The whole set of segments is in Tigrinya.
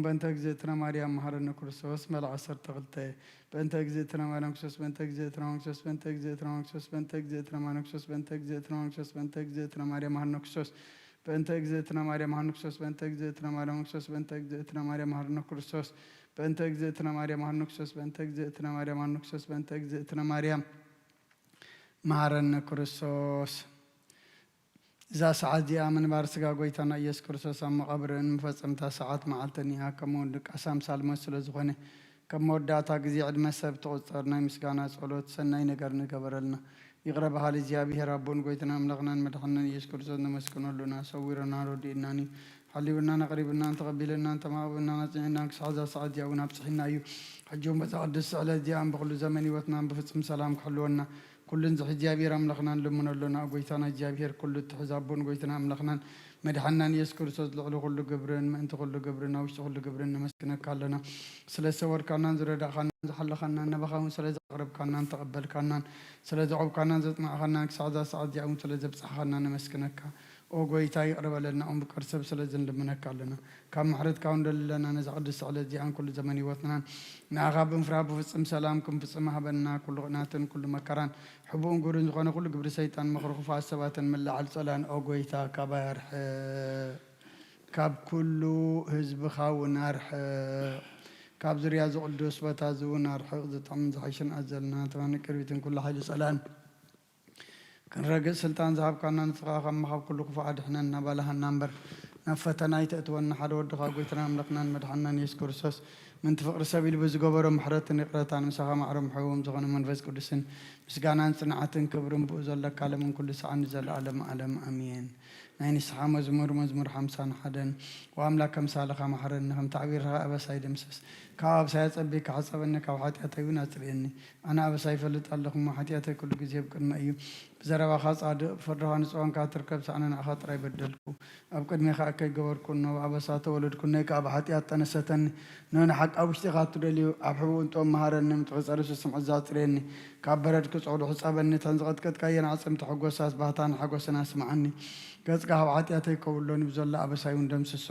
በእንተ እግዝእትነ ማርያም መሐረነ ክርስቶስ። መልኣ ዓሰርተ ክልተ። በእንተ እግዝእትነ ማርያም ክርስቶስ፣ በእንተ እግዝእትነ ማርያም ክርስቶስ፣ በእንተ እግዝእትነ ማርያም ክርስቶስ፣ በእንተ እግዝእትነ ማርያም ክርስቶስ፣ በእንተ እግዝእትነ ማርያም ክርስቶስ፣ በእንተ እግዝእትነ ማርያም መሐረነ ክርስቶስ። በእንተ እግዝእትነ ማርያም መሐረነ ክርስቶስ፣ በእንተ እግዝእትነ ማርያም መሐረነ ክርስቶስ፣ በእንተ እግዝእትነ ማርያም መሐረነ ክርስቶስ፣ በእንተ እግዝእትነ ማርያም መሐረነ ክርስቶስ፣ በእንተ እግዝእትነ ማርያም መሐረነ ክርስቶስ፣ በእንተ እግዝእትነ ማርያም መሐረነ ክርስቶስ። እዛ ሰዓት እዚኣ ምንባር ስጋ ጎይታና ኢየሱስ ክርስቶስ ኣብ መቓብርን መፈጸምታ ሰዓት መዓልትን እያ። ከምኡ እውን ድቃስ ኣምሳል ሞት ስለ ዝኾነ፣ ከም መወዳእታ ግዜ ዕድመ ሰብ ትቑጸር ናይ ምስጋና ጸሎት ሰናይ ነገር ንገበረልና። ይቕረ በሃሊ እግዚኣብሔር ኣቦን ጎይታና ኣምላኽናን መድሓንናን ኢየሱስ ክርስቶስ ነመስግነሉ ኢና። ሰዊሩና ረዲእናን እዩ። ሓሊውናን ኣቕሪብናን ተቐቢልናን ተማቕብናን ኣጽኒዕናን ክሳዕ እዛ ሰዓት እዚኣ እውን ኣብጽሒና እዩ። ሕጂ እውን በዛ ቅድስቲ ዕለት እዚኣን ብኹሉ ዘመን ህይወትናን ብፍጹም ሰላም ክሕልወና ኩሉን ዝሕዚ እግዚኣብሔር ኣምላኽና ንልምኖ ኣሎና። ጎይታና እግዚኣብሔር ኩሉ እትሕዝ ኣቦን ጎይታና ኣምላኽናን መድሓንናን ኢየሱስ ክርስቶስ ልዕሊ ኩሉ ግብርን ምእንቲ ኩሉ ግብርን ኣብ ውሽጢ ኩሉ ግብርን ነመስግነካ ኣሎና። ስለ ዝሰወርካናን ዝረዳእካናን ዝሓለኻናን ናባኻ እውን ስለ ዘቕረብካናን ተቐበልካናን ስለ ዘቖብካናን ዘጽናዕኻናን ክሳዕ እዛ ሰዓት እዚኣ እውን ስለ ዘብጻሕኻና ነመስግነካ። ኦ ጎይታ ይቕረ በለልና፣ እሞ ፍቃድ ሰብ ስለ ዝንልምነካ ኣለና። ካብ ምሕረትካ እውን ደሊ ኣለና፣ ነዛ ቅድስቲ ዕለት እዚኣን ኩሉ ዘመን ህይወትናን ንኣኻ ብምፍራህ ብፍጽም ሰላም ክንፍጽም ሃበና። ኩሉ ቅናትን ኩሉ መከራን ሕቡእን ግብርን ዝኾነ ኩሉ ግብሪ ሰይጣን ምኽሪ ክፉኣት ሰባትን ምልዓል ጸላን ኦ ጎይታ ካባይ ኣርሕቕ። ካብ ኩሉ ህዝብኻ እውን ኣርሕቕ። ካብ ዙርያ እዚ ቅዱስ ቦታ እዚ እውን ኣርሕቕ። ዝጥዕምን ዝሓይሽን ኣዘልና ተባን ቅርቢትን ኩሉ ሓይሊ ጸላን ክንረግጽ ስልጣን ዝሃብካና ንስኻ ከማኻ ካብ ኩሉ ክፉእ ኣድሕነና፣ ባልሃና እምበር ናብ ፈተና ኣይተእትወና። ሓደ ወድኻ ጎይታና ኣምላኽናን መድሓንናን የሱስ ክርስቶስ ምንቲ ፍቕሪ ሰብ ኢሉ ብዝገበሮ ምሕረትን ይቕረታን ምሳኻ ማዕረ ምሕውዎም ዝኾነ መንፈስ ቅዱስን ምስጋናን ጽንዓትን ክብርን ብኡ ዘለካ ለምን ኩሉ ሰዓን ንዘለኣለም ኣለም ኣሜን። ናይ ንስሓ መዝሙር፣ መዝሙር ሓምሳን ሓደን። ወኣምላክ ከምሳልኻ መሓረኒ፣ ከም ታዕቢርኻ ኣበሳይ ደምስስ። ካብ ኣበሳይ ኣጸቢካ ሓጸበኒ፣ ካብ ሓጢኣተይ እውን ኣጽርየኒ። ኣነ ኣበሳይ ይፈልጥ ኣለኹ እሞ፣ ሓጢኣተይ ኩሉ ግዜ ኣብ ቅድመይ እዩ። ብዘረባኻ ጻድቕ፣ ብፍርድኻ ንጹሃን ክትርከብ፣ ሳዕነ ንዓኻ ጥራይ በደልኩ። ኣብ ቅድሜኻ እከይ ገበርኩ፣ እነሆ ብኣበሳ ተወለድኩ፣ እነሆ ከኣ ብሓጢኣት ጠነሰተኒ። እነሆ ንሓቂ ኣብ ውሽጢኻ እትደልዩ፣ ኣብ ሕቡእ እንጦም መሃረኒ፣ ምትሕጸሪ ስስምዒት ኣጽርየኒ። ካብ በረድ ክጸውዶ ሕጸበኒ፣ እተን ዝቐጥቀጥካየን ኣዕጽምቲ ሕጎሳስ ባህታን ሓጎስን ኣስምዓኒ። ገጽካ ካብ ሓጢኣተይ ከውሎኒ፣ ብዘሎ ኣበሳይ እውን ደምስሶ።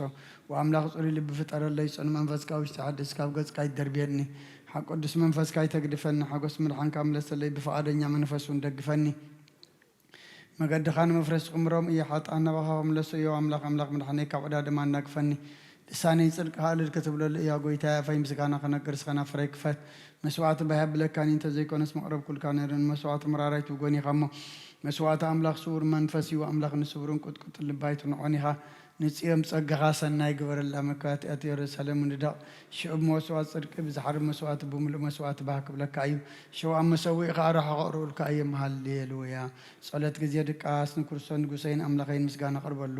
ወኣምላኽ ጽሩይ ልቢ ፍጠረለይ፣ ጽኑ መንፈስ ካብ ውሽጢ ሓድስ፣ ካብ ገጽካ ኣይትደርብየኒ። ሓ-፣ ቅዱስ መንፈስካ ኣይተግድፈኒ፣ ሓጎስ ምድሓንካ ምለሰለይ፣ ብፍቓደኛ መንፈስ እውን ደግፈኒ። መገድኻ ንመፍረስ ክምሮም እየ፣ ሓጥኣን ናባኻ ክምለሱ እዮ። ኣምላኽ፣ ኣምላኽ ምድሓነይ ካብ ዕዳ ድማ ኣናግፈኒ። ልሳነይ ጽድቅኻ እልል ክትብለሉ እያ፣ ጎይታየ፣ ኣፈይ ምስጋና ክነግር፣ እስኸ ናፍረይ ክፈት። መስዋዕቲ ባህ የብለካን እዩ፣ እንተዘይኮነስ መቕረብኩልካ ነይረ። ንመስዋዕቲ መራራይ ትብጎን ኢኻ እሞ፣ መስዋዕቲ ኣምላኽ ስዉር መንፈስ እዩ፣ ኣምላኽ ንስውርን ቁጥቁጥን ልቢ ኣይትንዖን ኢኻ። ንጽዮን ጸጋኻ ሰናይ ግበረላ፣ መካትኣት የሩሳሌም ንደቕ። ሽዑ ብመስዋዕቲ ጽድቂ፣ ብዝሓርድ መስዋዕቲ፣ ብምሉእ መስዋዕቲ ባህ ክብለካ እዩ። ሽዑ ኣብ መሰውኢ ኸኣ ርሑቕ ክርእዩልካ እዮም። ሃሌሉያ። ጸሎት ግዜ ድቃስ። ንክርስቶስ ንጉሰይን ኣምላኸይን ምስጋና ኣቕርበሉ፣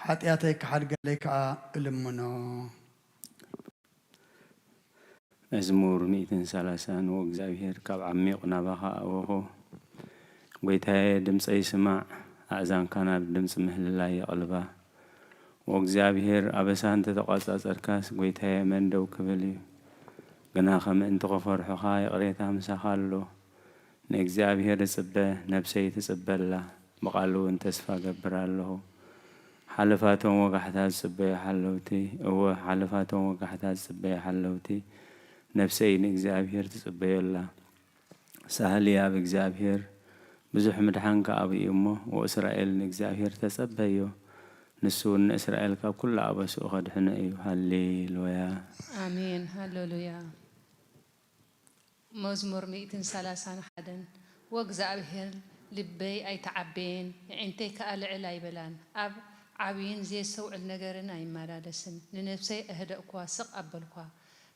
ሓጢኣተይ ክሓድገለይ ከኣ እልምኖ። መዝሙር ሚእትን ሰላሳን። ወእግዚኣብሔር ካብ ዓሚቕ ናባኻ ኣበኹ። ጐይታየ፣ ድምጸይ ስማዕ፣ ኣእዛንካ ናብ ድምጺ ምህልላይ የቕልባ። ወእግዚኣብሔር፣ ኣበሳ እንተ ተቋጻጸርካስ፣ ጐይታየ፣ መን ደው ክብል እዩ? ግናኸ ምእንቲ ኽፈርሑኻ፣ ይቕሬታ ምሳኻ ኣሎ። ንእግዚኣብሔር እጽበ፣ ነፍሰይ ትጽበ ኣላ፣ ብቓሉ እውን ተስፋ እገብር ኣለኹ። ሓለፋቶም ወጋሕታ ዝጽበዩ ሓለውቲ፣ እወ፣ ሓለፋቶም ወጋሕታ ዝጽበዩ ሓለውቲ፣ ነፍሰይ ንእግዚኣብሔር ትጽበዮ ኣላ። ሳህሊ ኣብ እግዚኣብሔር፣ ብዙሕ ምድሓን ከኣ ኣብኡ እሞ፣ ወእስራኤል ንእግዚኣብሔር ተጸበዮ፣ ንሱ እውን ንእስራኤል ካብ ኩሉ ኣበስኡ ኸድሕኖ እዩ። ሃሌሉያ። ኣሜን። ሃሌሉያ። መዝሙር ሚእትን ሰላሳን ሓደን። ወእግዚኣብሔር፣ ልበይ ኣይተዓበየን፣ ኣዒንተይ ከኣ ልዕል ኣይበላን። ኣብ ዓብይን ዘየስተውዕል ነገርን ኣይመላለስን። ንነፍሰይ ኣህደእኩዋ፣ ስቕ ኣበልኩዋ።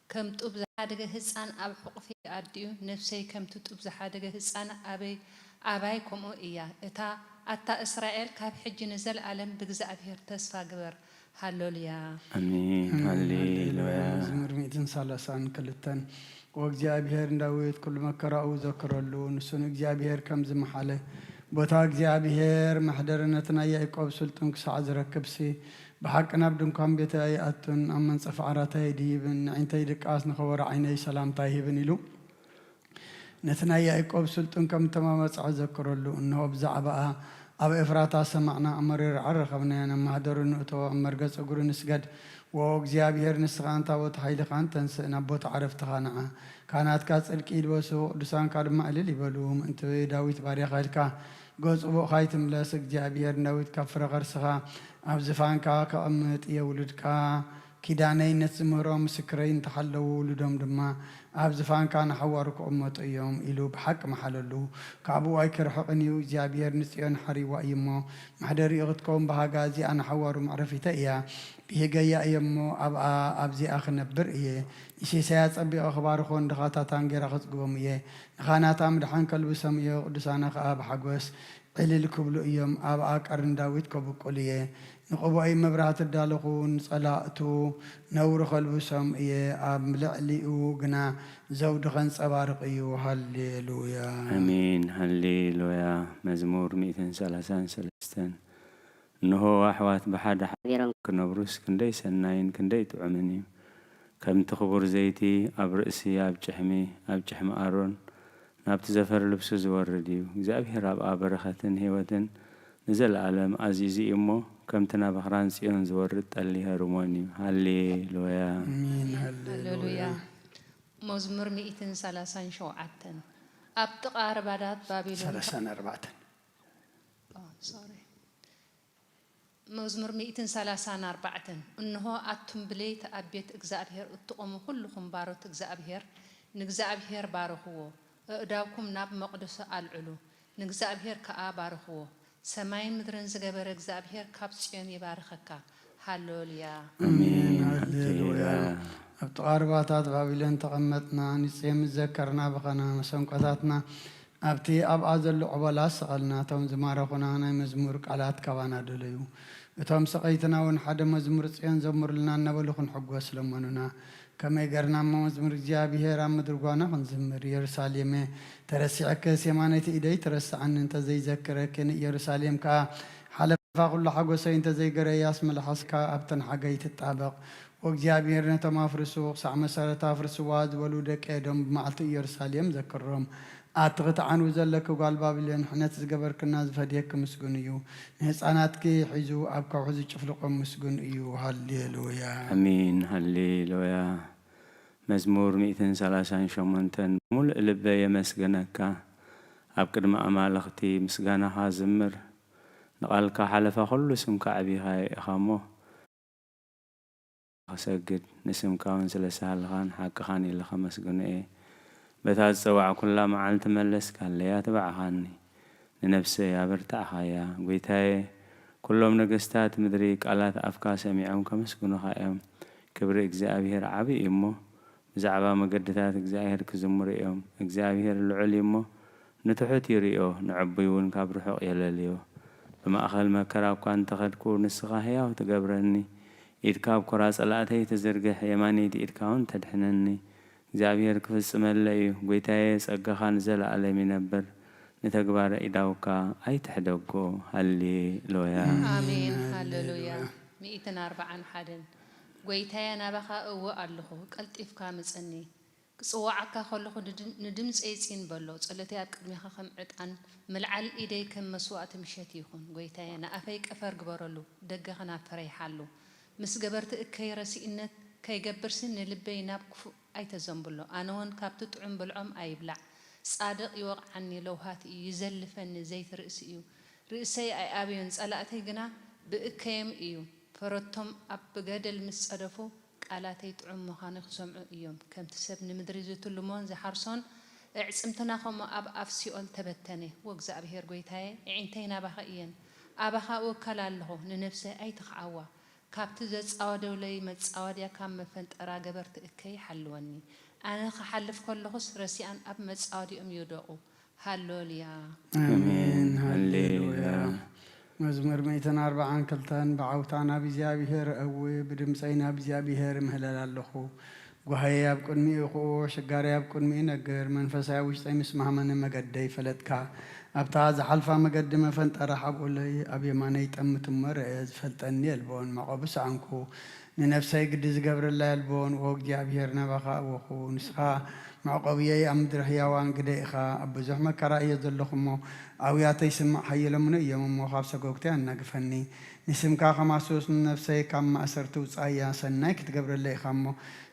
ከም ጡብ ዝሓደገ ህጻን ኣብ ሕቑፊ ኣዲኡ፣ ነፍሰይ ከምቲ ጡብ ዝሓደገ ህጻን ኣበይ-፣ ኣባይ ከምኡ እያ። እታ፣ ኣታ እስራኤል፣ ካብ ሕጂ ንዘለኣለም ብእግዚኣብሔር ተስፋ ግበር። ሃሌሉያ። ኣሜን። ኣሜን። ሃሌሉያ። ሃሌሉያ። መዝሙር ሚእትን ሰላሳን ክልተን። ወእግዚኣብሔር ንዳዊት ኩሉ መከራኡ ዘክረሉ፣ ንሱ ንእግዚኣብሔር ከም ዝመሓለ፣ ቦታ እግዚኣብሔር መሕደሪ ነቲ ናይ ያዕቆብ ስልጡን ክሳዕ ዝረክብሲ፣ ብሓቂ ናብ ድንኳን ቤተይ ኣይኣቱን፣ ኣብ መንጸፍ ዓራተይ ኣይድይብን፣ ንዒንተይ ድቃስ ንኸበሮ ዓይነይ ሰላምታ ኣይህብን ኢሉ፣ ነቲ ናይ ያዕቆብ ስልጡን ከም እተማመጽዐ ዘክረሉ። እንሆ ብዛዕባኣ ኣብ ኤፍራታ ሰማዕና፣ ኣብ መሪር ዓሪ ረኸብናያ። ናብ ማህደሩ ንእቶ፣ ኣብ መርገጽ እግሩ ንስገድ። ወእግዚኣብሔር፣ ንስኻን ታቦት ሓይልኻን ተንስእ፣ ናብ ቦታ ዕረፍትኻ ንዓ። ካህናትካ ጽድቂ ይልበሱ፣ ቅዱሳንካ ድማ እልል ይበሉ። ምእንቲ ዳዊት ባርያኻ ኢልካ፣ ገጹ ብኡኻ ይትምለስ። እግዚኣብሔር ንዳዊት ካብ ፍረ ኸርስኻ ኣብ ዝፋንካ ከቐምጥ እየ። ውሉድካ ኪዳነይ ነቲ ዝምህሮም ምስክረይ እንተሓለዉ፣ ውሉዶም ድማ ኣብ ዝፋንካ ንሓዋሩ ክቕመጡ እዮም ኢሉ ብሓቂ መሓለሉ። ካብኡ ኣይክርሕቕን እዩ። እግዚኣብሔር ንጽዮን ሓሪዋ እዩ እሞ፣ መሕደሪኡ ክትከውን ብሃጋ እዚኣ ንሓዋሩ መዕረፊተ እያ። ብሂገያ እየ እሞ፣ ኣብኣ ኣብዚኣ ክነብር እየ። ንሴሳይ ኣጸቢቐ ክባርኾን ድኻታታን ጌራ ከጽግቦም እየ። ንኻህናታ ምድሓን ከልብሶም እየ። ቅዱሳና ኸኣ ብሓጎስ ዕልል ክብሉ እዮም። ኣብኣ ቀርኒ ዳዊት ከብቁል እየ። ንቕቡኣይ መብራህቲ እዳለኹ፣ ንጸላእቱ ነውሪ ከልብሶም እየ። ኣብ ልዕሊኡ ግና ዘውዲ ኸንጸባርቕ እዩ። ሃሌሉያ። ኣሜን። ሃሌሉያ። መዝሙር ሚእትን ሰላሳን ሰለስተን። እንሆ ኣሕዋት ብሓደ ሓቢሮም ክነብሩስ ክንደይ ሰናይን ክንደይ ጥዑምን እዩ። ከምቲ ክቡር ዘይቲ ኣብ ርእሲ ኣብ ጭሕሚ፣ ኣብ ጭሕሚ ኣሮን ናብቲ ዘፈር ልብሱ ዝወርድ እዩ። እግዚኣብሔር ኣብኣ በረኸትን ህይወትን ንዘለኣለም ኣዚዙ እዩ እሞ፣ ከምቲ ናብ ኣኽራን ጽዮን ዝወርድ ጠሊ ሄርሞን እዩ። ሃሌሉያ። ኣሜን። ሃሌሉያ። ሃሌሉያ። መዝሙር ሚእትን ሰላሳን ሸውዓተን። ኣብ ጥቓ ርባዳት ባቢሎን ሰላሳን ኣርባዕተን። ኦ፣ ሶሪ። መዝሙር ሚእትን ሰላሳን ኣርባዕተን። እንሆ፣ ኣቱም ብለይቲ ኣብ ቤት እግዚኣብሔር እትቖሙ ኹልኹም ባሮት እግዚኣብሔር፣ ንእግዚኣብሔር ባርኽዎ፣ ኣእዳውኩም ናብ መቕደሱ ኣልዕሉ፣ ንእግዚኣብሔር ከኣ ባርኽዎ። ሰማይን ምድርን ዝገበረ እግዚኣብሔር ካብ ጽዮን ይባርኸካ። ሃሌሉያ። ኣሜን። ኣሜን። ሃሌሉያ። ሃሌሉያ። ኣብ ጥቓ ርባታት ባቢሎን ተቐመጥና፣ ንጽዮን ምስ ዘከርና በኸና፣ መሰንቆታትና ኣብቲ ኣብኣ ዘሎ ዕቦላ ሰቐልና። እቶም ዝማረኹና ናይ መዝሙር ቃላት ካባና ደለዩ። እቶም ሰቐይትና እውን ሓደ መዝሙር ጽዮን ዘምሩልና እናበሉ ክንሕጎስ ለመኑና። ከመይ ገርና እሞ መዝሙር እግዚኣብሔር ኣብ ምድሪ ጓና ክንዝምር? ኢየሩሳሌመ ተረሲዐክስ የማነይቲ ኢደይ ትረስዓኒ እንተዘይዘክረኪ፣ ንኢየሩሳሌም ከኣ ሓለፋ ኩሉ ሓጎሰይ እንተዘይገረያስ፣ መልሓስካ ኣብተን ሓገይ ትጣበቕ። ወእግዚኣብሔር ነቶም ኣፍርሱ፣ ክሳዕ መሰረታ ኣፍርስዋ ዝበሉ ደቂ ኤዶም ብመዓልቲ ኢየሩሳሌም ዘክሮም። ኣቲ ክትዓንዊ ዘለኪ ጓል ባቢሎን፣ ሕነት ዝገበርክና ዝፈድየኪ ምስጉን እዩ። ንህፃናትኪ ሒዙ ኣብ ከውሒ ዝጭፍልቖም ምስጉን እዩ። ሃሌሉያ። ኣሜን። ሃሌሉያ። መዝሙር ሚእትን ሰላሳን ሸሞንተን። ብምሉእ ልበ የመስግነካ፣ ኣብ ቅድሚ ኣማልኽቲ ምስጋናኻ ዝምር። ንቓልካ ሓለፋ ኩሉ ስምካ ኣዕቢኻ ኢኻ እሞ፣ ክሰግድ፣ ንስምካ እውን ስለ ሳህልኻን ሓቅኻን ኢለ ከመስግኖ እየ። በታ ዝጸዋዕኩላ መዓልቲ መለስካለይ፣ ኣትባዕኻኒ፣ ንነፍሰይ ኣበርታዕኻያ። ጐይታየ፣ ኩሎም ነገስታት ምድሪ ቃላት ኣፍካ ሰሚዖም ከመስግኑኻ እዮም። ክብሪ እግዚኣብሄር ዓቢ እዩ እሞ፣ ብዛዕባ መገድታት እግዚኣብሄር ክዝምሩ እዮም። እግዚኣብሄር ልዑል እዩ እሞ፣ ንትሑት ይርእዮ፣ ንዕቡይ እውን ካብ ርሑቕ የለልዮ። ብማእከል መከራ እኳ እንተ ኸድኩ፣ ንስኻ ህያው ትገብረኒ። ኢድካ ኣብ ኵራ ጸላእተይ ትዝርግሕ፣ የማነይቲ ኢድካ እውን ተድሕነኒ። እግዚኣብሄር ክፍጽመለይ እዩ። ጐይታየ፣ ጸጋኻ ንዘለኣለም ይነብር። ንተግባረ ኢዳውካ ኣይትሕደጎ። ሃሌሉያ። ኣሜን። ሃሌሉያ። ሚእትን ኣርባዓን ሓደን። ጐይታየ፣ ናባኻ እወ ኣለኹ፣ ቀልጢፍካ ምጸኒ። ክጽውዓካ ከለኹ ንድም-፣ ንድምጸይ ጽን በሎ። ጸሎተይ ኣብ ቅድሜኻ ከም ዕጣን፣ ምልዓል ኢደይ ከም መስዋእቲ ምሸት ይኹን። ጐይታየ፣ ንኣፈይ ቀፈር ግበረሉ፣ ደገ ኸናፈረይ ሓሉ። ምስ ገበርቲ እከይ ረሲእነት ከይገብርሲ ንልበይ ናብ ክፉእ ኣይተዘንብሎ። ኣነውን ካብቲ ጥዑም ብልዖም ኣይብላዕ። ጻድቕ ይወቕዓኒ፣ ለውሃት እዩ፣ ይዘልፈኒ፣ ዘይትርእሲ እዩ። ርእሰይ ኣይኣብዮን፣ ጸላእተይ ግና ብእከዮም እዩ። ፈረቶም ኣብ ብገደል ምስ ጸደፉ፣ ቃላተይ ጥዑም ምዃኑ ክሰምዑ እዮም። ከምቲ ሰብ ንምድሪ ዝትልሞን ዝሓርሶን፣ ኣዕጽምትና ኸምኡ ኣብ ኣፍ ሲኦል ተበተነ። ወእግዚኣብሄር ጐይታየ፣ ኣዒንተይ ናባኻ እየን፣ ኣባኻ እውከል ኣለኹ፣ ንነፍሰይ ኣይትኽዓዋ። ካብቲ ዘጻወደውለይ መጻወድያ፣ ካብ መፈንጠራ ገበርቲ እከይ ሓልወኒ። ኣነ ክሓልፍ ከለኹስ፣ ረሲኣን ኣብ መጻወዲኦም ይውደቑ። ሃሌሉያ። ኣሜን። ኣሜን። ሃሌሉያ። ሃሌሉያ። መዝሙር ሚእትን ኣርባዓን ክልተን። ብዓውታ ናብ እግዚኣብሄር እእዊ፣ ብድምፀይ ናብ እግዚኣብሄር እምህለል ኣለኹ። ጓህየይ ኣብ ቅድሚኡ ይኹኡ፣ ሽጋረይ ኣብ ቅድሚኡ ይነግር። መንፈሰይ ኣብ ውሽጠይ ምስ ማህመነ፣ መገደይ ፈለጥካ። ኣብታ ዝሓልፋ መገዲ መፈንጠራ ሓብኡለይ፣ ኣብ የማነይ ጠምት እሞ ርአ፣ ዝፈልጠኒ የልቦን፣ መዕቆቢ ሰኣንኩ። ንነፍሰይ ግዲ ዝገብረላ የልቦን፣ ኦ እግዚኣብሄር፣ ናባኻ ኣወኹ። ንስኻ መዕቆብየይ፣ ኣብ ምድሪ ህያዋን ግደ ኢኻ። ኣብ ብዙሕ መከራ እየ ዘለኹ እሞ፣ ኣውያተይ ስማዕ፣ ሃየሎምኒ እዮም እሞ፣ ካብ ሰጎግተይ ኣናግፈኒ። ንስምካ ከማስስ ንነፍሰይ ካብ ማእሰርቲ ውጻያ ሰናይ ክትገብረለይ ኢኻ እሞ፣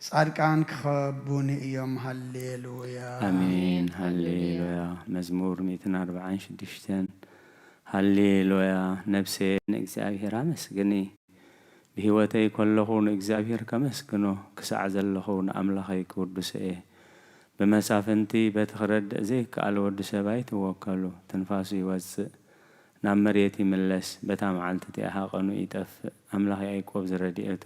ጻድቃን ክኸቡኒ እዮም። ሃሌሉያ። ኣሜን። ሃሌሉያ። መዝሙር ሚእትን ኣርባዓን ሽዱሽተን። ሃሌሉያ። ነፍሰየ ንእግዚኣብሔር ኣመስግኒ። ብህይወተይ ከለኹ ንእግዚኣብሔር ከመስግኖ፣ ክሳዕ ዘለኹ ንኣምላኸይ ክውድሶ እየ። ብመሳፍንቲ በቲ ክረድእ ዘይከኣል ወዲ ሰብ ኣይትወከሉ። ትንፋሱ ይወጽእ፣ ናብ መሬት ይምለስ። በታ መዓልቲ እቲኣ ሃቐኑ ይጠፍእ። ኣምላኽ ያዕቆብ ዝረድኤቱ፣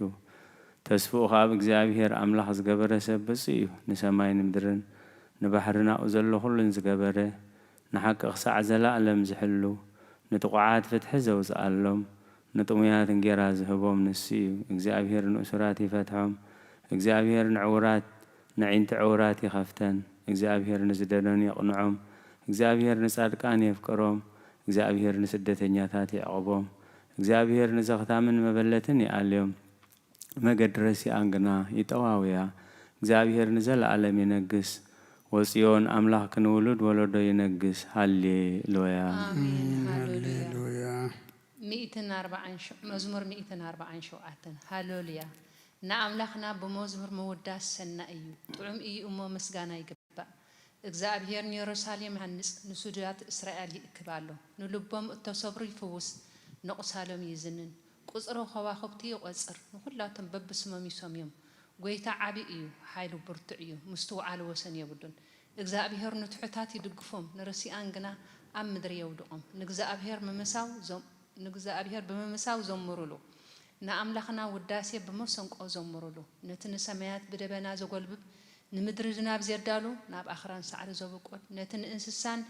ተስፍኡ ኸኣ ኣብ እግዚኣብሔር ኣምላኽ ዝገበረ ሰብ ብፁዕ እዩ። ንሰማይ ንምድርን ንባሕርን ኣብኡ ዘሎ ኹሉን ዝገበረ፣ ንሓቂ ኽሳዕ ዘለኣለም ዝሕሉ፣ ንጥቑዓት ፍትሒ ዘውጽኣሎም፣ ንጥሙያት እንጌራ ዝህቦም ንሱ እዩ። እግዚኣብሔር ንእሱራት ይፈትሖም፣ እግዚኣብሔር ንዕዉራት፣ ነዒንቲ ዕዉራት ይኸፍተን፣ እግዚኣብሔር ንዝደነኑ የቕንዖም፣ እግዚኣብሔር ንጻድቃን የፍቅሮም፣ እግዚኣብሔር ንስደተኛታት የዕቕቦም፣ እግዚኣብሔር ንዘኽታምን መበለትን ይኣልዮም፣ መገዲ ረሲኣን ግና ይጠዋውያ። እግዚኣብሔር ንዘለኣለም ይነግስ፣ ወጽዮን ኣምላኽኪ ንውሉድ ወለዶ ይነግስ። ሃሌ ሉያ። ኣሜን። ሃሌሉያ። ሃሌሉያ። ሚእትን ኣርባዓን ሸ- መዝሙር ሚእትን ኣርባዓን ሸውዓተን። ሃሌሉያ። ንኣምላኽና ብመዝሙር ምውዳስ ሰናይ እዩ፣ ጥዑም እዩ እሞ ምስጋና ይግባእ። እግዚኣብሔር ንየሩሳሌም ይሃንጽ፣ ንስዱዳት እስራኤል ይእክብ ኣሎ። ንልቦም እተሰብሩ ይፍውስ፣ ንቑሳሎም ይዝንን። ቁጽሪ ኸዋኽብቲ ይቖጽር፣ ንኹላቶም በብስሞም ይሰምዮም። ጐይታ ዓቢ እዩ፣ ሓይሉ ብርቱዕ እዩ፣ ምስትውዓሉ ወሰን የብሉን። እግዚኣብሔር ንትሑታት ይድግፎም፣ ንርሲኣን ግና ኣብ ምድሪ የውድቖም። ንእግዚኣብሔር ምምሳው ዞም ንእግዚኣብሔር ብምምሳው ዘምሩሉ፣ ንኣምላኽና ውዳሴ ብመሰንቆ ዘምሩሉ። ነቲ ንሰማያት ብደበና ዘጎልብብ፣ ንምድሪ ዝናብ ዜዳሉ፣ ናብ ኣኽራን ሳዕሪ ዘብቁል፣ ነቲ ንእንስሳን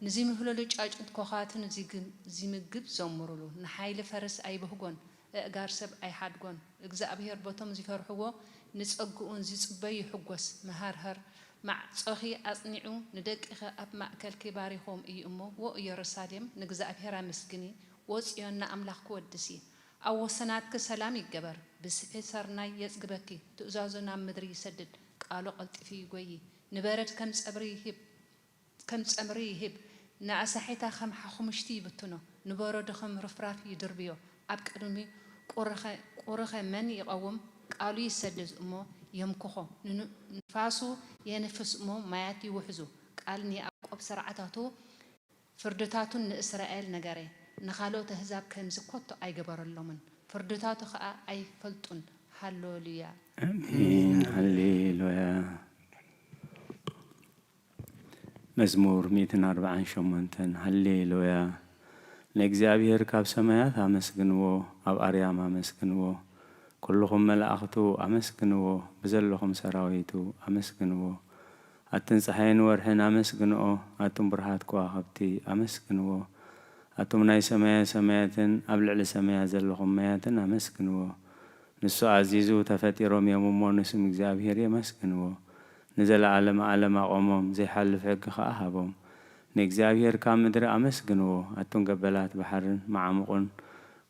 ንዚምህለሉ ጫጩት ኮኻትን ዚግ- ዚምግብ ዘምሩሉ። ንሓይሊ ፈረስ ኣይበህጎን፣ ኣእጋር ሰብ ኣይሓድጎን። እግዚኣብሔር በቶም ዚፈርሕዎ ንጸግኡን ዚጽበዩ ይሕጎስ። መሃርህር ማዕጾኺ ኣጽኒዑ፣ ንደቂኺ ኣብ ማእከልኪ ባሪኾም እዩ እሞ፣ ዎ ኢየሩሳሌም ንእግዚኣብሔር ኣመስግኒ፣ ዎ ጽዮን ንኣምላኽኪ ወድሲ። ኣብ ወሰናትኪ ሰላም ይገበር፣ ብስሒ ሰርናይ የጽግበኪ፣ ትእዛዙ ናብ ምድሪ ይሰድድ፣ ቃሉ ቀልጢፉ ይጎዪ። ንበረድ ከም ጸብሪ ይህብ፣ ከም ጸምሪ ይህብ፣ ንኣሳሒታ ከም ሓኹምሽቲ ይብትኖ፣ ንበረዶ ከም ርፍራፍ ይድርብዮ። ኣብ ቅድሚ ቁርኸ- ቁርኸ መን ይቐውም? ቃሉ ይሰድድ እሞ የምክኾ፣ ንን- ንፋሱ የንፍስ እሞ ማያት ይውሕዙ። ቃል ንያዕቆብ ስርዓታቱ ፍርድታቱን ንእስራኤል ነገረ። ንኻልኦት ኣህዛብ ከምዚ ከቶ ኣይገበረሎምን፣ ፍርድታቱ ኸኣ ኣይፈልጡን። ሃሌሉያ። ኣሜን። ሃሌሉያ። መዝሙር ሚእትን ኣርባዓን ሸሞንተን። ሃሌሉያ። ንእግዚኣብሔር ካብ ሰማያት ኣመስግንዎ፣ ኣብ ኣርያም ኣመስግንዎ። ኩልኹም መላእኽቱ ኣመስግንዎ፣ ብዘለኹም ሰራዊቱ ኣመስግንዎ። ኣትን ጸሓይን ወርሕን ኣመስግንኦ፣ ኣቱም ብሩሃት ከዋኽብቲ ኣመስግንዎ። ኣቱም ናይ ሰማየ ሰማያትን ኣብ ልዕሊ ሰማያት ዘለኹም ማያትን ኣመስግንዎ። ንሱ ኣዚዙ ተፈጢሮም እዮም እሞ ንስም እግዚኣብሔር የመስግንዎ። ንዘለኣለመ ኣለም ኣቖሞም፣ ዘይሓልፍ ሕጊ ኸኣ ሃቦም። ንእግዚኣብሔር ካብ ምድሪ ኣመስግንዎ፣ ኣቱም ገበላት ባሕርን መዓሙቑን፣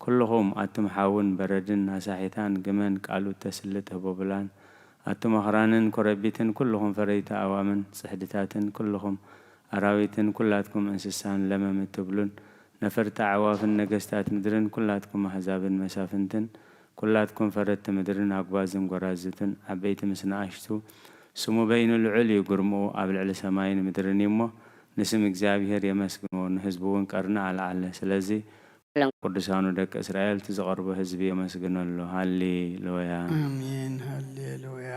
ኩልኹም ኣቱም ሓውን በረድን ኣሳሒታን ግመን ቃሉ እተስልጥ ህቦብላን፣ ኣቱም ኣኽራንን ኮረቢትን ኩልኹም ፈረይቲ ኣእዋምን ጽሕድታትን ኩልኹም ኣራዊትን ኩላትኩም እንስሳን ለመም እትብሉን ነፈርቲ ኣዕዋፍን ነገስታት ምድርን ኩላትኩም ኣህዛብን መሳፍንትን ኩላትኩም ፈረድቲ ምድርን ኣጉባዝን ጎራዙትን ዓበይቲ ምስ ንኣሽቱ ስሙ በይኑ ልዑል እዩ፣ ግርምኡ ኣብ ልዕሊ ሰማይን ምድርን እዩ እሞ ንስም እግዚኣብሔር የመስግንዎ፣ ንህዝቡ እውን ቀርኒ ኣልዓለ። ስለዚ ቅዱሳኑ ደቂ እስራኤል እቲ ዝቐርቦ ህዝቢ የመስግነሉ። ሃሌ ሉያ። ኣሜን። ሃሌሉያ።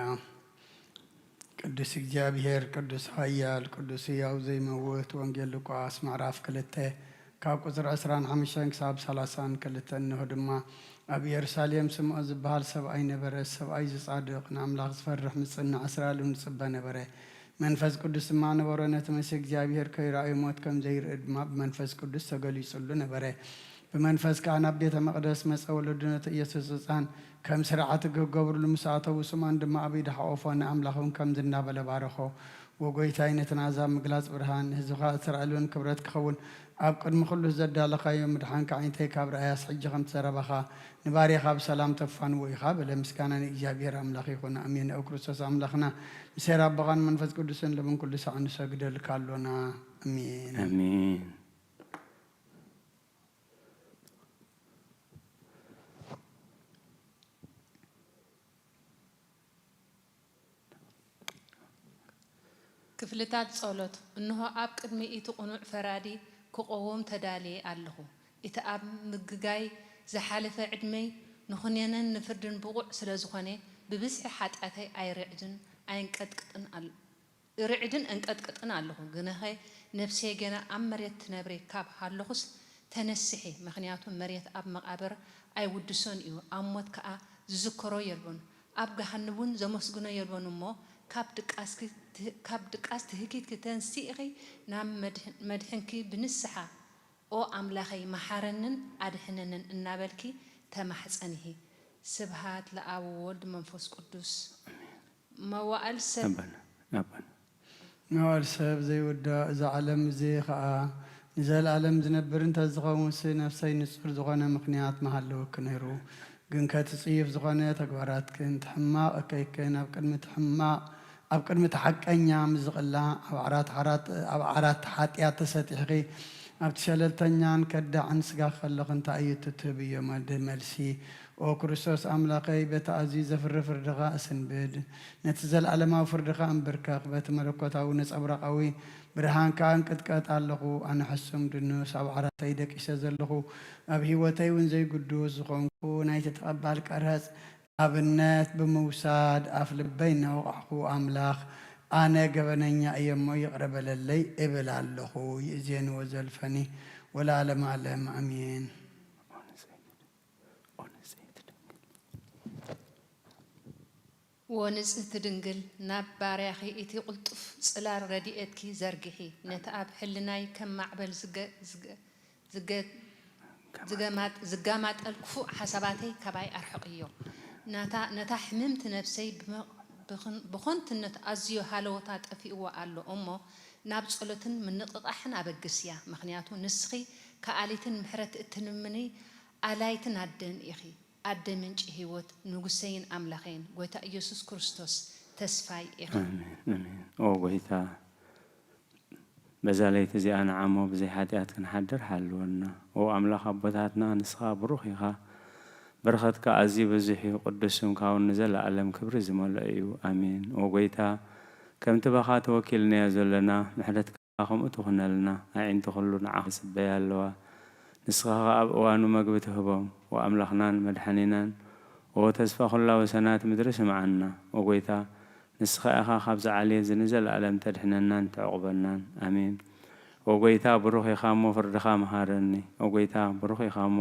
ቅዱስ እግዚኣብሔር፣ ቅዱስ ሓያል፣ ቅዱስ ህያው ዘይመውት። ወንጌል ሉቃስ ምዕራፍ ክልተ ካብ ቁጽሪ ዕስራን ሓሙሽተን ክሳብ ሰላሳን ክልተ። እንሆ ድማ ኣብ ኢየሩሳሌም ስምዖን ዝበሃል ሰብኣይ ነበረ። ሰብኣይ ዝጻድቕ ንኣምላኽ ዝፈርሕ ምጽናዕ እስራኤል እውን ይጽበ ነበረ። መንፈስ ቅዱስ ድማ ነበሮ። ነቲ መሲሕ እግዚኣብሔር ከይረኣዩ ሞት ከም ዘይርኢ ድማ ብመንፈስ ቅዱስ ተገሊጹሉ ነበረ። ብመንፈስ ከኣ ናብ ቤተ መቕደስ መጸ። ወለዱ ነቲ ኢየሱስ ህጻን ከም ስርዓት ክገብሩሉ ምስ ኣተዉ፣ ስምዖን ድማ ኣብ ኢዱ ሓቖፎ፣ ንኣምላኽ እውን ከምዚ እናበለ ባረኾ። ዎ ጐይታይ፣ ነቲ ናዛ ምግላጽ ብርሃን፣ ንህዝብኻ እስራኤል እውን ክብረት ክኸውን ኣብ ቅድሚ ኩሉ ዘዳለኻዮ ምድሓንካ ኣዒንተይ ካብ ረኣያስ፣ ሕጂ ከምቲ ዘረባኻ ንባርያኻ ብሰላም ተፋንዎ ኢኻ በለ። ምስጋና ንእግዚኣብሔር ኣምላኽ ይኹን፣ ኣሜን። ኣብ ክርስቶስ ኣምላኽና፣ ምስ ኄር ኣቦኻን መንፈስ ቅዱስን፣ ሎምን ኩሉ ሳዕ ንሰግደልካ ኣሎና። ኣሜን። ኣሜን። ክፍልታት ጸሎት። እንሆ ኣብ ቅድሚ እቲ ቅኑዕ ፈራዲ ክቐውም ተዳልየ ኣለኹ። እቲ ኣብ ምግጋይ ዝሓለፈ ዕድመይ ንኹነኔን ንፍርድን ብቑዕ ስለ ዝኾነ፣ ብብዝሒ ሓጢኣተይ ኣይርዕድን ኣየንቀጥቅጥን ኣሎ። እርዕድን እንቀጥቅጥን ኣለኹ። ግነኸ ነፍሰይ ገና ኣብ መሬት ትነብሬ ካብ ሃለኹስ፣ ተነስሒ፣ ምኽንያቱ መሬት ኣብ መቓብር ኣይውድሶን እዩ፣ ኣብ ሞት ከኣ ዝዝከሮ የልቦን፣ ኣብ ገሃንብ እውን ዘመስግኖ የልቦን እሞ፣ ካብ ድቃስኪ ትህ-፣ ካብ ድቃስ ትህኪትኪ ተንሲእኺ ናብ መድህ-፣ መድሕንኪ ብንስሓ፣ ኦ ኣምላኸይ፣ መሓረንን ኣድሕነንን እናበልኪ ተማሕጸንሂ። ስብሃት ለኣብ ወወልድ መንፈስ ቅዱስ። መዋእል ሰብ ኣባና፣ ኣባና። መዋእል ሰብ ዘይውዳእ፣ እዛ ዓለም እዚ ኸኣ ንዘለኣለም ዝነብር እንተ ዝኸውንሲ፣ ነፍሰይ ንጹር ዝኾነ ምኽንያት ምሃለወኪ ነይሩ። ግን ከቲ ጽዩፍ ዝኾነ ተግባራትክን፣ እቲ ሕማቕ እከይክን፣ ኣብ ቅድሚ እቲ ሕማቕ፣ ኣብ ቅድሚ እቲ ሓቀኛ ምዝቕላ፣ ኣብ ዓራት ሓራት-፣ ኣብ ዓራት ሓጢኣት ተሰጢሕኺ፣ ኣብቲ ሸለልተኛን ከዳዕን ስጋኺ ከለኺ እንታይ እዩ እቲ ትህብዮ መድ-፣ መልሲ? ኦ ክርስቶስ ኣምላኸይ፣ በቲ ኣዝዩ ዘፍሪ ፍርድኻ እስንብድ፣ ነቲ ዘለኣለማዊ ፍርድኻ እንብርከኽ፣ በቲ መለኮታዊ ነጸብራቓዊ ብርሃንካ እንቅጥቀጥ ኣለኹ። ኣነ ሕሱም ድኑስ ኣብ ዓራተይ ደቂሰ ዘለኹ፣ ኣብ ህይወተይ እውን ዘይግዱስ ዝኾንኩ፣ ናይቲ ተቐባል ቀረጽ ኣብነት ብምውሳድ ኣፍ ልበይ እናወቓዕኩ፣ ኣምላኽ፣ ኣነ ገበነኛ እየ እሞ ይቕረ በለለይ እብል ኣለኹ። ይእዜኒ ወዘልፈኒ ወለዓለመ ዓለም ኣሜን። ዎ ንጽህቲ ድንግል፣ ናብ ባርያኺ እቲ ቅልጡፍ ጽላል ረድኤትኪ ዘርግሒ፣ ነቲ ኣብ ሕልናይ ከም ማዕበል ዝገ-፣ ዝገ-፣ ዝገ-፣ ዝገማጥ-፣ ዝጋማጠል ክፉእ ሓሳባተይ ካባይ ኣርሕቕዮ። ናታ-፣ ነታ ሕምምቲ ነፍሰይ ብመ-፣ ብኽን-፣ ብኸንቱነት ኣዝዮ ሃለዎታ ጠፊእዋ ኣሎ እሞ፣ ናብ ጸሎትን ምንቕቓሕን ኣበግስያ። ምኽንያቱ ንስኺ ከኣሊትን ምሕረት እትልምኒ ኣላይትን ኣደን ኢኺ። ኣደ ምንጪ ህይወት፣ ንጉሰይን ኣምላኸይን፣ ጐይታ ኢየሱስ ክርስቶስ ተስፋይ ኢኻ። ኣሜን፣ ኣሜን። ኦ ጐይታ፣ በዛ ለይቲ እዚኣ ንዓሞ ብዘይ ሓጢኣት ክንሓድር ሓልወና። ኦ ኣምላኽ ኣቦታትና፣ ንስኻ ብሩኽ ኢኻ። በረኸትካ ኣዝዩ ብዙሕ እዩ፣ ቅዱስ ስምካ እውን ንዘለኣለም ክብሪ ዝመልኦ እዩ። ኣሜን። ኦ ጐይታ፣ ከምቲ ባኻ ተወኪልናዮ ዘለና፣ ምሕረትካ ከምኡ ትኹነልና። ኣዒንቲ ኩሉ ንዓኻ ይጽበያ ኣለዋ። ንስኻ ኸኣ ኣብ እዋኑ መግቢ ትህቦም። ወኣምላኽናን መድሓኒናን፣ ወተስፋ ኩላ ወሰናት ምድሪ ስምዓና። ወጎይታ፣ ንስኻ ኢኻ ካብዚ ዓሌት እዚ ንዘለኣለም ተድሕነናን ተዕቑበናን። ኣሜን። ወጎይታ፣ ብሩኽ ኢኻ እሞ ፍርድኻ መሃረኒ። ወጎይታ፣ ብሩኽ ኢኻ እሞ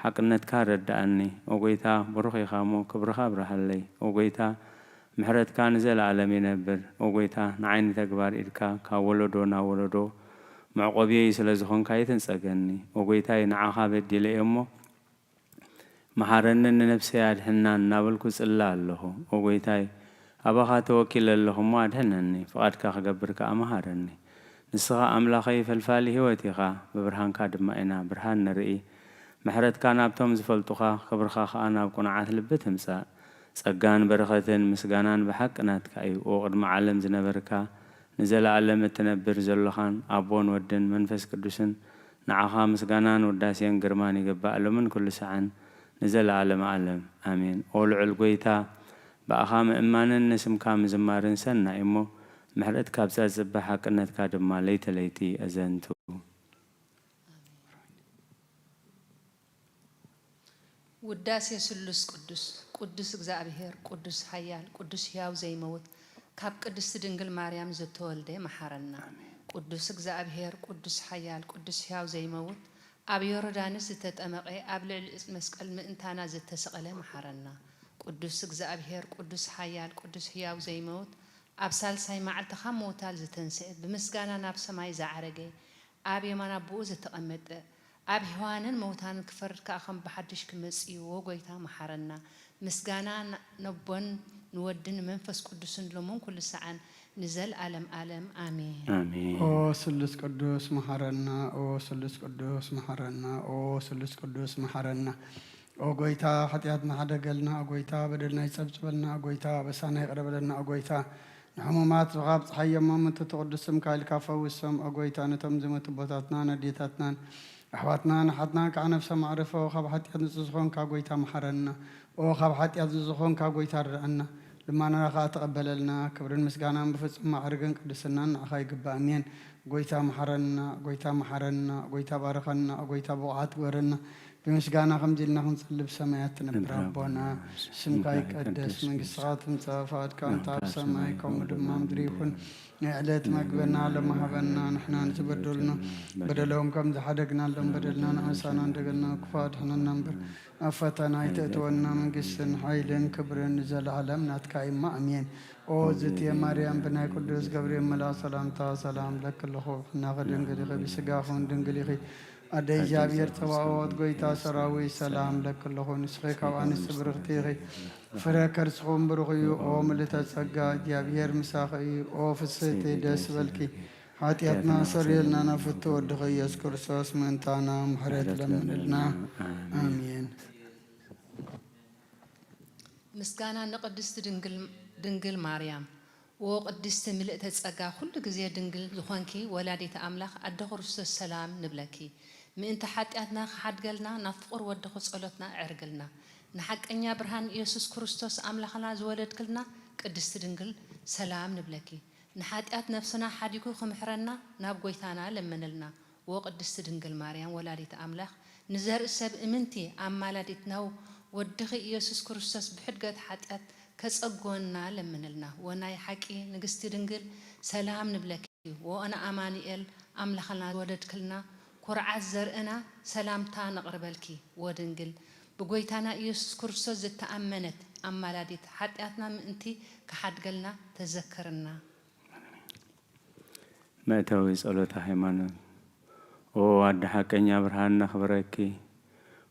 ሓቅነትካ ረድኣኒ። ወጎይታ፣ ብሩኽ ኢኻ እሞ ክብርኻ ኣብርሃለይ። ወጎይታ፣ ምሕረትካ ንዘለኣለም ይነብር። ኦ ጐይታ፣ ንዓይ ንተግባር ኢድካ ካብ ወለዶ ናብ ወለዶ መዕቆብየይ ስለ ዝኾንካ ኣይትንጸገኒ። ኦ ጐይታይ፣ ንዓኻ በዲለ እየ እሞ፣ መሓረንን ንነፍሰይ ኣድሕናን እናበልኩ ጽለ ኣለኹ። ኦ ጐይታይ፣ ኣባኻ ተወኪለ ኣለኹ እሞ ኣድሕነኒ፣ ፍቓድካ ክገብር ከኣ መሃረኒ። ንስኻ ኣምላኸይ ፈልፋሊ ህይወት ኢኻ፣ ብብርሃንካ ድማ ኢና ብርሃን ንርኢ። ምሕረትካ ናብቶም ዝፈልጡኻ፣ ክብርኻ ኸኣ ናብ ቅኑዓት ልቢ ትምጻእ። ጸጋን በረኸትን ምስጋናን ብሓቂ ናትካ እዩ። ኦ ቅድሚ ዓለም ዝነበርካ፣ ንዘለኣለም እትነብር ዘሎኻን፣ ኣቦን ወድን መንፈስ ቅዱስን፣ ንዓኻ ምስጋናን ውዳሴን ግርማን ይግባእ፣ ሎምን ኩሉ ሰዓን ንዘለኣለመ ኣለም። ኣሜን። ኦ ልዑል ጐይታ፣ ብኣኻ ምእማንን ንስምካ ምዝማርን ሰናይ እሞ፣ ምሕረትካ ኣብዛ ጽባሕ ሓቅነትካ ድማ ለይቲ ለይቲ ኣዘንቱ። ውዳሴ ስሉስ ቅዱስ። ቅዱስ እግዚኣብሔር፣ ቅዱስ ሓያል፣ ቅዱስ ሕያው ዘይመውት፣ ካብ ቅድስቲ ድንግል ማርያም ዝተወልደ መሓረና። ቅዱስ እግዚኣብሔር፣ ቅዱስ ሓያል፣ ቅዱስ ሕያው ዘይመውት፣ ኣብ ዮርዳኖስ ዝተጠመቐ፣ ኣብ ልዕሊ ዕጽ መስቀል ምእንታና ዝተሰቐለ መሓረና። ቅዱስ እግዚኣብሔር፣ ቅዱስ ሓያል፣ ቅዱስ ሕያው ዘይመውት፣ ኣብ ሳልሳይ መዓልቲ ካብ ምውታል ዝተንስአ፣ ብምስጋና ናብ ሰማይ ዝዓረገ፣ ኣብ የማን ኣቦኡ ዝተቐመጠ፣ ኣብ ሕያዋንን መውታንን ክፈርድ ከኣ ከም ብሓድሽ ክመጽእ እዩ። ዎ ጐይታ መሓረና። ምስጋና ን-፣ ነቦን ንወድን ንመንፈስ ቅዱስን ሎምን ኩሉ ሰዓን ንዘልኣለም ኣለም። ኣሜን። ኣሜን። ኦ ስሉስ ቅዱስ መሓረና፣ ኦ ስሉስ ቅዱስ መሓረና፣ ኦ ስሉስ ቅዱስ መሓረና። ኦ ጐይታ፣ ሓጢኣትና ሓደገልና፣ ኦ ጐይታ፣ በደልና ይጸብጽበልና፣ ኦ ጐይታ፣ ኣበሳና ይቕረ በለልና፣ ኦ ጐይታ፣ ንሕሙማት ዞኻ ኣብጽሓዮም፣ እሞ ምእንቲ ቅዱስ ስምካ ኢልካ ፈውሶም፣ ኦ ጐይታ፣ ነቶም ዝሞቱ ኣቦታትናን ኣዴታትናን ኣሕዋትናን ኣሓትናን ከዓ ነፍሶም ኣዕርፎ፣ ካብ ሓጢኣት ንጹህ ዝኾንካ ጐይታ መሓረና። ኦ ካብ ሓጢኣት ንጹህ ዝኾንካ ጐይታ ርድኣና። ልማናና ከኣ ተቐበለልና። ክብርን ምስጋናን ብፍጹም ማዕርግን ቅድስናን ንዓኻ ይግባእ። ኣሜን። ጎይታ መሓረና፣ ጎይታ መሓረና፣ ጎይታ ባርኸና፣ ጎይታ ብቑዓት ግበረና። ብምስጋና ከምዚ ኢልና ክንጸልብ ሰማያት ትነብር ኣቦና፣ ስምካ ይቀደስ፣ መንግስትኻ ትምጻእ፣ ፍቓድካ እንተ ኣብ ሰማይ ከምኡ ድማ ምድሪ ይኹን። ናይ ዕለት መግብና ሎሚ ሃበና፣ ንሕና ንዝበደሉና በደሎም ከም ዝሓደግናሎም በደልና ንኣንሳና፣ እንደገና ክፉ ኣድሕነና እምበር ኣብ ፈተና ኣይተእትወና፣ መንግስትን ሓይልን ክብርን ንዘለዓለም ናትካ እማ፣ ኣሜን። ኦ ዝትየ ማርያም፣ ብናይ ቅዱስ ገብርኤል መልኣክ ሰላምታ ሰላም ለኪ ኣለኹ። ብሕናኺ ድንግል ኢኺ፣ ብስጋኺ እውን ድንግል ኢኺ። ኣደ እግዚኣብሔር ጸባኦት፣ ጎይታ ሰራዊት፣ ሰላም ለኪ ኣለኹ። ንስኺ ካብ ኣንስቲ ብርኽቲ ኢኺ፣ ፍረ ከርስኹም ብሩኽ እዩ። ኦ ምልእተ ጸጋ፣ እግዚኣብሔር ምሳኺ እዩ። ኦ ፍስህቲ፣ ደስ በልኪ። ሓጢኣትና ሰሪየልና፣ ናብ ፍቱ ወድኺ ኢየሱስ ክርስቶስ ምእንታና ምሕረት ለምንልና። ኣሜን። ምስጋና ንቅድስቲ ድንግል፣ ድንግል ማርያም። ዎ ቅድስቲ ምልእተ ጸጋ፣ ኩሉ ግዜ ድንግል ዝኾንኪ ወላዲተ ኣምላኽ ኣደ ክርስቶስ፣ ሰላም ንብለኪ። ምእንቲ ሓጢኣትና ክሓድገልና፣ ናብ ፍቑር ወድኺ ጸሎትና ኣዕርግልና። ንሓቀኛ ብርሃን ኢየሱስ ክርስቶስ ኣምላኽና ዝወለድክልና ቅድስቲ ድንግል፣ ሰላም ንብለኪ። ንሓጢኣት ነፍስና ሓዲጉ ክምሕረና ናብ ጎይታና ለምንልና። ዎ ቅድስቲ ድንግል ማርያም ወላዲት ኣምላኽ፣ ንዘርኢ ሰብ እምንቲ ኣማላዲት፣ ናብ ወድኺ ኢየሱስ ክርስቶስ ብሕድገት ሓጢኣት ከጸግወና ለምንልና። ወናይ ሓቂ ንግስቲ ድንግል፣ ሰላም ንብለኪ። ወኦነ ኣማኑኤል፣ ኣምላኽና ዝወለድክልና፣ ኩርዓት ዘርእና፣ ሰላምታ ነቕርበልኪ። ወድንግል፣ ብጎይታና ኢየሱስ ክርስቶስ ዝተኣመነት ኣማላዲት፣ ሓጢኣትና ምእንቲ ክሓድገልና ተዘከርና። መእተዊ ጸሎተ ሃይማኖት። ኦ ኣደ ሓቀኛ ብርሃን ነኽብረኪ።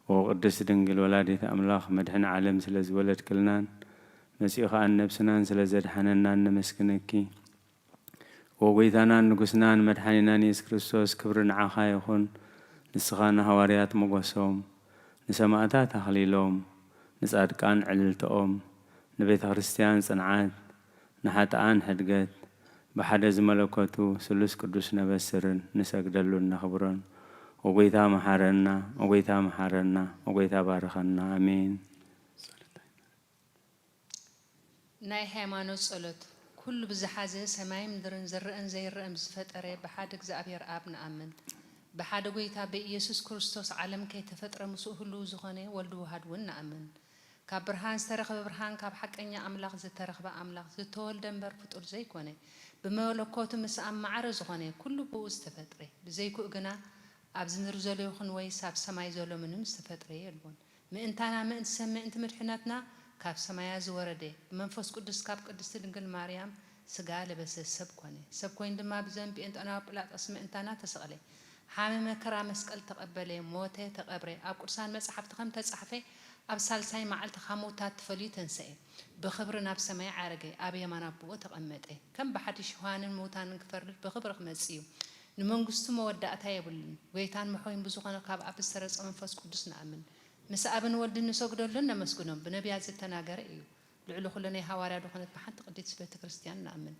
ኦ ቅድስት ድንግል ወላዲት ኣምላኽ መድሕን ዓለም ስለ ዝወለድክልናን መጺኡ ኸኣ ነብስናን ስለ ዘድሓነናን ነመስግነኪ። ኦ ጎይታናን ንጉስናን መድሓኒናን የሱስ ክርስቶስ፣ ክብሪ ንዓኻ ይኹን። ንስኻ ንሃዋርያት ሞገሶም፣ ንሰማእታት ኣኽሊሎም፣ ንጻድቃን ዕልልትኦም፣ ንቤተ ክርስትያን ጽንዓት፣ ንሓጥኣን ሕድገት፣ ብሓደ ዝመለኮቱ ስሉስ ቅዱስ ነበስርን ንሰግደሉን ነኽብሮን። ኦ ጎይታ መሓረና፣ ኦ ጎይታ መሓረና፣ ኦ ጎይታ ባርኸና። ኣሜን። ናይ ሃይማኖት ጸሎት። ኩሉ ብዝሓዘ ሰማይ ምድርን ዝረአን ዘይረአን ብዝፈጠረ ብሓደ እግዚኣብሔር ኣብ ንኣምን። ብሓደ ጎይታ ብኢየሱስ ክርስቶስ ዓለም ከይተፈጥረ ምስኡ ህልው ዝኾነ ወልዱ ውሃድ እውን ንኣምን። ካብ ብርሃን ዝተረኽበ ብርሃን፣ ካብ ሓቀኛ ኣምላኽ ዝተረኽበ ኣምላኽ፣ ዝተወልደ እምበር ፍጡር ዘይኮነ፣ ብመለኮቱ ምስ ኣብ ማዕረ ዝኾነ ኩሉ ብኡ ዝተፈጥረ። ብዘይክኡ ግና ኣብዚ ምድሪ ዘሎ ይኹን ወይስ ኣብ ሰማይ ዘሎ ምንም ዝተፈጥረ የልቦን። ምእንታና፣ ምእንቲ ሰብ፣ ምእንቲ ምድሕነትና ካብ ሰማያ ዝወረደ፣ ብመንፈስ ቅዱስ ካብ ቅድስቲ ድንግል ማርያም ስጋ ለበሰ፣ ሰብ ኮነ። ሰብ ኮይኑ ድማ ብዘን ጴንጠናዊ ጲላጦስ ምእንታና ተሰቕለ። ሓመ፣ መከራ መስቀል ተቐበለ፣ ሞተ፣ ተቐብረ። ኣብ ቅዱሳን መጻሕፍቲ ከም ተጻሕፈ፣ ኣብ ሳልሳይ መዓልቲ ካብ ምውታት ተፈልዩ ተንሰኤ። ብኽብሪ ናብ ሰማይ ዓረገ፣ ኣብ የማን ኣቦኡ ተቐመጠ። ከም ብሓድሽ ሕያዋንን ምውታንን ክፈርድ ብኽብሪ ክመጽእ እዩ። ንመንግስቱ መወዳእታ የብሉን። ጎይታን መሕወይን ብዝኾነ ካብ ኣብ ዝተረጸ መንፈስ ቅዱስ ንኣምን። ምስ ኣብን ወልድን ንሰግደሉን ነመስግኖም። ብነቢያት ዝተናገረ እዩ። ልዕሊ ኩሉ ናይ ሃዋርያ ዝኾነት ብሓንቲ ቅድስት ቤተ ክርስቲያን ንኣምን።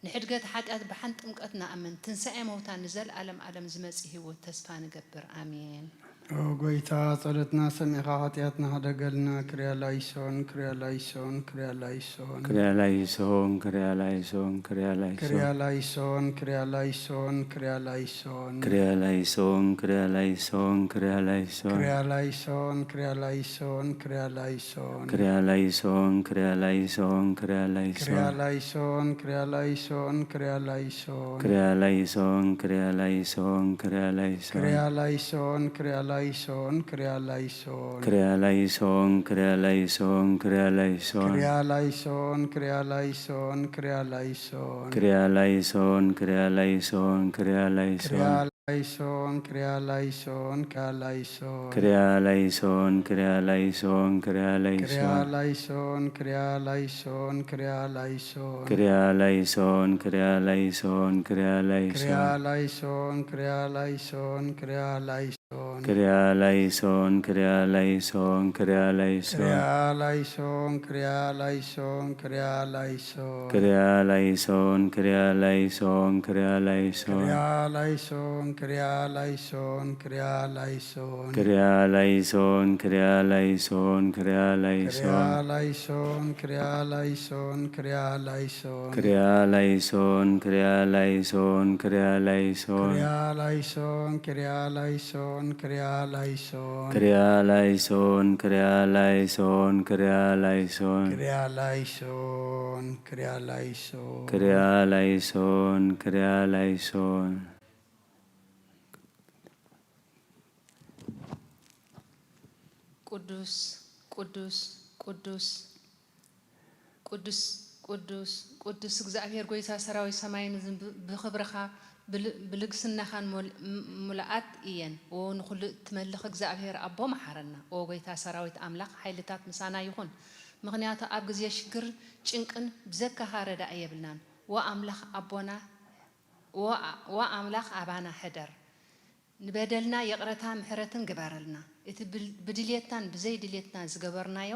ንሕድገት ሓጢኣት ብሓንቲ ጥምቀት ንኣምን። ትንሳኤ መውታን ንዘለኣለም ኣለም ዝመጽእ ህይወት ተስፋ ንገብር። ኣሜን። ኦ ጎይታ፣ ጸሎትና ሰሚዕኻ ሓጢኣትና ሕደገልና። ክርያ ላይሶን፣ ክርያ ላይሶን፣ ክርያ ላይሶን። ክርያ ላይሶን፣ ክርያ ላይሶን፣ ክርያ ላይሶን። ክርያ ላይሶን፣ ክርያ ላይሶን፣ ክርያ ላይሶን። ክርያ ላይሶን፣ ክርያ ላይሶን፣ ክርያ ላይሶን። ክርያ ላይሶን፣ ክርያ ላይሶን፣ ክርያ ላይሶን። ክርያ ላይሶን፣ ክርያ ላይሶን፣ ክርያ ላይሶን። ክርያ ላይሶን፣ ክርያ ላይሶን፣ ክርያ ላይሶን። ክርያ ላይሶን፣ ክርያ ላይሶን፣ ክርያ ላይሶን። ክርያ ላይሶን፣ ክርያ ላይሶን፣ ክርያ ላይሶን። ክርያ ላይሶን፣ ክርያ ላይሶን፣ ክርያ ላይሶን። ክርያ ላይሶን፣ ክርያ ላይሶን፣ ክርያ ላይሶን። ክርያ ላይሶን፣ ክርያ ላይሶን፣ ክርያ ላይሶን። ክርያ ላይሶን፣ ክርያ ላይሶን፣ ክርያ ላይሶን። ክርያ ላይሶን፣ ክርያ ላይሶን፣ ክርያ ላይሶን። ክርያ ላይሶን፣ ክርያ ላይሶን፣ ክርያ ላይሶን። ክርያ ላይሶን፣ ክርያ ላይሶን፣ ክርያ ላይሶን። ክርያ ላይሶን፣ ክርያ ላይሶን፣ ክርያ ላይሶን። ክሪያ ላይሶን፣ ክሪያ ላይሶን፣ ክሪያ ላይሶን። ክሪያ ላይሶን፣ ክሪያ ላይሶን፣ ክሪያ ላይሶን። ክሪያ ላይሶን፣ ክሪያ ላይሶን፣ ክሪያ ላይሶን። ክሪያ ላይሶን፣ ክሪያ ላይሶን፣ ክሪያ ላይሶን። ክሪያ ላይሶን፣ ክሪያ ላይሶን፣ ክሪያ ላይሶን። ክሪያ ላይሶን፣ ክሪያ ላይሶን፣ ክሪያ ላይሶን። ክሪያ ላይሶን፣ ክሪያ ላይሶን፣ ክሪያ ላይሶን። ክሪያ ላይሶን፣ ክሪያ ላይሶን፣ ክሪያ ላይሶን። ክሪያ ላይሶን፣ ክሪያ ላይሶን፣ ክሪያ ላይሶን። ክሪያ ላይሶን፣ ክሪያ ላይሶን። ክሪያ ላይሶን፣ ክሪያ ላይሶን። ቅዱስ፣ ቅዱስ፣ ቅዱስ፣ ቅዱስ፣ ቅዱስ፣ ቅዱስ እግዚኣብሔር ጐይታ ሰራዊት ሰማይን ምድርን ብ-፣ ብኽብርኻ፣ ብል-፣ ብልግስናኻን ሞል-፣ ም-፣ ምሉኣት እየን። ዎ ንኹሉ እትመልኽ እግዚኣብሔር ኣቦ መሓረና። ዎ ጐይታ ሰራዊት ኣምላኽ ሓይልታት ምሳና ይኹን። ምኽንያቱ ኣብ ግዜ ሽግርን ጭንቅን ብዘካኻ ረዳኢ የብልናን። ዎ ኣምላኽ ኣቦና፣ ዎ ኣ-፣ ዎ ኣምላኽ ኣባና ሕደር። ንበደልና ይቕረታ ምሕረትን ግበረልና። እቲ ብል-፣ ብድልየትናን ብዘይ ድልየትና ዝገበርናዮ፣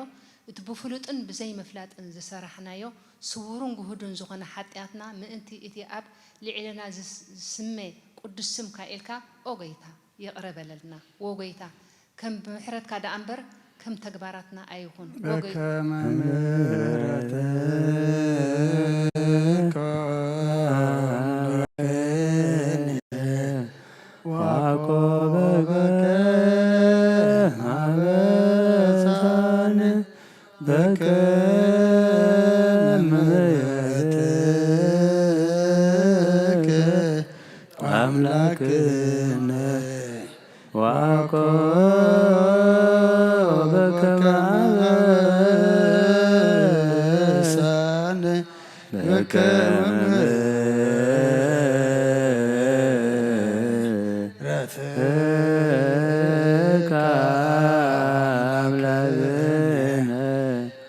እቲ ብፍሉጥን ብዘይ ምፍላጥን ዝሰራሕናዮ፣ ስዉርን ግሁድን ዝኾነ ሓጢኣትና ምእንቲ እቲ ኣብ ልዕሌና ዝስ-፣ ዝስመ ቅዱስ ስምካ ኢልካ፣ ኦ ጐይታ፣ ይቕረ በለልና። ዎ ጐይታ፣ ከም ብምሕረትካ ደኣ እምበር ከም ተግባራትና ኣይኹን። ዎ ጐይታ በከመ ምሕረትከ ዋኮበከ አበሳነ በከመ ምሕረትከ አምላክነ ዋኮበከ አበሳነ በከመ ምሕረትከ አምላክነ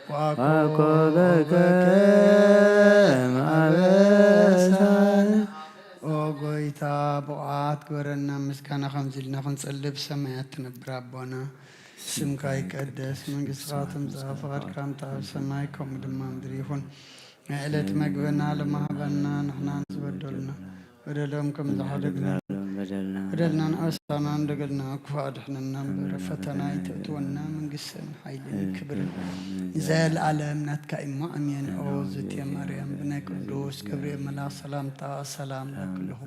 ዋኮበከ አበሳነ። ኦ ጐይታ፣ ብቑዓት ግበረና፣ ምስጋና ከምዚ ኢልና ክንጽሊ ብሰማያት ትነብር ኣቦና፣ ስምካ ይቀደስ፣ መንግስትኻ ትምጻእ፣ ፍቓድካ ከምቲ ኣብ ሰማይ ከምኡ ድማ ምድሪ ይኹን። ናይ ዕለት መግብና ሎሚ ሃበና፣ ንሕና ንዝበደሉና በደሎም ከም ዝሓደግና በደልና በደልና ንኣሳና እንደገልና ክፉእ ኣድሕነና እምበር፣ ፈተና ኣይተእትወና፣ መንግስትን ሓይልን ክብርን ንዘለኣለም ናትካ እሞ ኣሜን። ኦ ዝትየ ማርያም፣ ብናይ ቅዱስ ገብርኤል መልኣኽ ሰላምታ ሰላም እብለኪ ኣለኹ።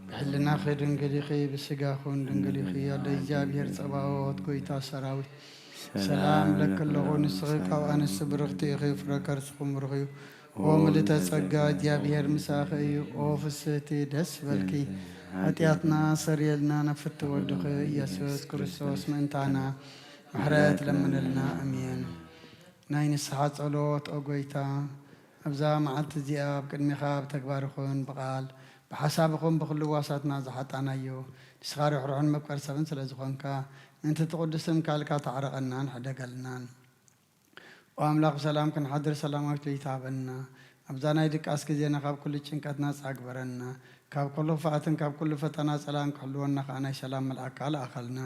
ብሕልናኺ ድንግል ኢኺ፣ ብስጋኹን ድንግል ኢኺ። ኣደ እግዚኣብሔር ጸባኦት፣ ጐይታ ሰራዊት፣ ሰላም እብለኪ ኣለኹ። ንስኺ ካብ ኣንስቲ ብርኽቲ ኢኺ፣ ፍረ ከርስኹም ብሩኽ እዩ። ኦ ምልእተ ጸጋ፣ እግዚኣብሔር ምሳኺ እዩ። ኦ ፍስህቲ፣ ደስ ይበልኪ። ሓጢኣትና ሰርየልና፣ ናብ ፍትሒ ወድኺ ኢየሱስ ክርስቶስ ምእንታና ምሕረት ለምንልና። ኣሜን። ናይ ንስሓ ጸሎት። ኦ ጐይታ፣ ኣብዛ መዓልቲ እዚኣ ኣብ ቅድሜኻ ብተግባር ይኹን ብቓል ብሓሳብ ይኹን ብኹሉ ዋሳትና ዝሓጣናዮ፣ ንስኻ ርሕሩሕን መፍቀር ሰብን ስለ ዝኾንካ፣ ምእንቲ እቲ ቅዱስ ስምካ ኢልካ ተዓረቐናን ሕደገልናን። ኦ ኣምላኽ፣ ብሰላም ክንሓድር ሰላማዊት ለይቲ ሃበና። ኣብዛ ናይ ድቃስ ግዜና ካብ ኩሉ ጭንቀት ናጻ ግበረና። ካብ ኩሉ ክፍኣትን ካብ ኩሉ ፈተና ጸላእን ክሕልወና ከኣ ናይ ሰላም መልኣካ ለኣኸልና።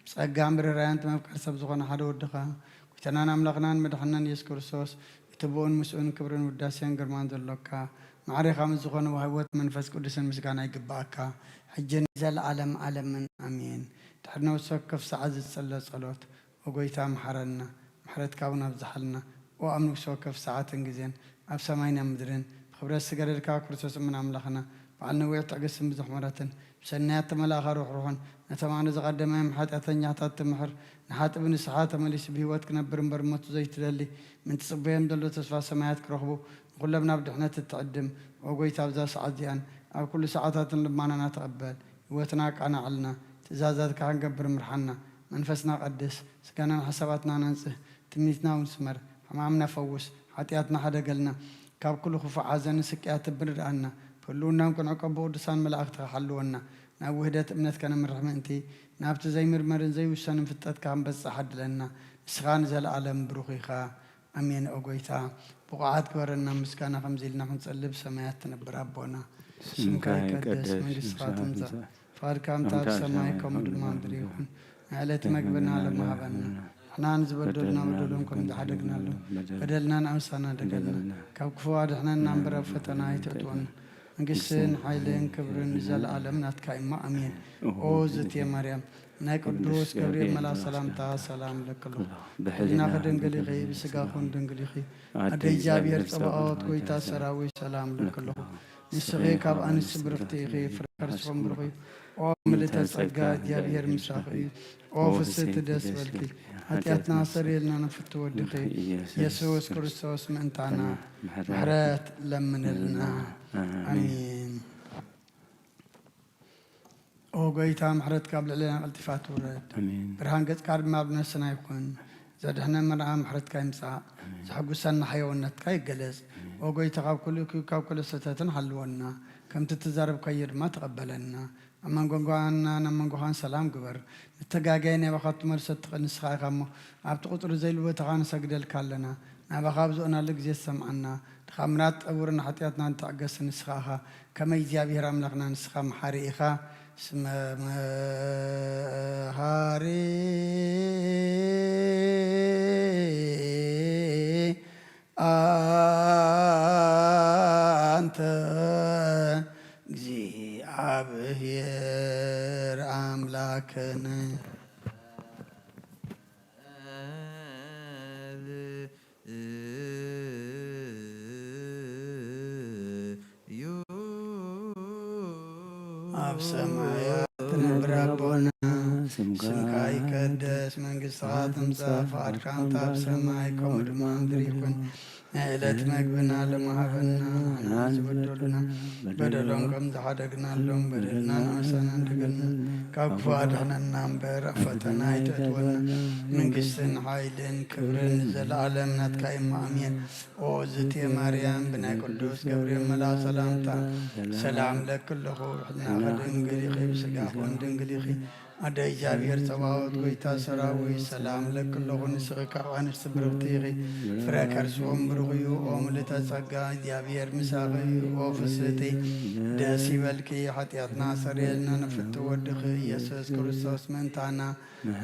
ብጸጋን ብርራያን እቲ መፍቀር ሰብ ዝኾነ ሓደ ወድኻ፣ ጐይታናን ኣምላኽናን መድሓንናን ኢየሱስ ክርስቶስ፣ እቲ ብኡን ምስኡን ክብርን ውዳሴን ግርማን ዘሎካ፣ ማዕሬኻ ምስ ዝኾነ ወሃቢ ሕይወት መንፈስ ቅዱስን ምስጋና ይግብኣካ፣ ሕጂ ንዘለዓለም ዓለምን ኣሜን። ድሕሪ ነፍሲ ወከፍ ሰዓት ዝጸለ ጸሎት፣ ኦ ጐይታ፣ መሓረና፣ ምሕረትካ እውን ኣብዝሓልና። ኦ ኣብ ነፍሲ ወከፍ ሰዓትን ግዜን፣ ኣብ ሰማይን ኣብ ምድርን፣ ብኽብረት ዝገደድካ ክርስቶስ እሙን ኣምላኽና፣ በዓል ነዊሕ ትዕግስትን ብዙሕ ምሕረትን፣ ብሰናያት እተመላእኻ ርሕሩሕን፣ ነቶም ኣነ ዝቐደመዮም ሓጢኣተኛታት ትምሕር፣ ንሓጥእ ብንስሓ ተመሊሱ ብህይወት ክነብር እምበር ሞቱ ዘይትደሊ፣ ምእንቲ ጽቡዮም ዘሎ ተስፋ ሰማያት ክረኽቡ፣ ንኹሎም ናብ ድሕነት እትዕድም፣ ኦ ጐይታ፣ ኣብዛ ሰዓት እዚኣን ኣብ ኩሉ ሰዓታትን ልማናና ተቐበል። ህይወትና ኣቃናዕልና፣ ትእዛዛትካ ክንገብር ምርሓና። መንፈስና ቀድስ፣ ስጋናን ሓሳባትናን ኣንጽህ፣ ትምኒትና እውን ስመር፣ ሕማምና ፈውስ፣ ሓጢኣትና ሓደገልና፣ ካብ ኩሉ ክፉእ ሓዘንን ስቅያትን ብርድኣና፣ ብህልውናን ክንዕቆ ብቅዱሳን መላእኽትኻ ሓልወና፣ ናብ ውህደት እምነት ከነምርሕ ምእንቲ፣ ናብቲ ዘይምርመርን ዘይውሰንን ፍልጠትካ ክንበጽሕ ዓድለና። ንስኻ ንዘለኣለም ብሩኽ ኢኻ። ኣሜን። ኦ ጐይታ፣ ብቑዓት ግበረና፣ ምስጋና ከምዚ ኢልና ክንጸሊ ብሰማያት ትነብር ኣቦና፣ ስምካ ይቀደስ፣ መንግስትኻ ትምጻእ፣ ፍቓድካ ከምታ ኣብ ሰማይ ከምኡ ድማ ምድሪ ይኹን። ናይ ዕለት መግብና ሎሚ ሃበና። ንሕና ንዝበደሉና በደሎም ከም ዝሓደግናሎም በደልናን ኣምሳና ደገልና። ካብ ክፉ ኣድሕነና እምበር ኣብ ፈተና ኣይተእትወና። መንግስትን ሓይልን ክብርን ንዘለኣለም ናትካ እሞ ኣሜን። ኦ ዝእቲ ማርያም ናይ ቅዱስ ገብርኤል መልኣክ ሰላምታ ሰላም እለኪ ኣለኹ። ብሕሊናኺ ድንግል ኢኺ፣ ብስጋኹን ድንግል ኢኺ። ኣደ እግዚኣብሔር ጸባኦት ጎይታ ሰራዊት ሰላም እለኪ ኣለኹ። ንስኺ ካብ ኣንስቲ ብርኽቲ ኢኺ፣ ፍረ ከርስኹም ብሩኽ እዩ። ኦ ምልእተ ጸጋ እግዚኣብሔር ምሳኺ እዩ። ኦ ፍስሕቲ ደስ በልኪ። ሓጢኣትና ሰርየልና ንፍቲ ወድኺ ኢየሱስ ክርስቶስ ምእንታና ምሕረት ለምንልና። ኣሜን። ኦ ጎይታ፣ ምሕረትካ ኣብ ልዕሌና ቀልጢፋ ትውረድ። ኣሜን። ብርሃን ገጽካ ድማ ኣብ ነፍስና ይኹን። ዘድሕነ መርዓ ምሕረትካ ይምጻእ። ኣሜን። ዘሐጉሰና ሕያውነትካ ይገለጽ። ኣሜን። ኦ ጎይታ፣ ካብ ኩሉ እኩይ፣ ካብ ኩሉ ስሕተትን ሓልወና። ከምቲ እትዛረብካዮ ድማ ተቐበለና። ኣብ መንጎ መንጎኻን ኣብ መንጎኻን ሰላም ግበር። ንተጋግየ ናባኻ እትመልሶ እትኽእል ንስኻ ኢኻ እሞ፣ ኣብቲ ቁጽሪ ዘይብሉ ቦታ ኸኣ ንሰግደልካ ኣለና። ናባኻ ኣብ ዝኦናሉ ግዜ ትሰምዓና። ድኻምና ትጠውርን ንሓጢኣትና እትሕገስን ንስኻ ኢኻ። ከመይ እግዚኣብሔር ኣምላኽና ንስኻ መሓሪ ኢኻ። እስመ መሃሪ ኣንተ እግዚኣብሔር ኣምላክነ። ኣብ ሰማያት ትነብር ኣቦና፣ ስምካ ይቀደስ፣ መንግስትኻ ትምጻእ፣ ፍቓድካ ከምታ ኣብ ሰማይ ከምኡ ድማ ምድሪ ይኹን። ናይ ዕለት መግብና ሎሚ ሃበና፣ ንሕና ዝበደሉና በደሎም ከም ዝሓደግናሎም በደልና ንኣሳና እንደገልና፣ ካብ ክፉ ኣድሕነና እምበር ኣብ ፈተና ኣይተእትወና። መንግስትን ሓይልን ክብርን ንዘለኣለም ናትካ እዩ፣ ኣሜን። ኦ ዝቴ ማርያም፣ ብናይ ቅዱስ ገብርኤል መልኣኽ ሰላምታ ሰላም እለኪ ኣለኹ። ብሕልናኺ ድንግል ኢኺ፣ ብስጋኺ እውን ድንግል ኢኺ። ኣደ እግዚኣብሔር ጸባኦት፣ ጎይታ ሰራዊት፣ ሰላም እለኪ ኣለኹ። ንስኺ ካብ ኣንስቲ ብርኽቲ ኢኺ፣ ፍረ ከርስኺ እውን ብሩኽ እዩ። ኦ ምልእተ ጸጋ፣ እግዚኣብሔር ምሳኺ እዩ። ኦ ፍስህቲ፣ ደስ ይበልኪ፣ ሓጢኣትና ሰርየልና፣ ንፍቲ ወድኺ ኢየሱስ ክርስቶስ ምእንታና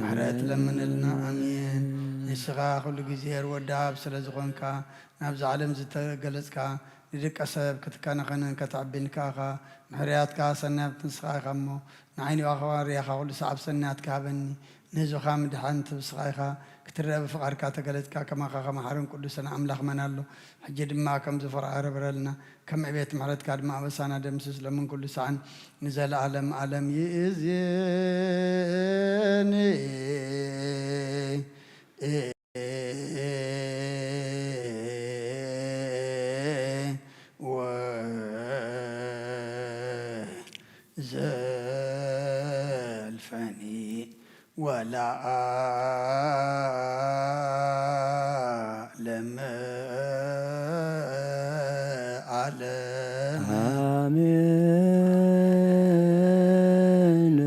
ምሕረት ለምንልና። ኣሜን። ንስኻ ኩሉ ግዜ ርወዳ ኣብ ስለ ዝኾንካ፣ ናብዛ ዓለም ዝተገለጽካ፣ ንደቀ ሰብ ክትከናኸንን ከተዕብን ከኣኻ፣ ምሕረያትካ ሰናያት ንስኻ ኢኻ እሞ፣ ንዓይኒ ባኻ ርያኻ ኩሉ ሰዓብ ሰናያትካ ሃበኒ። ንህዝብኻ ምድሓን ትብ ስኻ ኢኻ፣ ክትረአ ብፍቓድካ ተገለጽካ፣ ከማኻ ከመሓርን ቅዱስን ኣምላኽ መን ኣሎ? ሕጂ ድማ ከም ዝፈርዖ ርብረልና፣ ከም ዕቤት ምሕረትካ ድማ ኣበሳና ደምስስ፣ ለምን ኩሉ ሰዓን ንዘለኣለም ዓለም። ይእዜኒ ወዘልፈኒ ወለዓለመ ዓለም። ኣሜን።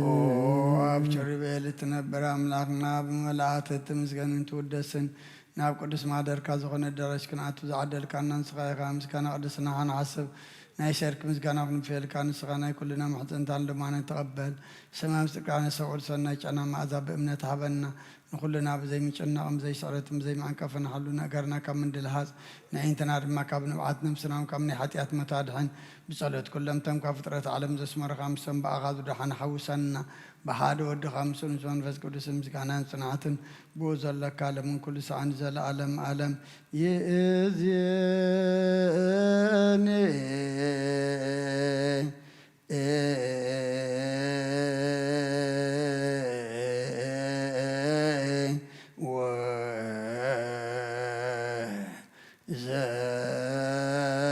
ኦ ኣብ ኪሩቤል እትነብር ኣምላኽና፣ ብመላእክት እትምስገንን ትውደስን፣ ናብ ቅዱስ ማደርካ ዝኾነ ኣዳራሽ ክንኣቱ ዝዓደልካና ንስኻ ኢኻ። ምስጋና ቅድስናኻ ንሓስብ፣ ናይ ሰርክ ምስጋና ክንፍየልካ፣ ንስኻ ናይ ኩልና ማሕፀንታን ልማንን ተቐበል። ሰማይ ምስ ጥቃነ ሰብዑ ሰናይ ጨና መኣዛ ብእምነት ሃበና። ንኹልና ብዘይ ምጭናቕን ብዘይ ስዕረትን ብዘይ መዓንቀፍን ሓሉ፣ ነገርና ካብ ምንድልሃጽ፣ ንዕይንትና ድማ ካብ ንብዓት፣ ነፍስና እውን ካብ ናይ ሓጢኣት ሞት ኣድሕን። ብጸሎት ኩሎም እቶም ካብ ፍጥረት ዓለም ዘስመሩኻ፣ ምስቶም ብኣኻ ዝደሓኑ ሓውሰና። ብሓደ ወድኻ ምስኡ ምስ መንፈስ ቅዱስ ምስጋናን ጽንዓትን ብኡ ዘለካ፣ ለምን ኩሉ ሰዓን ዘለኣለም ዓለም። ይእዜኒ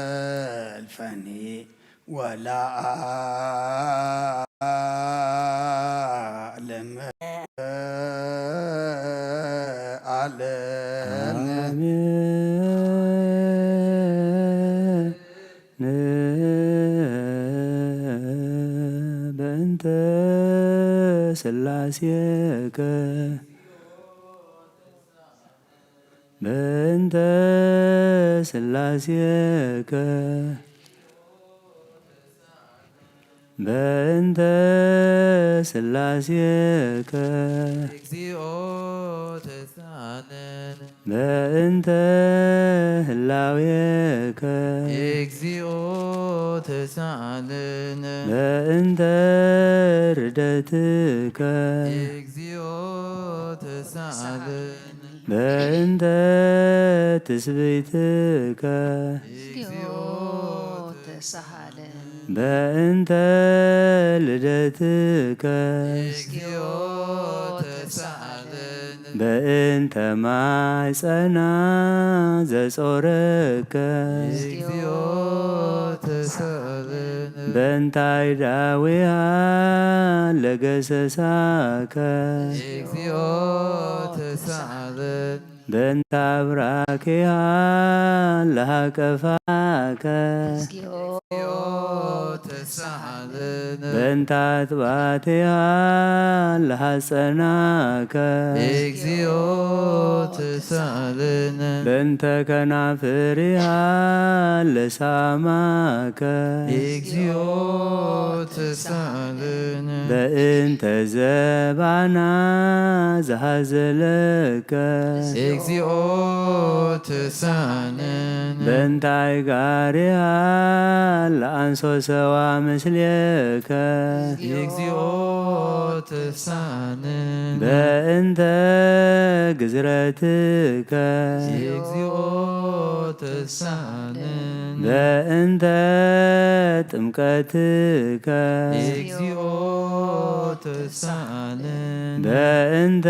ወዘልፈኒ ወለዓለመ ዓለም። ኣሜን። በእንተ ስላሴከ በእንተ ስላሴከ በእንተ ስላሴከ እግዚኦ ተሳለን። በእንተ ህላዌከ እግዚኦ ተሳለን። በእንተ ርደትከ እግዚኦ ተሳለን። በእንተ ትስብእትከ እግዚኦ ተሳሃለን። በእንተ ልደትከ እግዚኦ ተሳሃለን። በእንተ ማይጸና ዘጾረከ እግዚኦ ተሳሃለን። በእንታይ ዳዊሃ ለገሰሳከ እግዚኦ ተሳሃለን። በእንተ አብራኪሃ ለሃቀፋከ እግዚኦ ተሳሃለን። በእንተ አጥባቲሃ ለሃጸናከ እግዚኦ ተሳሃለን። በእንተ ከናፍሪሃ ለሳማከ እግዚኦ ተሳሃለን። በእንተ ዘባና ዘሃዘለከ እግዚኦ ተሳሃለን። በእንታይ ጋሪሃ ለአንሶ ሰዋ ምስሌከ እግዚኦ ተሳሃለን። በእንተ ግዝረትከ እግዚኦ ተሳሃለን። በእንተ ጥምቀትከ እግዚኦ ተሳሃለን። በእንተ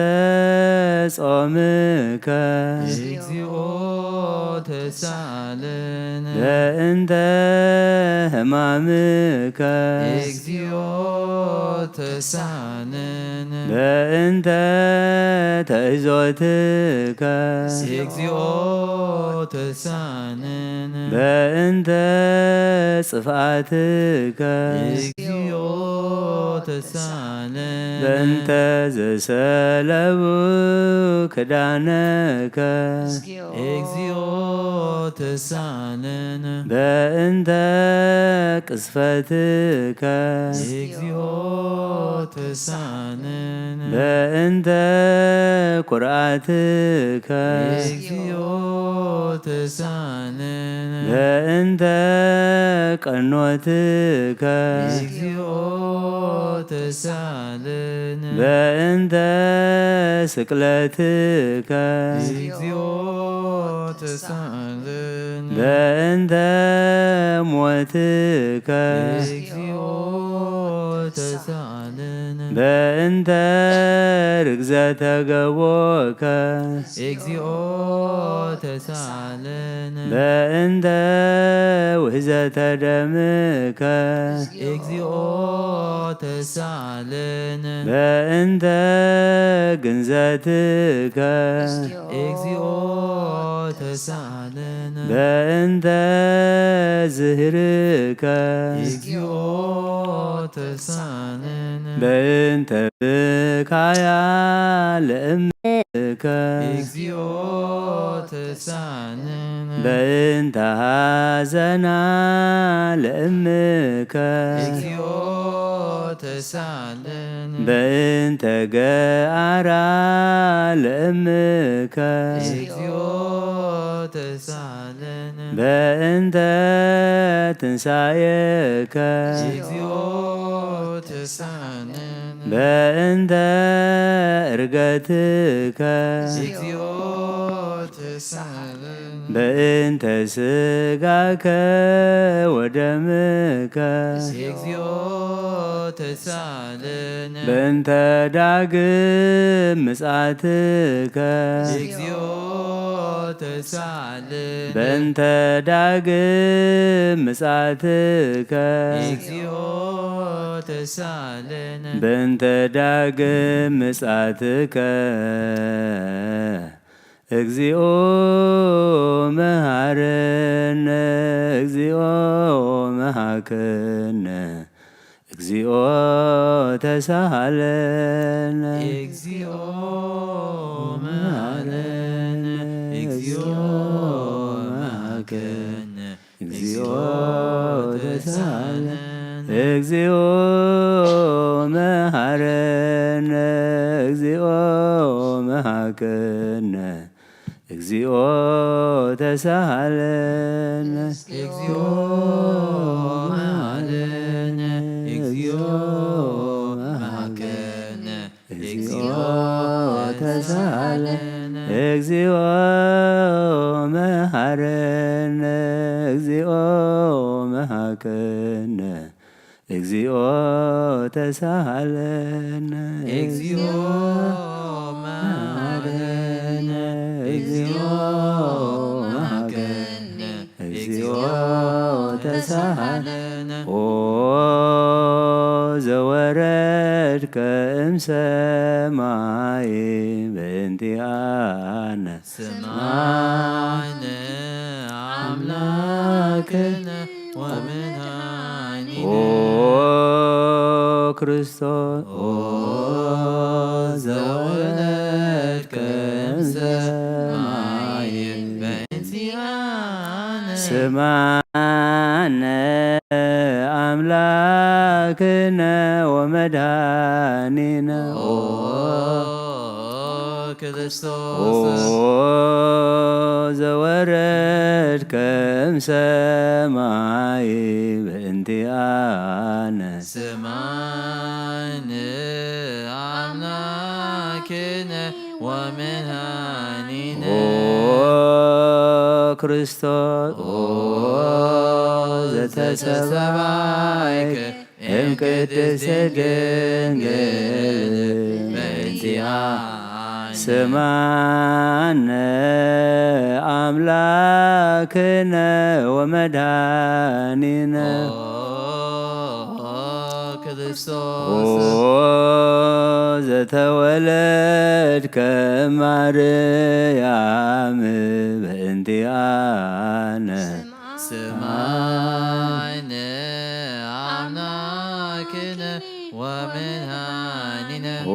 ጾምከ እግዚኦ ተሳሃለን። በእንተ ሕማምከ እግዚኦ ተሳሃለን። በእንተ ተእዞትከ እግዚኦ ተሳሃለን። በእንተ ጽፍኣትከ እግዚኦ ተሳሃለን። በእንተ ዘሰለቡ ክዳነከ እግዚኦ ተሳሃለን። በእንተ ቅስፈትከ እግዚኦ ተሳሃለን። በእንተ ኩርዓትከ እግዚኦ ተሳሃለን። በእንተ ቀኖትከ እግዚኦ ተሳሃለን። በእንተ ስቅለትከ እግዚኦ ተሳሃለን። በእንተ ሞትከ እግዚኦ ተሳሃለን። በእንተ ርግዘተ ገቦከ እግዚኦ ተሳሃለን። በእንተ ውህዘተ ደምከ እግዚኦ ተሳሃለን። በእንተ ግንዘትከ እግዚኦ ተሳሃለን። በእንተ ዝህርከ እግዚኦ ተሳሃለን። በእንተ ብካያ ለእምከ እግዚኦ ተሳሃለን። በእንተ ሐዘና ለእምከ እግዚኦ ተሳሃለን። በእንተ ገአራ ለእምከ እግዚኦ ተሳሃለን። በእንተ ትንሳኤከ እግዚኦ ተሳሃለን። በእንተ እርገትከ እግዚኦ ተሳሃለን። በእንተ ስጋከ ወደምከ እግዚኦ ተሳሃለን። በእንተ ዳግም ምጻትከ እግዚኦ ተሳሃለን። በእንተ ዳግም ምጻትከ እግዚኦ ተሳሃለን። በእንተ ዳግም ምጻትከ እግዚኦ መሃረነ፣ እግዚኦ መሃከነ፣ እግዚኦ ተሳሃለነ። እግዚኦ መሃረነ፣ እግዚኦ መሃከነ፣ እግዚኦ ተሳሃለነ። እግዚኦ መሐረነ፣ እግዚኦ መሐረነ፣ እግዚኦ ተሳሃለነ። እግዚኦ መሐረነ፣ እግዚኦ መሐረነ፣ እግዚኦ ተሳሃለነ። እግዚኦ መሐረነ፣ እግዚኦ መሐረነ፣ እግዚኦ ተሳሃለነ። እግዚኦ መሐረነ፣ እግዚኦ መሐረነ፣ እግዚኦ ተሳሃለነ። ኦ ዘወረድከ እምሰማይ በእንቲኣነ። ስማዕነ ኣምላክነ ወመድኃኒነ። ኦ ክርስቶስ ኦ ዘወረድከ እምሰማይ በእንቲኣነ። ስማዕነ ኣምላክነ ወመድኃኒነ። ኦ ክርስቶስ ኦ ዘወረድከ እምሰማይ በእንቲኣነ። ስማዕነ ኣምላክነ ወመድኃኒነ። ኦ ክርስቶስ ኦ ዘተሰባይከ እም ቅድስት ድንግል በእንቲኣ ስማነ ኣምላክነ ወመድኃኒነ። ኦ ክርስቶስ ኦ ዘተወለድከ ማርያም በእንቲኣነ ስማዕነ ኣምላክነ ወመድኃኒነ። ኦ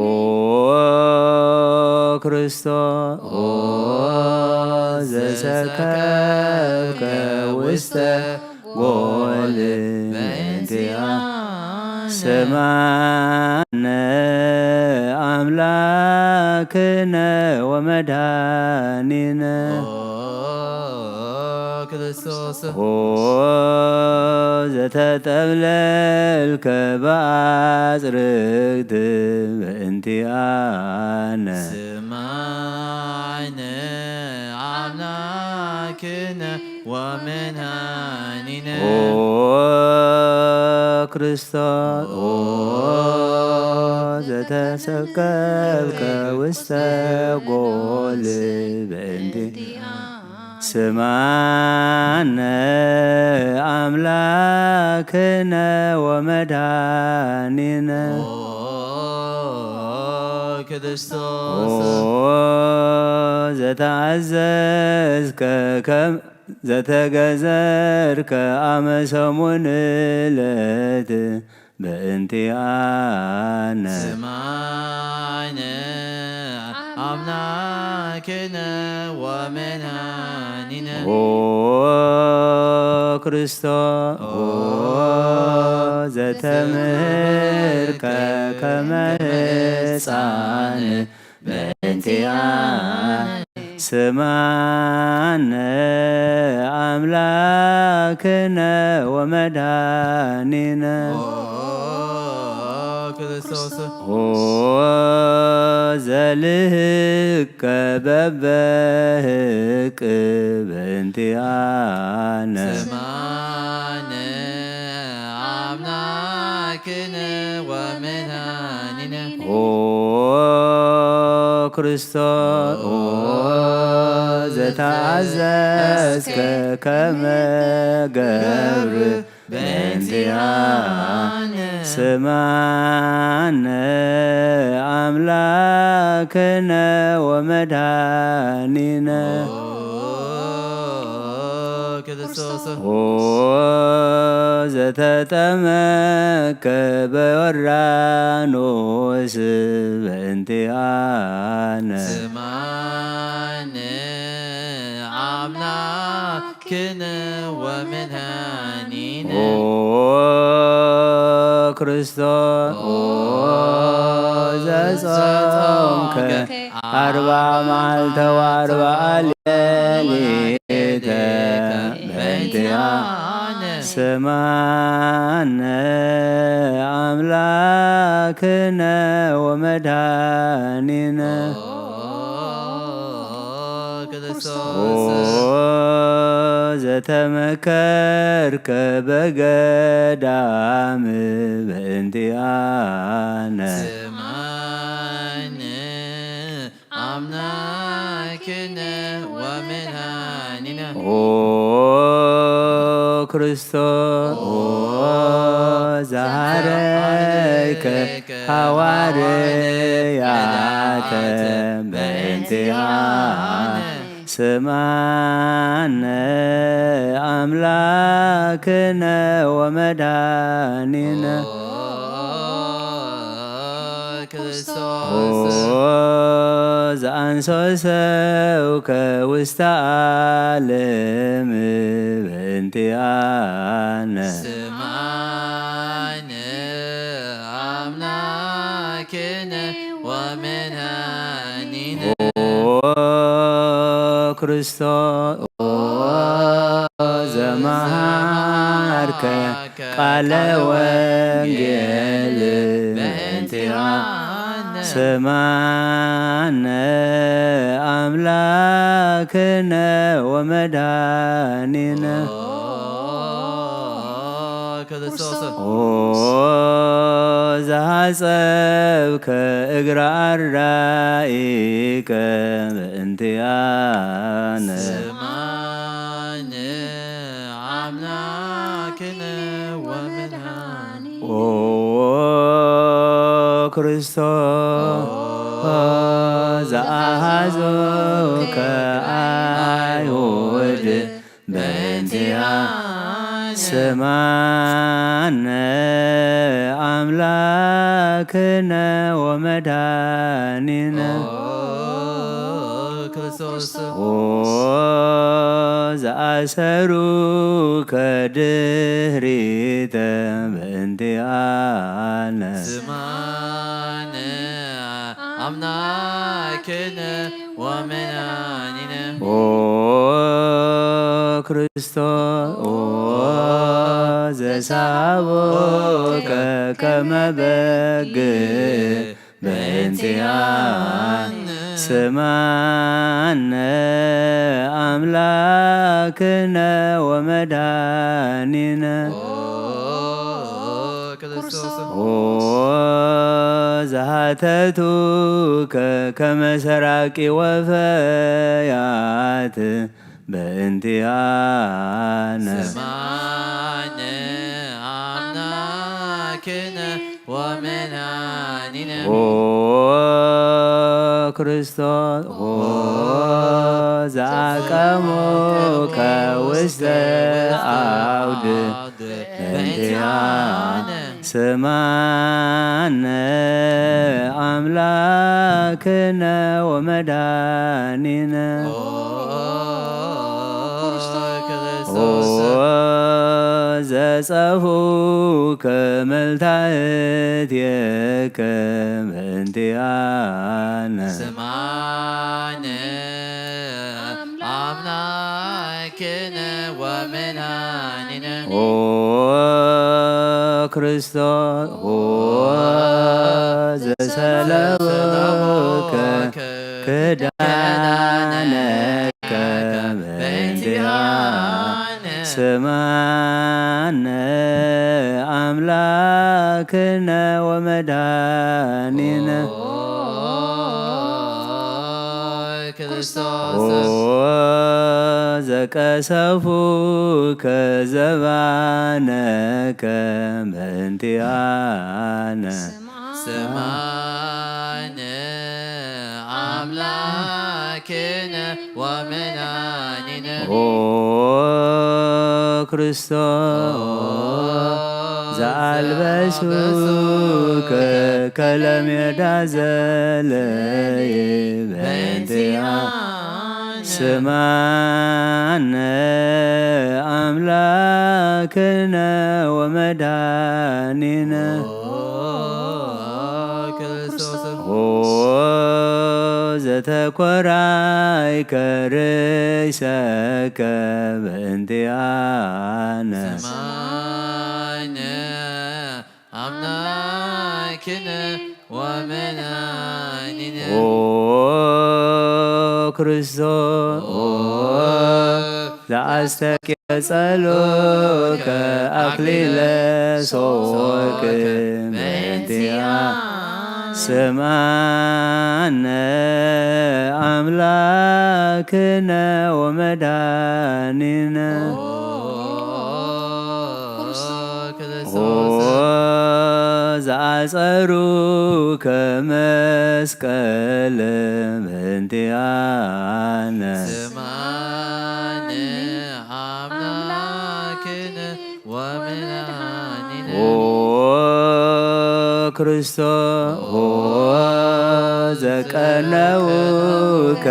ክርስቶስ ኦ ዘሰከብከ ውስተ ጎል በእንቲኣ ስማነ ኣምላክነ ወመድኃኒነ። ኦ ክርስቶስ ኦ ዘተጠብለልከ ብኣጽርግት በእንቲኣነ ስማዕነ ኣምላክነ ወመድኃኒነ። ኦ ክርስቶስ ኦ ዘተሰከብከ ውስተ ጎል በእንቲ ስማነ ኣምላክነ ወመድኃኒነ። ኦ ክርስቶስ ኦ ዘተኣዘዝከ ከም ዘተገዘርከ ኣመ ሰሙን ዕለት በእንቲኣነ ስማዕነ ኣምላክነ ወመድኃኒነ። ኦ ክርስቶስ ኦ ዘተምህርከ ከመ ህፃን በእንቲኣነ ስማነ ኣምላክነ ወመድኃኒነ። ኦ ክርስቶስ ኦ ዘልህቀ በበህቅ በእንቲኣነ ስማነ ኣምላክነ ወመድኃኒነ። ኦ ክርስቶስ ኦ ዘተኣዘዝከ ከመ ገብር በእንቲኣነ ስማነ ኣምላክነ ወመድኃኒነ። ኦ ክርስቶስ ኦ ዘተጠመከ በዮርዳኖስ በእንቲኣነ ስማነ ኣምላክነ ወመድኃኒነ። ኦ ክርስቶስ ኦ ዘጾምከ ኣርባ መዓልተ ወኣርባ ሌሊተ በእንቲኣነ ስማነ ኣምላክነ ወመድኃኒነ ኦ ዘተመከርከ በገዳም በእንቲኣነ ስማነ ኣምላክነ ወመድኃኒነ ኦ ክርስቶስ ኦ ዘሃረይከ ሃዋርያተ በእንቲኣነ ስማነ ኣምላክነ ወመድኃኒነ ኦ ዘኣንሶ ሰብከ ውስተ ዓለም በእንቲኣነ ስማነ ኣምላክነ ወመድኃኒነ ኦ ክርስቶስ ኦ ዘመሃርከ ቃለ ወንጌል በእንቲኣነ ስማነ ኣምላክነ ወመድኃኒነ ኦ ክርስቶስ ኦ ዘሃጸብከ እግረ ኣራኢከ በእንቲኣነ ስማነ ኣምላክነ ወመድኃኒነ ኦ ክርስቶስ ኦ ዘኣሃዞከ ኣይሁድ በእንቲኣ ስማነ ኣምላክነ ወመድኃኒነ ኦ ክርስቶስ ኦ ዘኣሰሩከ ድህሪተ በእንቲኣነ ስማነ ኣምላክነ ወመድኃኒነ ኦ ክርስቶስ ኦ ዘሳቦከ ከመ በግ በእንቲኣነ ስማነ ኣምላክነ ወመድኃኒነ ኦ ክርስቶስ ኦ ዘሃተቱከ ከመ ሰራቂ ወፈያት በእንቲኣነ ስማነ ኣምላክነ ወመድኃኒነ ኦ ክርስቶስ ኦ ዘኣቀሙከ ውስተ ዓውድ በእንቲኣነ ስማነ ኣምላክነ ወመድኃኒነ ኦ ክርስቶስ ኦ ዘጸፉከ መልታእትየከ በእንቲኣነ ስማነ ኣምላክነ ወመድኃኒነ ኦ ክርስቶስ ኦ ዘሰለበከ ክዳነከ በእንቲኣነ ስማነ ኣምላክነ ወመድኃኒነ ክርስቶስ ኦ ዘቀሰፉከ ዘባነከ በእንቲኣነ ስማነ ኣምላክነ ወመድኃኒነ ኦ ክርስቶስ ዘኣልበሱከ ከለሜዳ ዘለየ በእንቲኣ ስማነ ኣምላክ ኣምላክነ ወመድኃኒነ። ክርስቶስ ኦ ዘተኮራይከ ርእሰከ በእንቲኣነ። ስማዕነ ኣምላክነ ወመድኃኒነ። ኦ ክርስቶስ ዘኣስተርአየ ጸሎከ ኣክሊለ ሶክ በእንቲኣ። ስምዓነ ኣምላክነ ወመድኃኒነ። ኦ ዘአጸሩከ መስቀል በእንቲኣነ። ስምዓነ ኣምላክነ ወመድኃኒነ። ኦ ክርስቶስ ዘቀነውከ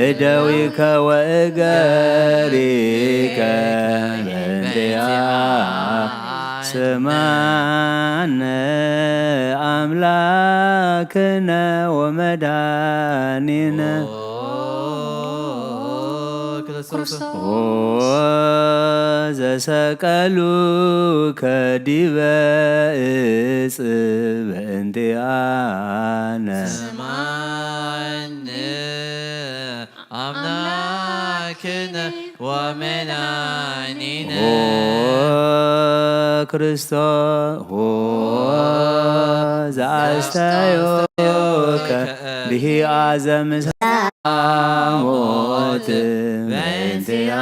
እደዊከ ወእገሪከ በእንቲኣ። ስምዓነ ኣምላክነ ወመድኃኒነ። ክርስቶስ ኦ ዘሰቀሉከ ዲበ እጽ በእንቲኣነ። ስምዓነ ኣምላክነ ወመድኃኒነ። ኦ ክርስቶስ ኦ ዘአስተዮከ ብሂኣ ዘምስሐ ሞት በእንቲኣ።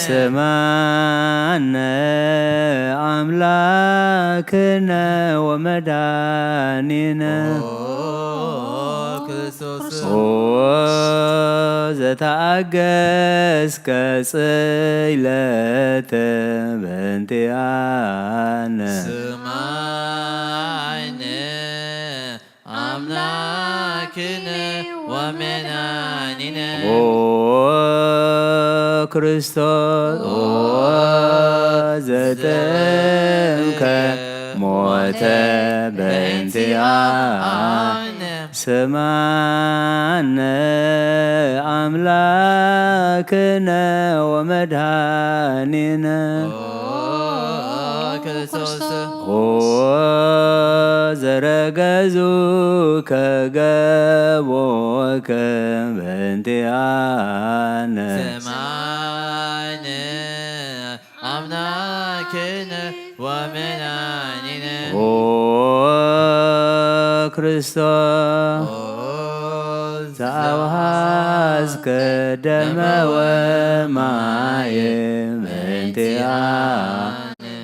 ስምዓነ ኣምላክነ ወመድኃኒነ። ክርስቶስ ኦ ዘተኣገስከ ጽይለተ በእንቲኣነ። ስምዓነ ኣምላክነ ወመድኃኒነ። ኦ ክርስቶስ ኦ ዘጥዕምከ ሞተ በእንቲኣነ። ስምዓነ ኣምላክነ ወመድኃኒነ። ክርስቶስ ኦ ዘረገዙከ ገቦከ በእንቲኣነ። ስምዓነ ኣምላክነ ወመድኃኒነ። ኦ ክርስቶስ ዘአውሃዝከ ደመ ወማየ በእንቲኣ።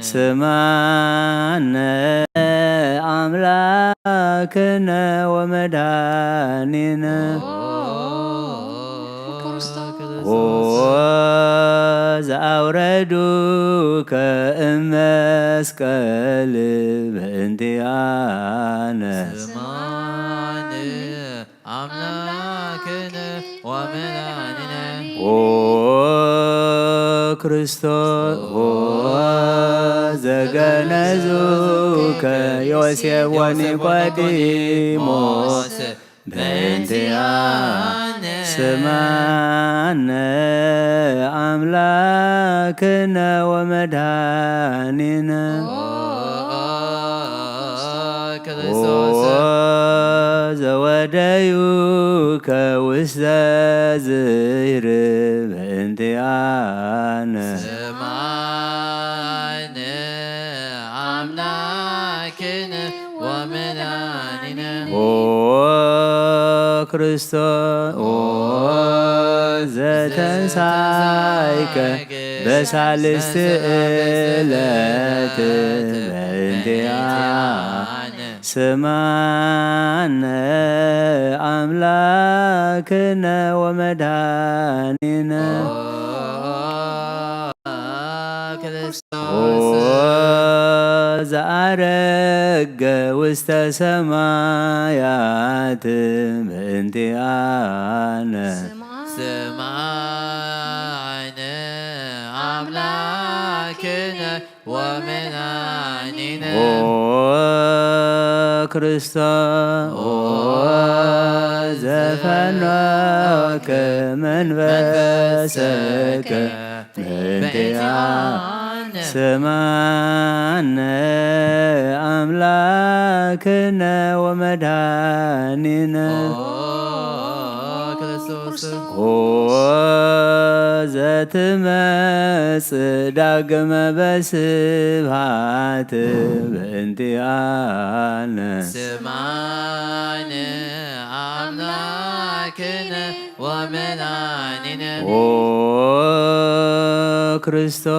ስምዓነ ኣምላክነ ወመድኃኒነ። ኦ ዘአውረዱከ እመስቀል በእንቲኣነ። ስምዓነ ኣምላክነ ወመድኃኒነ። ኦ ክርስቶስ ኦ ዘገነዙከ ዮሴፍ ወኒቆዲሞስ በእንቲኣነ። ስምዓነ ኣምላክነ ወመድኃኒነ። ክርስቶስ ኦ ዘወደዩከ ውስተ ዝህር በእንቲኣነ። ስምዓነ ኣምላክነ ወመድኃኒነ። ኦ ክርስቶስ ኦ ዘተንሳይከ በሳልስቲ ዕለት በእንቲኣ። ስምዓነ ኣምላክነ ወመድኃኒነ። ኦ ክርስቶስ ዘአረገ ውስተ ሰማያት በእንቲኣነ። ስምዓነ ኣምላክ አምላክነ ወመድኃኒነ። ኦ ክርስቶስ፣ ኦ ዘፈኖከ መንፈሰከ በእንቲአነ፣ ስማነ አምላክነ ወመድኃኒነ። ኦ ክርስቶስ፣ ኦ ዘትመጽእ ዳግመ በስብሐት በእንቲአነ፣ ስማነ አምላክነ ወመድኃኒነ። ኦ ክርስቶስ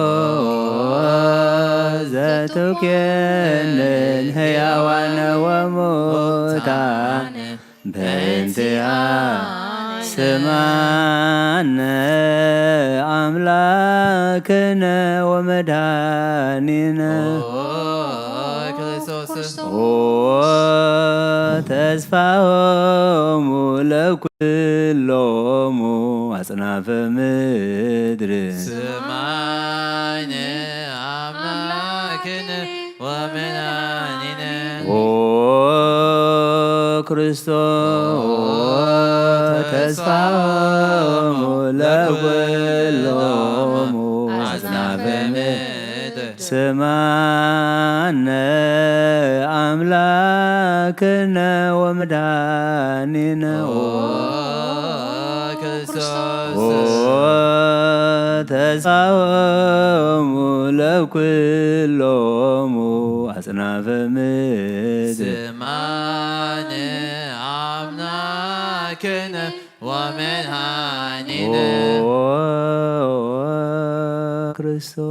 ዘትኩንን ሕያዋነ ወሙታነ በእንቲአ፣ ስማነ አምላክነ ወመድኃኒነ። ኦ ክርስቶስ፣ ኦ ተስፋሆሙ ለኩሎሙ አጽናፈ ምድር፣ ስማነ አምላክነ ወመድኃኒነ። ኦ ክርስቶስ ተስፋሆሙ ለኩሎሙ አጽናፈ ምድር፣ ስማነ አምላክነ ወመድኃኒነ። ኦ ክርስቶስ፣ ኦ ተስፋሆሙ ለኩሎሙ አጽናፈ ምድር፣ ስማነ አምላክነ ወመድኃኒነ። ኦ ክርስቶስ።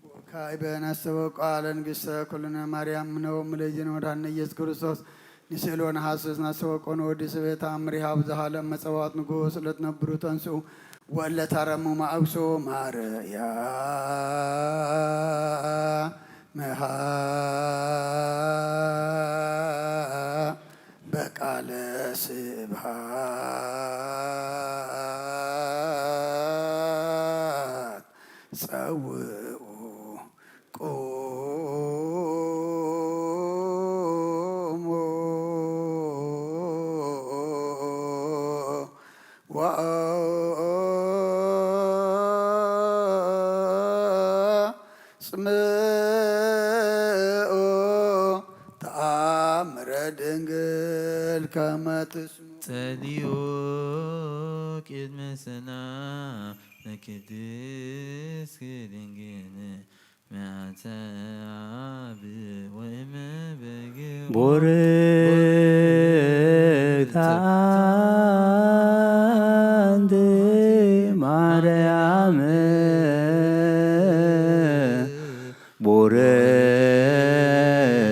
ወካዕበ ነስተበቋ ለንግሥተ ኩልነ ማርያም እምነ ወእሙ ለእግዚእነ ወመድኃኒነ ኢየሱስ ክርስቶስ ንስእሎ ነሐስስ ነስተበቆ ንወዲ ስቤ ተአምሪሃ ብዝሃ ለእመ ጸባኦት ንጉሥ ለትነብሩ ተንስኡ ወእለ ታረሙ ማእብሱ ማርያም መሃ በቃለ ስብሃት ጸውኡ ቁሙ ወአጽምዑ ተአምረ ድንግል ከመ ትስምዑ። ጸልዩ ቅድመ ሰና ለቅድስት ድንግል መዓልተ አብ ወእመ በግ ቡርክት አንቲ ማርያም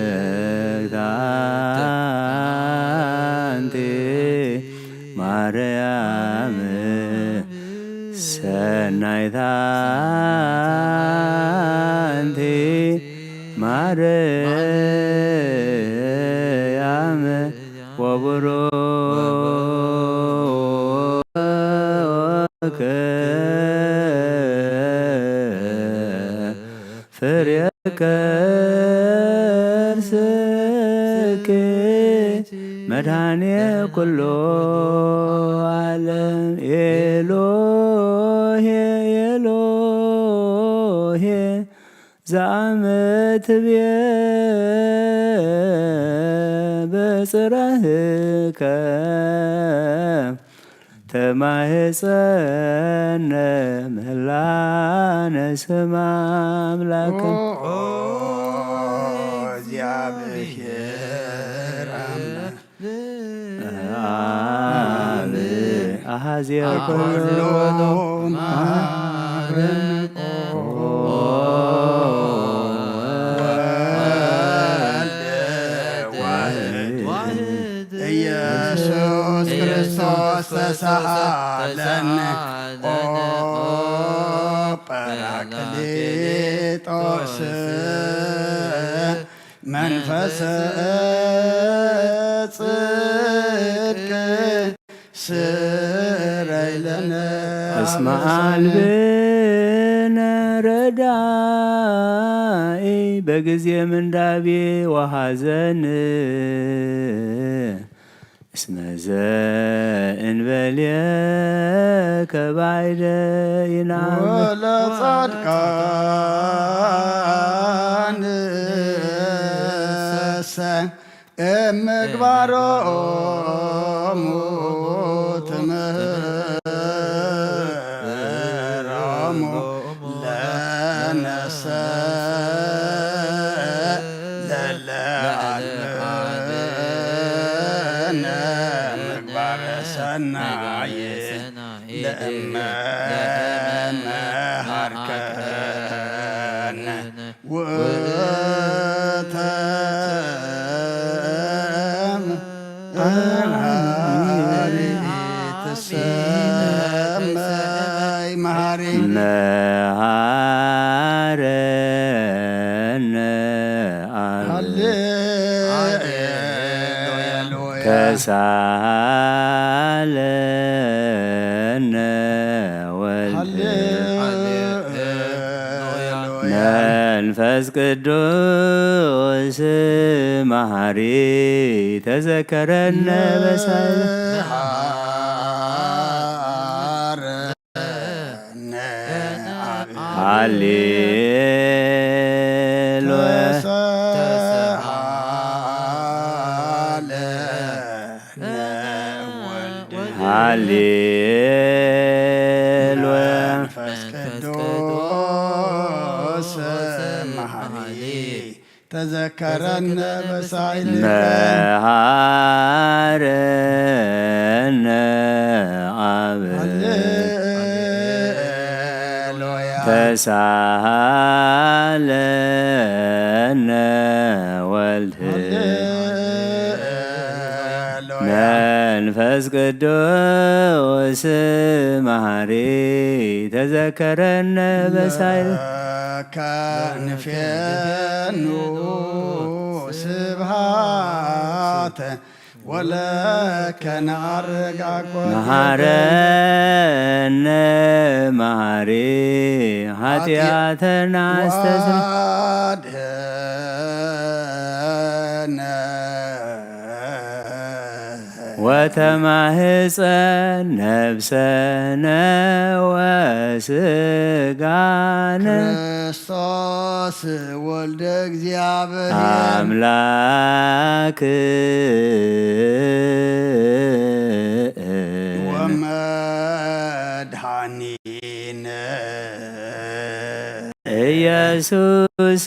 ቡርክት አንቲ ማርያም ሰናይት አንቲ ማርያም ወቡሩክ ፍሬ ከርስኪ መድኃኔ ኩሉ ዓለም። ኤሎሄ ኤሎሄ ዘአመ ትቤ በጽረህከ ተማህፀነ መላ ነስም አምላክ። ኦ እግዚአብሔር አምላክ አብ አሐዜ ኩሉ ኩሉ ማረን። ኢየሱስ ክርስቶስ ተሳሃለነ። ኦ ጳራቅሊጦስ መንፈሰ ጽድቅ ስረይ ለነ እስመ አልብነ ረዳኢ በጊዜ ምንዳቤ ወሐዘን እስመ ዘእንበሌከ ባይደ ይናም ወለጻድቃንሰ እምግባሮሙ ትምህሮሙ ለነሰ ለለዓልምነ ምግባረ ሰናይ ለእመ መሃርከነ ውእተ መሃሪ ትሰመይ መሃሪ መሃረነ አብ ሃሌሉያ ተሳሃለነ ወልድ ሃሌሉያ መንፈስ ቅዱስ መሃሪ ተዘከረነ በሳል መሃረነ አብ ሃሌሉያ ተሳሃለነ ወልድ ሃሌሉያ መንፈስ ቅዱስ መሃሪ ተዘከረነ በሳይልከ መሃረነ አብ ሃሌሉያ ተሳሃለነ ወልድ ሃሌሉያ መንፈስ ቅዱስ መሃሪ ተዘከረነ በሳይል ከንፌኑ ስብሃተ ወለከ ነዐርግ አኮቴተ መሃረነ መሃሪ ኃጢአተና አስተስርይ ወአድህነ ወተማህፀን ነፍሰነ ወስጋነ ክርስቶስ ወልደ እግዚአብሔር አምላክ ወመድኃኒነ ኢየሱስ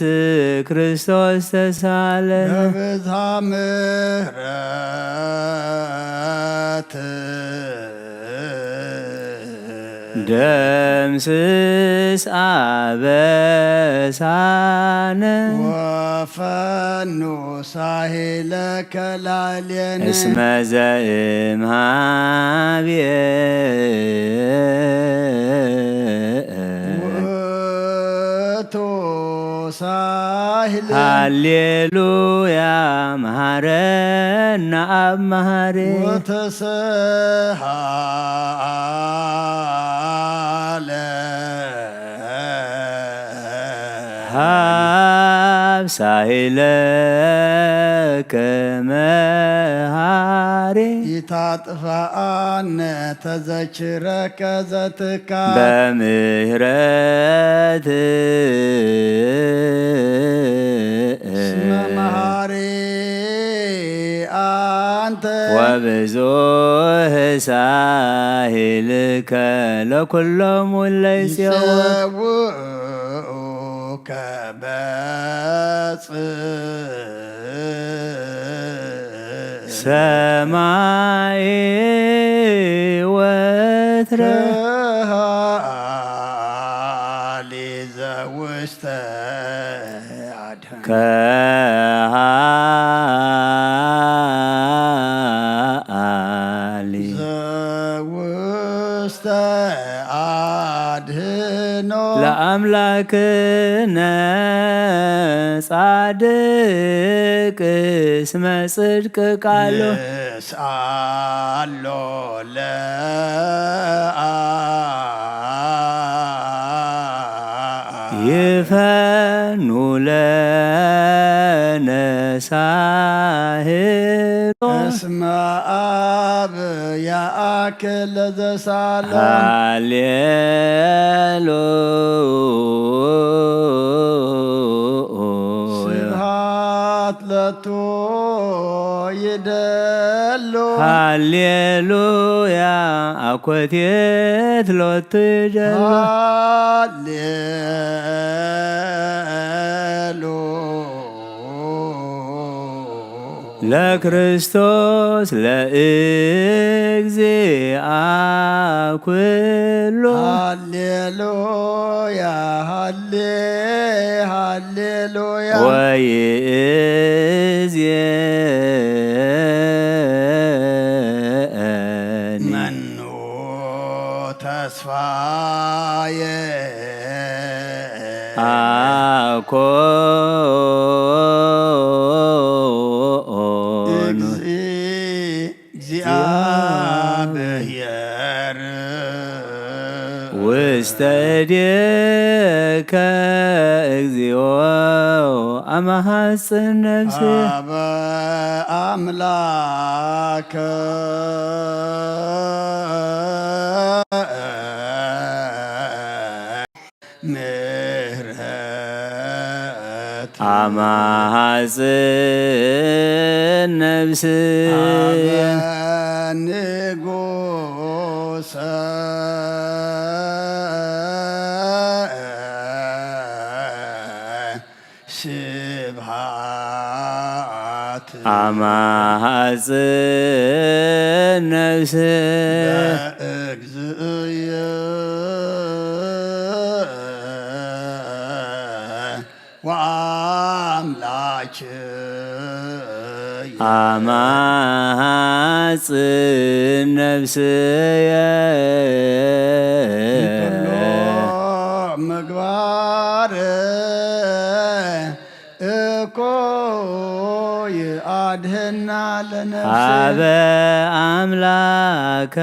ክርስቶስ ተሳለ በብዝሃ ምሕረት ደምስስ አበሳነ ወፈኑ ሳሂለከ ላዕሌነ እስመ ዘእምሃብየ ውእቱ ሳሂል ሃሌሉያ መሃረና አብ መሃሪ ወተስሃለ ሃብ ሳሂለከ መሃሪ ኢታጥፍኣነ ተዘክረከ ዘትካ በምህረት እስመ መሃሪ አንተ ወብዙህ ሳሂልከ ለኩሎም ውለይ ጽዮን ይጸውዑከ በጽ ሰማይ ወትረ ከሃሊ ዘውስተ አድህን ከሃሊ ዘውስተ አድህኖ ለአምላክነ ጻድቅ እስመ ጽድቅ ቃሉ ይስአሎ ለአ ይፈኑ ለነ ሳህሮ እስመ አብ ያአክል ለዘሳሎ ሃሌሉ ስብሐት ለቱ ይደሉ ሃሌሉያ አኮቴት ሎቱ ይደሉ ሃሌሉ ለክርስቶስ ለእግዚአ ኩሉ ሃሌሉያ ሃሌ ሃሌሉያ ወይእዜኒ መኑ ተስፋየ አኮኑ እግዚ- እግዚአብሔር ውስተ እዴከ እግዚኦ አመሐጽን ነፍሴ አበ አምላከ ምህረት አማሐጽን ነፍስ አበ ንጉሰ ስብሐት አማሐጽን ነፍስ ለእግዝእየ ወአምላክየ አማሐጽን ነፍስየ እምኩሉ ምግባር እኮ ይአድህና ለነፍስየ ሀበ አምላከ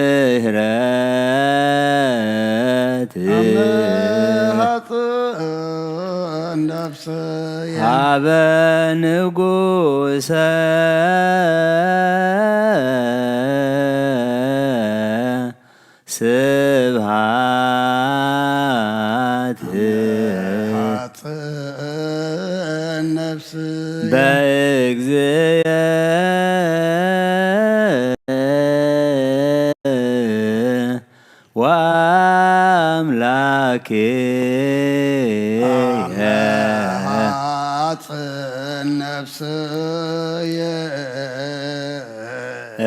ምህረት አመሐጽን ነፍስየ ሀበ ንጉሰ ስብሐት አመሐጽን ነፍስየ በእግዝየ ወአምላኬ አመሐጽን ነፍስየ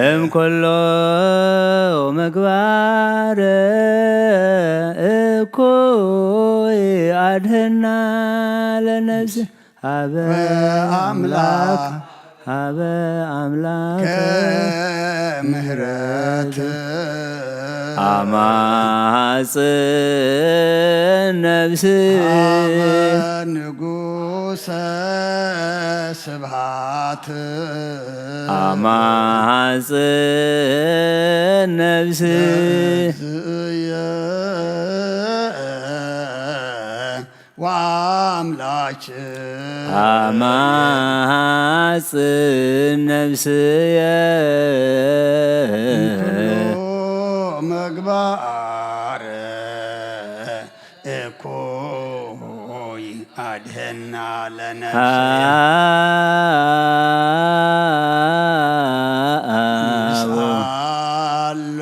እምኩሎ ምግባር እኩይ አድህና ለነፍስ ሀበ አምላክ ሀበ አምላክ ምህረት አማጽን ነፍስ ሀበ ንጉሰ ስብሐት አማጽን ነፍስ በእግዚእየ ወአምላክ አማጽን ነፍስየ እምኩሉ ምግባር እኩይ አድህና ለነፍስየ ንስአሎ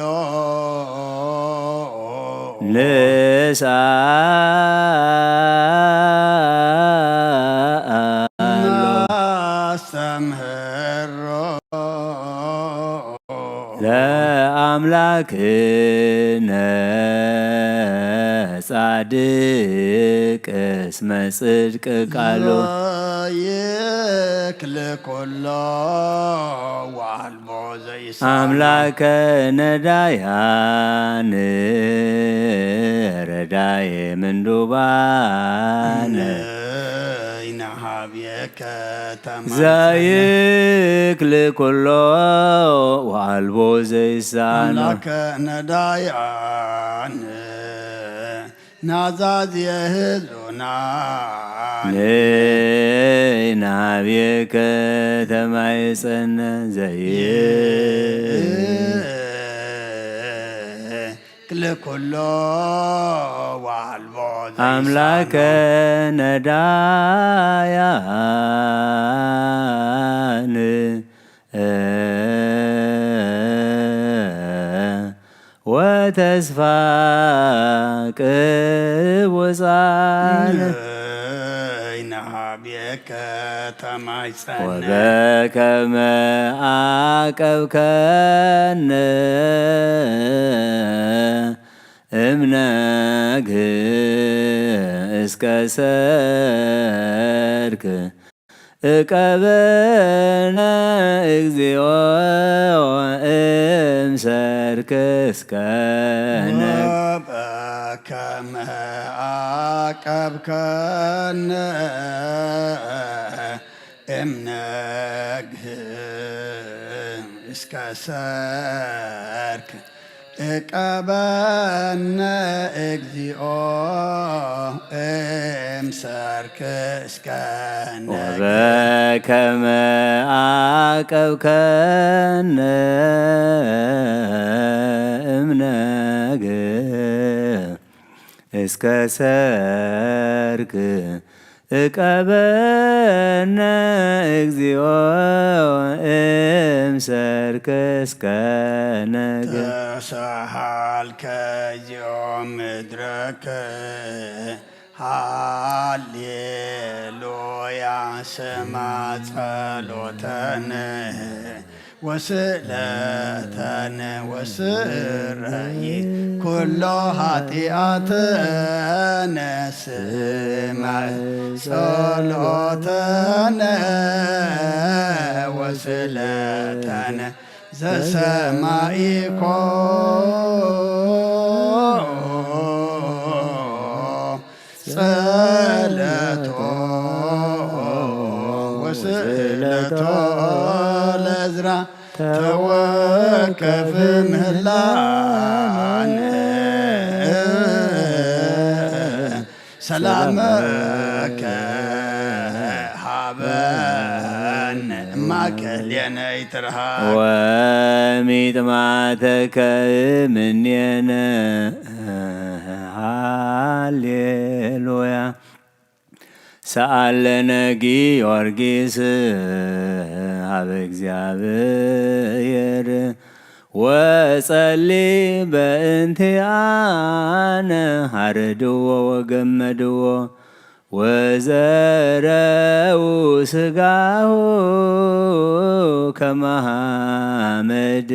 ንስአሎ ናስተምህሮ ለአ ኣምላክነ ጻድቅ እስመ ጽድቅ ቃሉ። ዘይክል ኩሎ ወአልቦ ዘይሳኖ። ኣምላከ ነዳያን ረዳየ ምንዱባን። ነይናሃብየከ ተማጸነ። ዘይክል ኩሎ ወአልቦ ዘይሳኖ። ኣምላከ ነዳያን ናዛዝ የህዙናን። ነይናብየከ ተማይጸነ። ዘይ ክል ኩሎ ዋልቦ ኣምላከ ዘይሳኖ። ነዳያን ወተስፋ ቅቡጻን። ነይናብየከ ተማይጸነ። ወበከመ አቀብከነ እምነግ እስከ ሰርክ እቀበነ እግዚኦ እምሰርክ እስከ ነግ ወበከመ አቀብከነ እምነግ እስከ ሰርክ እቀበነ እግዚኦ እምሰርክ እስከ ነግ ወበከመ አቀብከነ እምነግ እስከ ሰርክ እቀበነ እግዚኦ እምሰርክ እስከ ነግ ተሳሃልከ እግዚኦ ምድረከ ሃሌሉያ ስማ ጸሎተነ ወስእለተነ ወስረይ ኩሎ ኃጢአተነ ስማዕ ጸሎተነ ወስእለተነ ዘሰማኢኮ ጸለቶ ወስእለቶ ለዝራ ተወከፍ ምህላን ሰላመከ ሃበን እማከሌነ ይትርሃቅ ወሚጥማተከ እምኔነ ሃሌሉያ። ሰአለነ ጊዮርጊስ ሀበ እግዚኣብሔር ወጸሊ በእንቲአነ ሀረድዎ ወገመድዎ ወዘረው ስጋሁ ከመ ሐመድ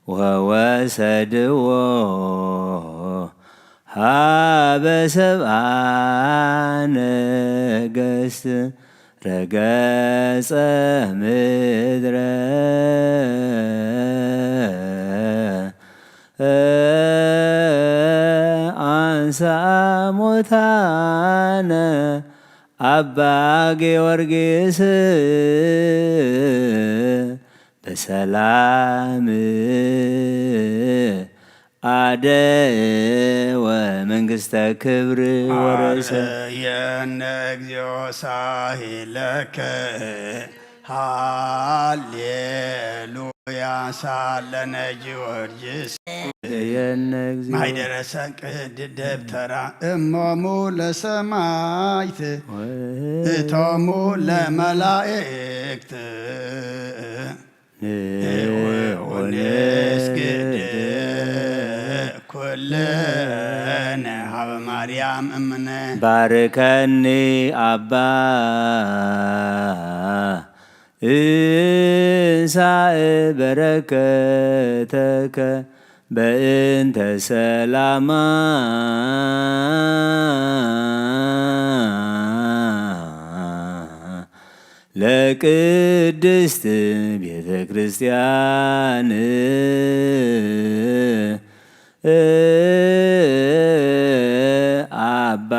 ወወሰድዎ ሀበ ሰብአ ነገስት ረገጸ ምድረ አንሳ ሙታነ አባ ጊዮርጊስ በሰላም አደወ መንግስተ ክብር ወረሰ። አርየነ እግዚኦ ሳሂለከ ሃሌሉያ ሳለነ ጊዮርጊስ የነ እግዚኦ ማይደረ ሰንቅድ ደብተራ እሞሙ ለሰማይት እቶሙ ለመላእክት ወንስግድ ኩልነ ሀበ ማርያም እምነ ባርከኒ አባ እንሳእ በረከተከ በእንተ ሰላማ ለቅድስት ቤተ ክርስቲያን አባ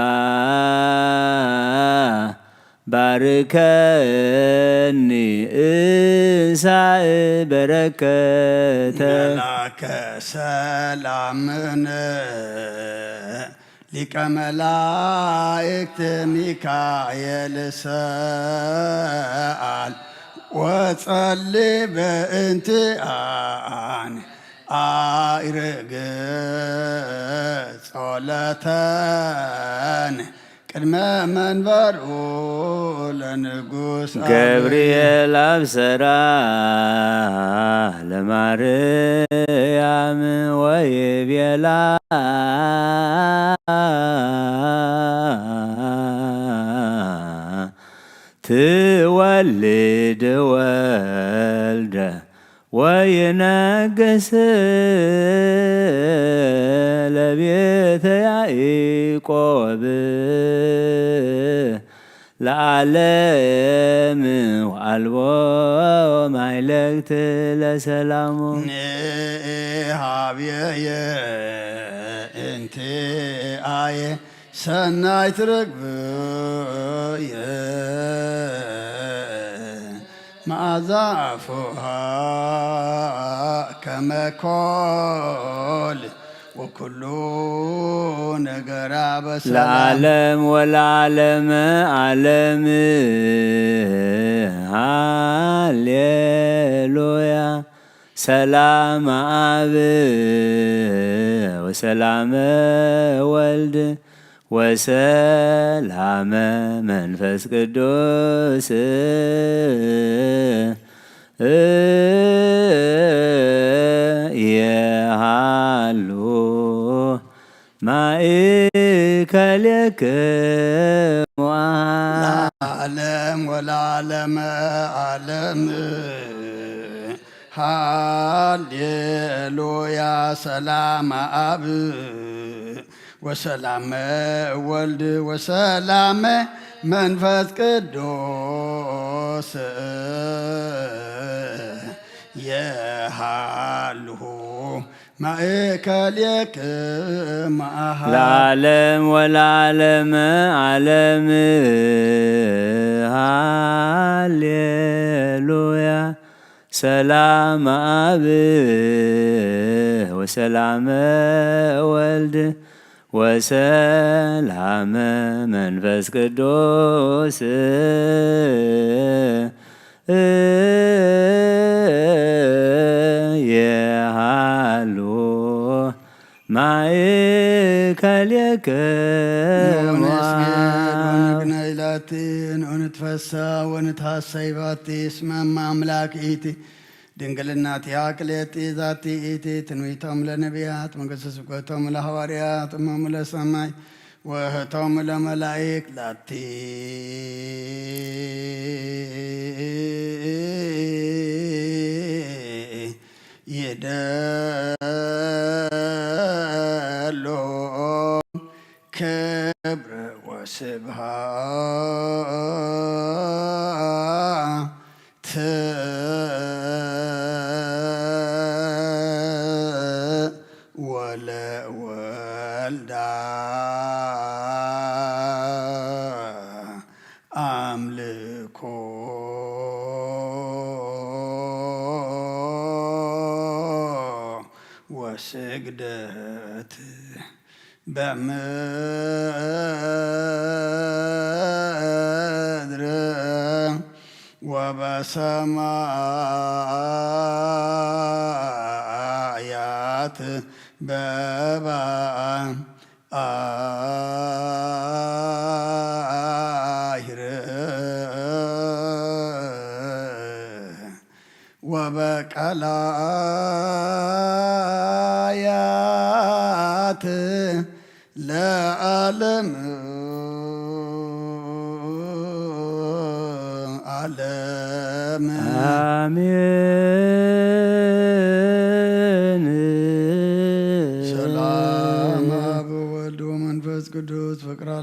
ባርከኒ እንሳእ በረከተ። መላከ ሰላምን ሊቀ መላእክት ሚካኤል ሰኣል ወጸሊ በእንቲኣን አይርግ ጸሎተን ቅድመ መንበሩ ለንጉስ ገብርኤል አብሰራ ለማርያም ወይቤላ ትወልድ ወልደ ወይነግስ ለቤተ ያዕቆብ ለዓለም ወአልቦ ማይለግት ለሰላሙ። ንሃብየየ እንቲአየ ሰናይት ርግብየ መዓዛ አፉሃ ከመ ኮል ወኩሉ ነገራ በሰላም። ለዓለም ወለዓለመ ዓለም ሃሌሉያ። ሰላም አብ ወሰላመ ወልድ ወሰላመ መንፈስ ቅዱስ የሃሉ ማእከሌክሙ። ለዓለም ወለዓለመ ዓለም ሃሌሉያ። ሰላም አብ ወሰላም ወልድ ወሰላም መንፈስ ቅዱስ የሃሉ ማእከሌክሙ። ለዓለም ወለዓለመ ዓለም ሃሌሉያ። ሰላም አብ ወሰላመ ወልድ ወሰላመ መንፈስ ቅዱስ የሃሉ ማእከሌክሙ። ንስግድ ወንግነይ ላቲ ንትፈሳ ወንትሃሰይ ባቲ እስመ እመ አምላክ ኢቲ ድንግልናቲሃ ክልኤቲ ዛቲ ኢቲ ትንቢቶም ለነቢያት መንግስተ ስብከቶም ለሐዋርያት እሞሙ ለሰማይ ወህቶም ለመላይክ ላቲ ይደሎ ክብር ወስብሃት ወለወልዳ አምልኮ ወስግደት በምድር ወበሰማያት በባሕር ወበቀላያት ለዓለም ዓለም። አሜን።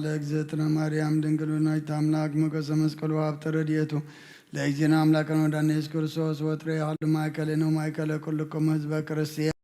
ለእግዝእትነ ማርያም ድንግል ወላዲተ አምላክ ሞገሰ መስቀሉ ሀብተ ረድኤቱ ለእግዚእነ አምላክነ ወዳነ ኢየሱስ ክርስቶስ ወትረ ይሃሉ ማእከሌነ ወማእከለ ኩልኩም ህዝበ ክርስቲያን።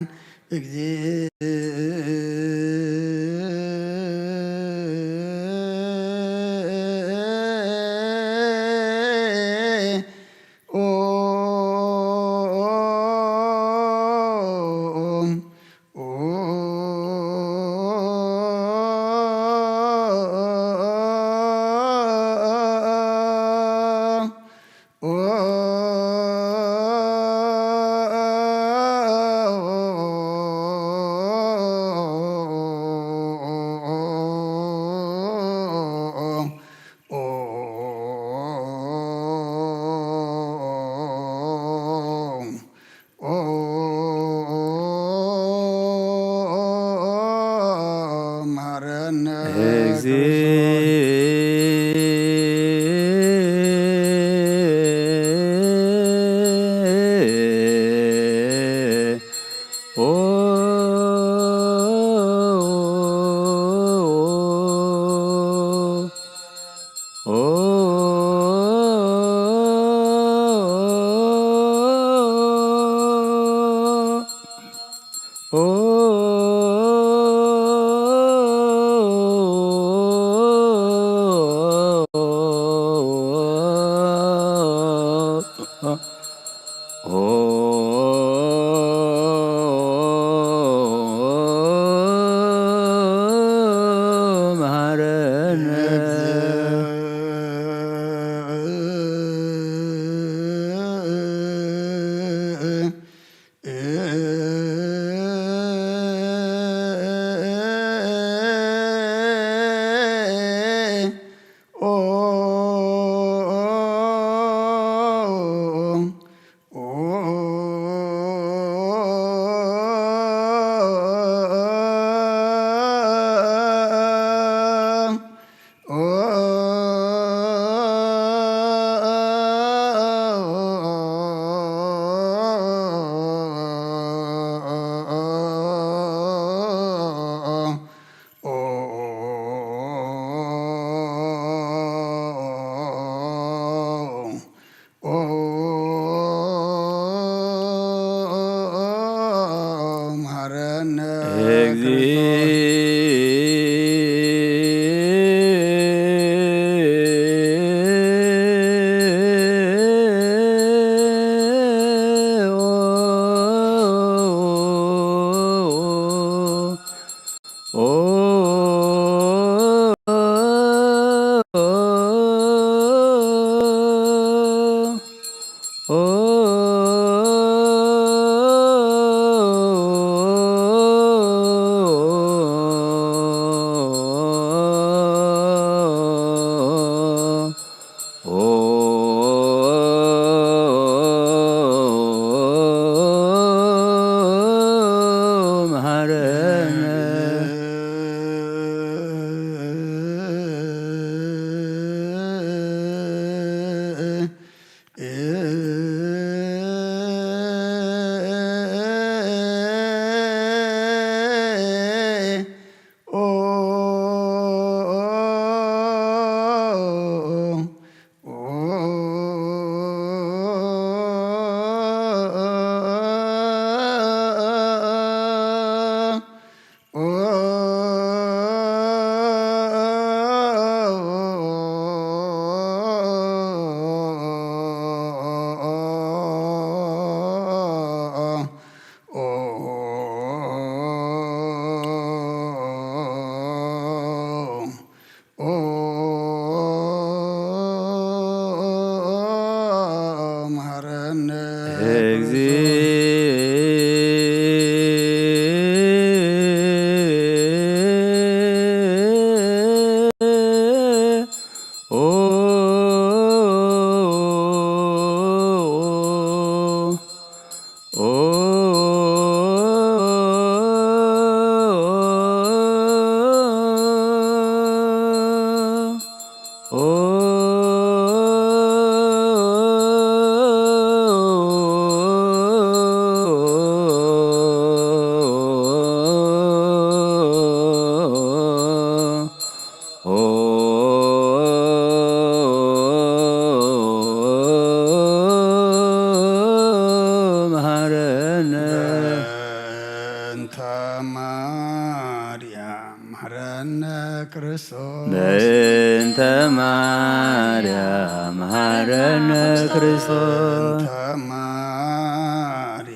በእንተ ማርያም መሐረነ ክርስቶስ። በእንተ ማርያም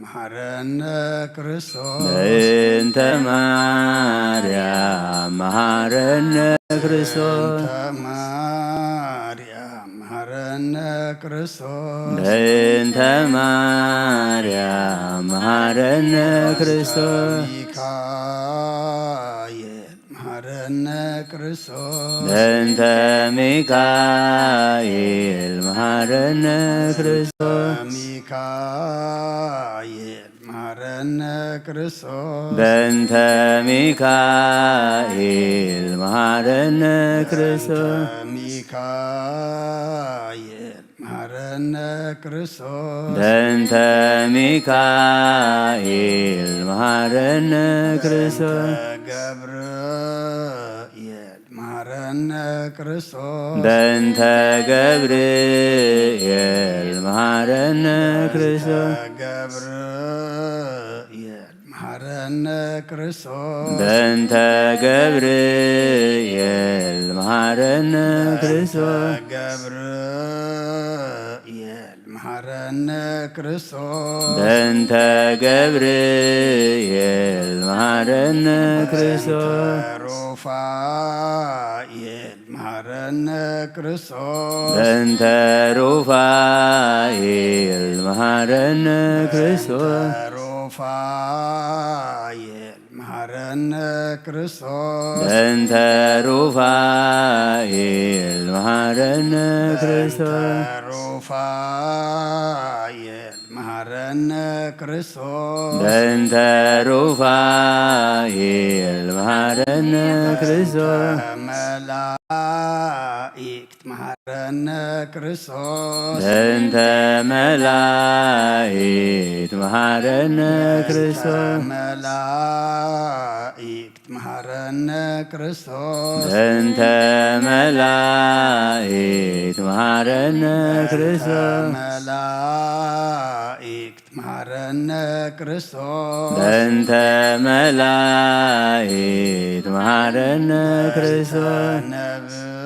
መሐረነ ክርስቶስ። በእንተ ማርያም መሐረነ ክርስቶስ። በእንተ ማርያም መሐረነ ክርስቶስ። በእንተ ማርያም መሐረነ ክርስቶስ። ሚካኤል መሐረነ ክርስቶስ። በእንተ ሚካኤል መሐረነ ክርስቶስ። ሚካኤል መሐረነ ክርስቶስ። በእንተ ሚካኤል መሐረነ ክርስቶስ። ሚካኤል መሐረነ ክርስቶስ። በእንተ ሚካኤል መሐረነ ክርስቶስ። ገብርኤል መሐረነ ክርስቶስ። በእንተ ገብርኤል መሐረነ ክርስቶስ። ገብርኤል መሐረነ ክርስቶስ። በእንተ ገብርኤል መሐረነ ክርስቶስ። ገብርኤል መሐረነ ክርስቶስ። በእንተ ገብርኤል መሐረነ ክርስቶስ። ሩፋኤል መሐረነ ክርስቶስ። በእንተ ሩፋኤል መሐረነ ክርስቶስ። ሩፋኤል መሐረነ ክርስቶስ። በእንተ ሩፋኤል መሐረነ ክርስቶስ። ሩፋኤል መሐረነ ክርስቶስ። በእንተ ሩፋኤል መሐረነ ክርስቶስ። መላእክት መሐረነ ክርስቶስ። በእንተ መላእክት መሐረነ ክርስቶስ። መላእክት መሐረነ ክርስቶስ። በእንተ መላእክት መሐረነ ክርስቶስ። መላእክት መሐረነ ክርስቶስ። በእንተ መላእክት መሐረነ ክርስቶስ። ነብያት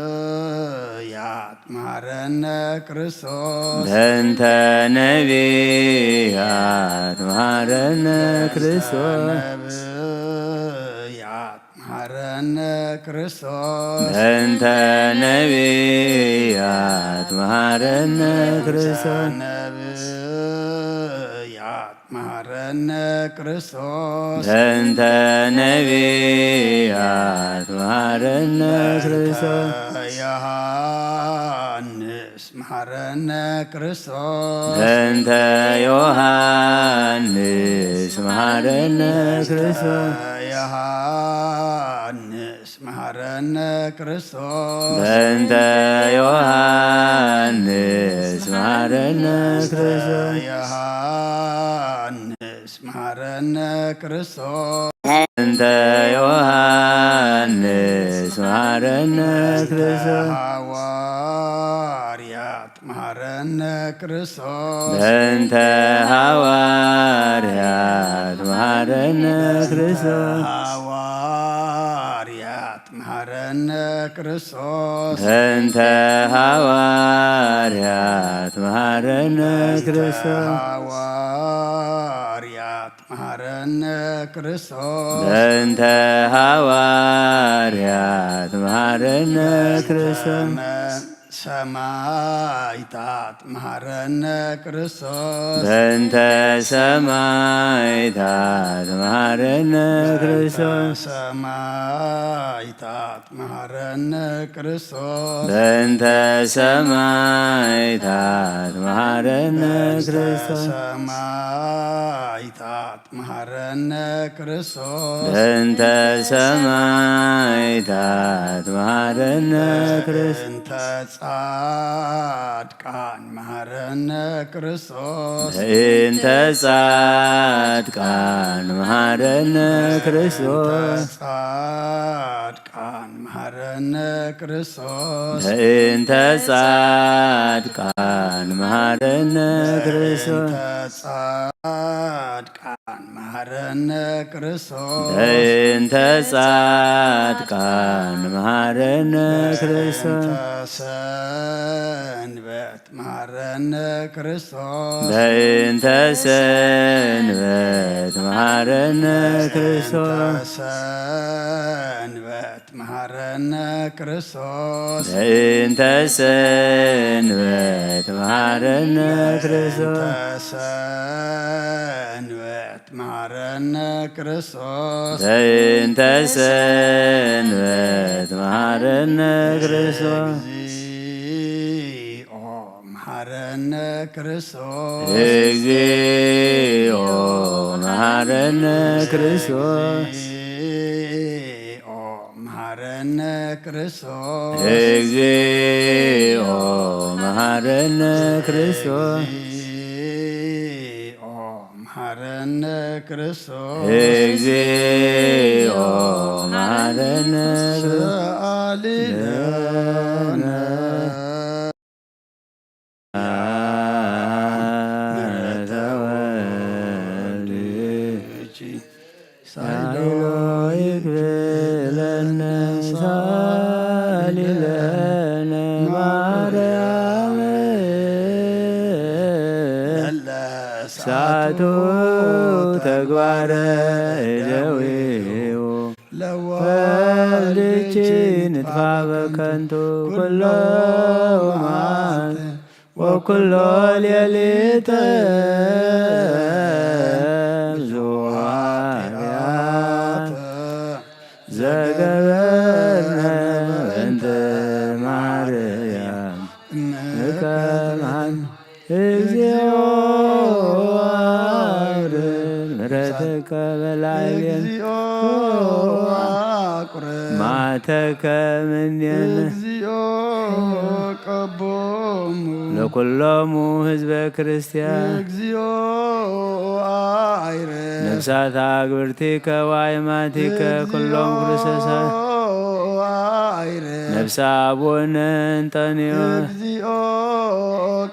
መሐረነ ክርስቶስ። በእንተ ነቢያት መሐረነ ክርስቶስ። ነብያት መሐረነ ክርስቶስ። በእንተ ነቢያት መሐረነ ክርስቶስ። ነብያት መሐረነ ክርስቶስ። በእንተ ነቢያት መሐረነ ክርስቶስ። ዮሐንስ መሐረነ ክርስቶስ። በእንተ ዮሐንስ መሐረነ ክርስቶስ። ዮሐንስ መሐረነ ክርስቶስ። በእንተ ዮሐንስ መሐረነ ክርስቶስ። ዮሐንስ መሐረነ ክርስቶስ። በእንተ ዮሐንስ መሐረነ ክርስቶስ። ሐዋርያት መሐረነ ክርስቶስ። በእንተ ሐዋርያት መሐረነ ክርስቶስ። ሐዋርያት መሐረነ ክርስቶስ። በእንተ ሐዋርያት መሐረነ ክርስቶስ። ሐዋርያት መሐረነ ክርስቶስ። በእንተ ሐዋርያት መሐረነ ክርስቶስ። ሰማይታት መሐረነ ክርስቶስ። በእንተ ሰማይታት መሐረነ ክርስቶስ። ሰማይታት መሐረነ ክርስቶስ። በእንተ ሰማይታት መሐረነ ክርስቶስ። ሰማይታት መሐረነ ክርስቶስ። በእንተ ሰማይታት መሐረነ ክርስቶስ። በእንተ ጻድቃን መሐረነ ክርስቶስ። በእንተ ጻድቃን መሐረነ ክርስቶስ። ጻድቃን መሐረነ ክርስቶስ። በእንተ ጻድቃን መሐረነ ክርስቶስ። በእንተ ጻድቃን መሐ- መሐረነ ክርስቶስ። በእንተ ጻድቃን መሐረነ ክርስቶስ። በእንተ ሰንበት መሐረነ ክርስቶስ። በእንተ ሰንበት መሐረነ ክርስቶስ። በእንተ ሰንበት መሐረነ ክርስቶስ። በእንተ ሰንበት መሐረነ ክርስቶስ። በእንተ ሰንበት መሐረነ ክርስቶስ። በእንተ ሰንበት መሐረነ ክርስቶስ። እግዚኦ መሐረነ ክርስቶስ። እግዚኦ መሐረነ ክርስቶስ። እግዚኦ መሐረነ ክርስቶስ። እግዚኦ መሐረነ ክርስቶስ። እግዚኦ መሐረነ ክርስቶስ። እግዚኦ መሐረነ ሰአሊ ለነ። ምሕረተ ወልድኪ ሳይሎ ይግብለነ ሳሊለነ ማርያም። ሳቱ ተግባረ እደዊሁ ለወልድኪ ንጥፋ በከንቱ ኩሎ መዓልቲ ወኩሎ ሌሊተ ብዙኃት ኃጢአት ዘገበርነ በእንተ ማርያም እምከ ማን እግዚኦ አውርድ ምሕረትከ በላዕሌነ እግዚኦ አቁርብ ማተከ እምኔነ እግዚኦ ቀቦሙ ለኩሎሙ ህዝበ ክርስቲያን እግዚኦ አይረ ነፍሳት አግብርቲከ ዋይማቲከ ኩሎም ክርስቶሳት አይረ ነፍሳ አቡነ እንጠንዮስ እግዚኦ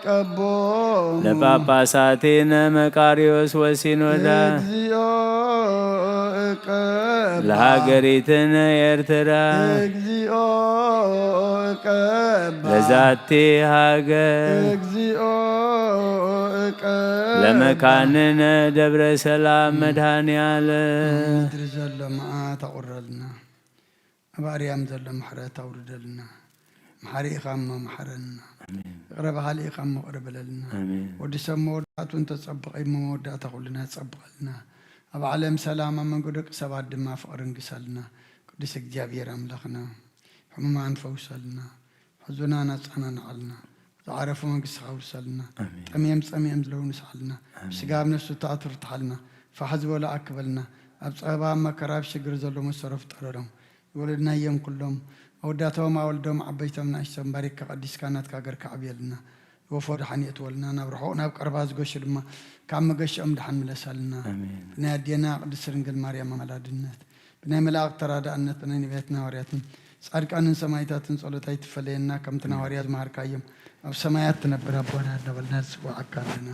ቀቦሙ ለጳጳሳቲነ መቃሪዎስ ወሲኖዳ እግዚኦ እቀባ ለሃገሪትነ ኤርትራ እግዚኦ እቀባ ለዛቲ ሃገር እግዚኦ እቀባ ለመካንነ ደብረ ሰላም መድኃኔ ዓለም ምድሪ ዘሎ መዓት ኣቑረልና። ኣብ ኣርያም ዘሎ ምሕረት ኣውርደልና። መሓሪ ኢኻ እሞ መሓረና። ኣሜን። ይቕረ በሃሊ ኢኻ እሞ ይቕረ በለልና። ኣሜን። ወዲ ሰብ መወዳእቱ እንተጸብቐ እሞ መወዳእታ ኩልና ጸብቐልና። ኣብ ዓለም ሰላም፣ ኣብ መንጎ ደቂ ሰባት ድማ ፍቕሪ እንግሰልና። ቅዱስ እግዚኣብሔር ኣምላኽና፣ ሕሙማን ፈውሰልና። ሕዙናን ኣጸናንዓልና። ዝዓረፉ መንግስትኻ ኣውርሰልና። ኣሜን። ጠምዮም ጸሚኦም ዝለዉ ንስሓልና። ኣሜን። ብስጋ ኣብ ነፍሱ ተኣትርትሓልና። ፋሕ ዝበሉ ኣክበልና። ኣብ ጸበባ፣ ኣብ መከራ፣ ኣብ ሽግር ዘለዉ መሰሮ ፍጠረሎም። ዝወለድናዮም ኩሎም ኣወዳቶም ኣወልዶም ዓበይቶም ንእሽቶም ባሪክካ ቀዲስካ ናትካ ሃገር ከዕብየልና። ዝወፈሩ ደሓን የእትወልና፣ ናብ ርሑቕ ናብ ቀረባ ዝገሹ ድማ ካብ መገሽኦም ደሓን ምለሰልና። ኣሜን። ብናይ ኣዴና ቅድስት ድንግል ማርያም ኣማላድነት፣ ብናይ መላእክት ተራዳእነት፣ ብናይ ነቢያትን ሃዋርያትን ጻድቃንን ሰማዕታትን ጸሎት ኣይትፈለየና። ከምቲ ንሃዋርያት ዝመሃርካዮም ኣብ ሰማያት ትነብር ኣቦና እናበልና ንጽውዓካ ኣለና።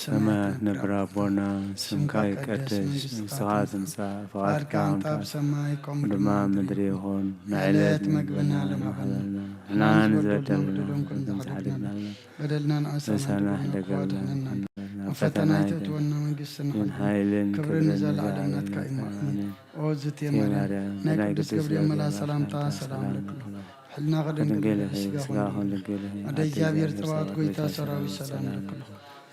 ሰማያት ነብር ኣቦና፣ ስምካ ይቀደስ፣ መንግስትኻ መንግስትኻ ትምጻእ፣ ትምጻእ፣ ፍቓድካ ፍቓድካ ትምጻእ፣ ኣብ ሰማይ ከምኡ ድማ ኣብ ምድሪ ይኹን። ናይ ዕለት ዕለት መግብና መግብና ሎም ሃበና። ሃበና። ንሕና ንዝበደልና ንዝበደልና ንበድሎም ከም ከም ዝሓደግና ንሓደግና። በደልና ንኣሳና ንሳና ንግበር ሕደገልና። ኣሕዋትናን ናብ ፈተና ኣይተእትወና። መንግስትን ግን ሓይልን ሓይልን ክብርን ክብርን ንዘለዓለም ንዘለዓለም ናትካ እዩ። ናትካ እዩ። ኣሜን። ኦ ዝቴ ማርያም፣ ናይ ቅዱስ ገብርኤል መልኣክ ሰላምታ ሰላም ለክሎ። ሕልና ከደንግል ስጋ ኹን ድንግል። ኣደ እግዚኣብሔር ጽባኦት ጎይታ ሰራዊት ሰላም ለክሎ።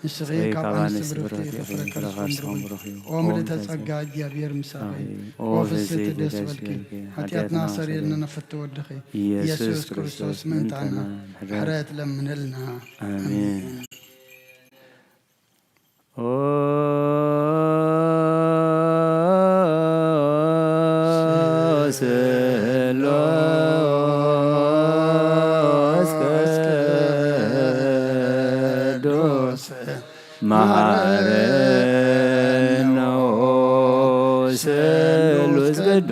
ንስኺ ካብ ኣንስቲ ብርኽቲ የተፈረቀ ርስኹም ብሩኽ እዩ። ኦ ምልእተ ጸጋ እግዚኣብሔር ምሳኺ። ኦ ፍስሕቲ ደስ በልኪ። ሓጢኣትና ኣሰርየልና ነፍቲ ወድኺ። ኢየሱስ ክርስቶስ ምእንታና ምሕረት ለምንልና። ኣሜን። ኦ ስሉስ ቅዱስ መሐረነ ስሉስ ቅዱስ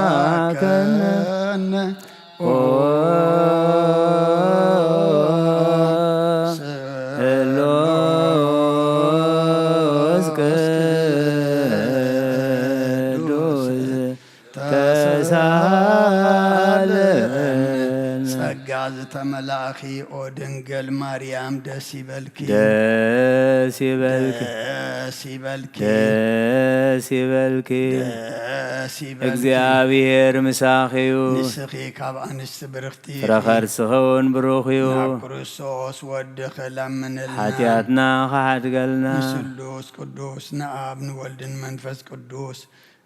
መሐረነ ኦ ጸጋ ዝተመላእኺ ኦ ድንግል ማርያም ደስ ይበልኪ። ደስ ይበልኪ። ደስ ይበልኪ። ደስ ይበልኪ። ደስ ይበልኪ። እግዚኣብሔር ምሳኺ እዩ። ንስኺ ካብ ኣንስቲ ብርኽቲ ኢኺ። ፍረ ከርስኺ እውን ብሩኽ እዩ። ናብ ክርስቶስ ወድኺ ለምንልና። ሓጢኣትና ክሓድገልና። ንስሉስ ቅዱስ ንኣብ ንወልድን መንፈስ ቅዱስ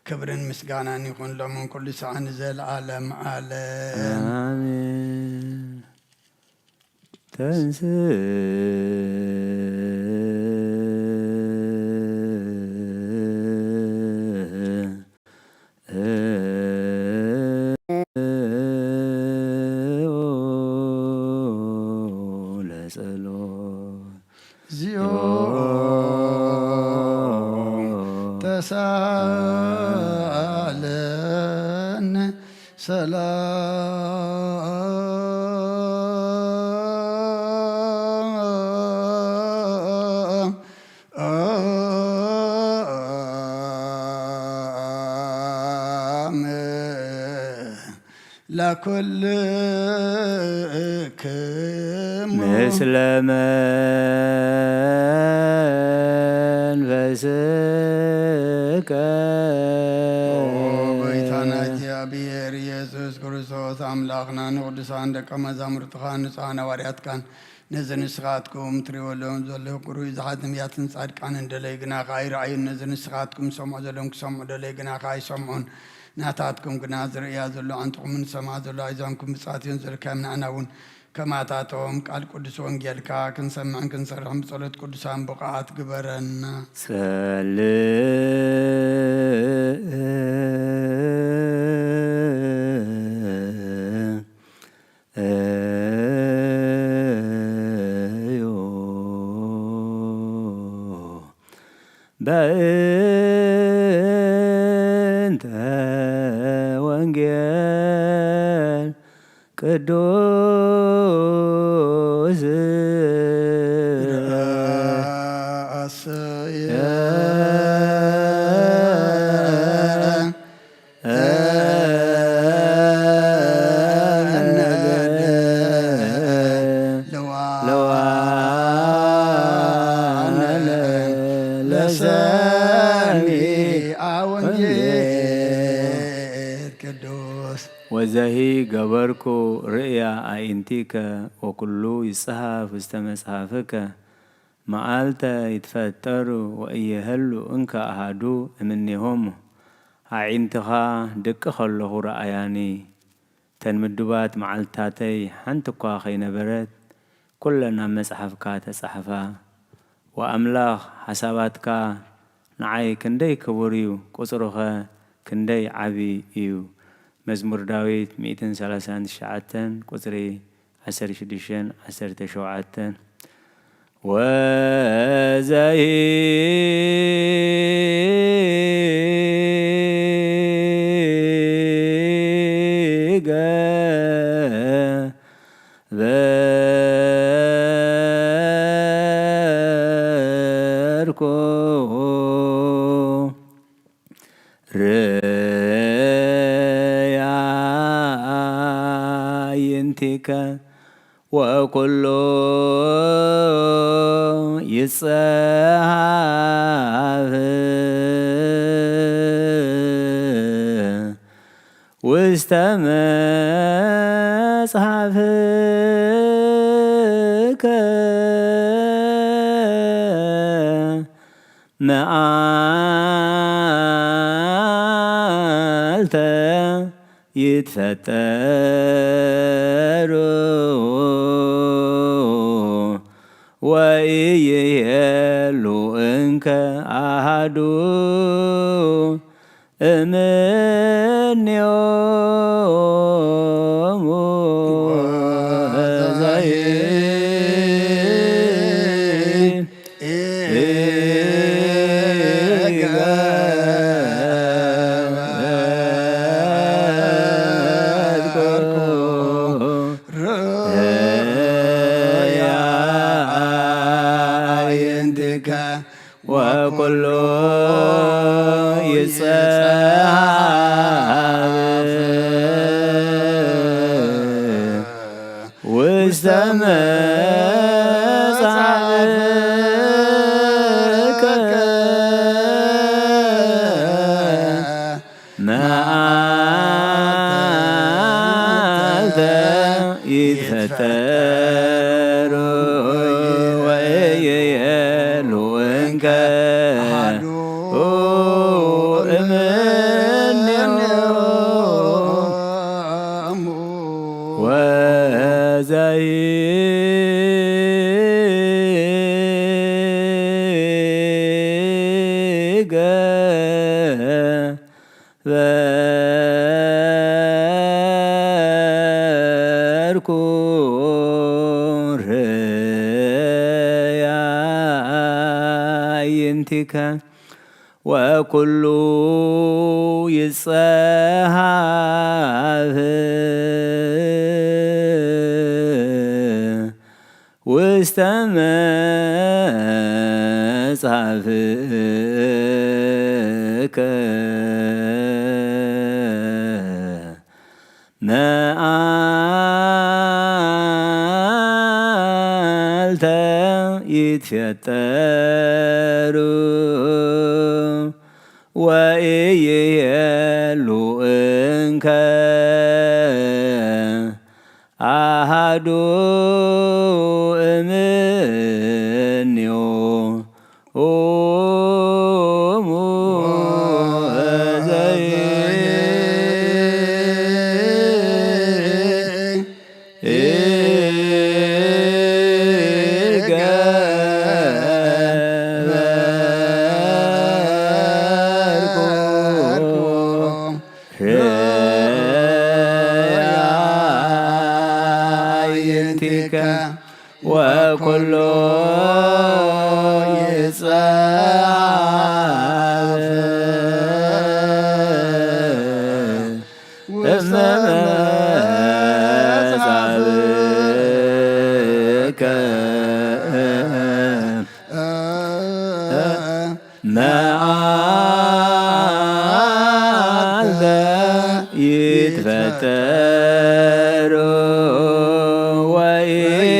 ክብርን ምስጋናን ይኹን ሎምን ኩሉ ሰዓት ንዘለዓለም ዓለም። ኣሜን። ተንስ ለጸሎት እግዚኦ ተሳለን ሰላም ለኩልክሙ ምስለ መንፈስከ። ኦ ጎይታና እግዚኣብሔር ኢየሱስ ክርስቶስ ኣምላኽና ንቅዱሳን ደቀ መዛሙርትኻ ንጹሓን ሃዋርያትካን ነዚ ንስኻትኩም ትሪእዎ ዘለኹም ዘለኹም ቅሩይ ዝሓትም ያትን ጻድቃንን ደለይ ግናኻ ኣይረኣዩን። ነዚ ንስኻትኩም ሰምዖ ዘለኹም ክሰምዑ ደለይ ግናኻ ኣይሰምዑን። ናታትኩም ግና ዝርእያ ዘሎ ኣዕንትኹምን ዝሰምዓ ዘሎ ኣእዛንኩም ብጻትዮን ዘልካዮም ንዓና እውን ከማታቶም ቃል ቅዱስ ወንጌልካ ክንሰምዕን ክንሰርሕን ብጸሎት ቅዱሳን ብቑዓት ግበረና። ጸልእ እዮ በእንተ ወንጌል ቅዱስ ረአስየ ወዘሂ ገበርኩ ርእያ ኣኢንቲከ ወኩሉ ይጽሃፍ ውስተ መጽሐፍከ። መዓልተ ይትፈጠሩ ወእየሀሉ እንከ ኣሃዱ እምኔሆሙ። ኣዒንትኻ ድቂ ከለኹ ረኣያኒ። እተን ምዱባት መዓልትታተይ ሓንቲ እኳ ከይነበረት፣ ኩለን ኣብ መጽሓፍካ ተጻሕፋ። ወኣምላኽ ሓሳባትካ ንዓይ ክንደይ ክቡር እዩ፣ ቁጽሩኸ ክንደይ ዓቢ እዩ። መዝሙር ዳዊት ሚእትን ሰላሳን ትሽዓተን ቁጽሪ ዓሰርተ ሽዱሽተን ዓሰርተ ሸውዓተን። ወዘሂ ገበርኩ ርእያ ኣዕይንቲከ ወኩሉ ይጸሃፍ ውስተ መጽሓፍከ። መዓልተ ይትፈጠሩ ወኢይሄሉ እንከ ኣሃዱ እምኔሆሙ። ወዘሂ ወኩሉ ይጸሃብ ውስተ መጻብከ መዓልተ ይትፈጠሩ ወይየሉ እንከ አሐዱ እምኔሆሙ ወዘይገ በርኩ ርእያይንቲከ ወኩሉ ይጸሃፍ ውስተ መጻፍከ መዓልተ ይትፈጠሩ ወኢይሄሉ እንከ አሃዱ እምኔሆሙ ዘይገበርኩ ርእያይንቲከ ወኩሉ ይጸሃፍ ውስተ መጻፍከ መዓልተ ይትፈጠሩ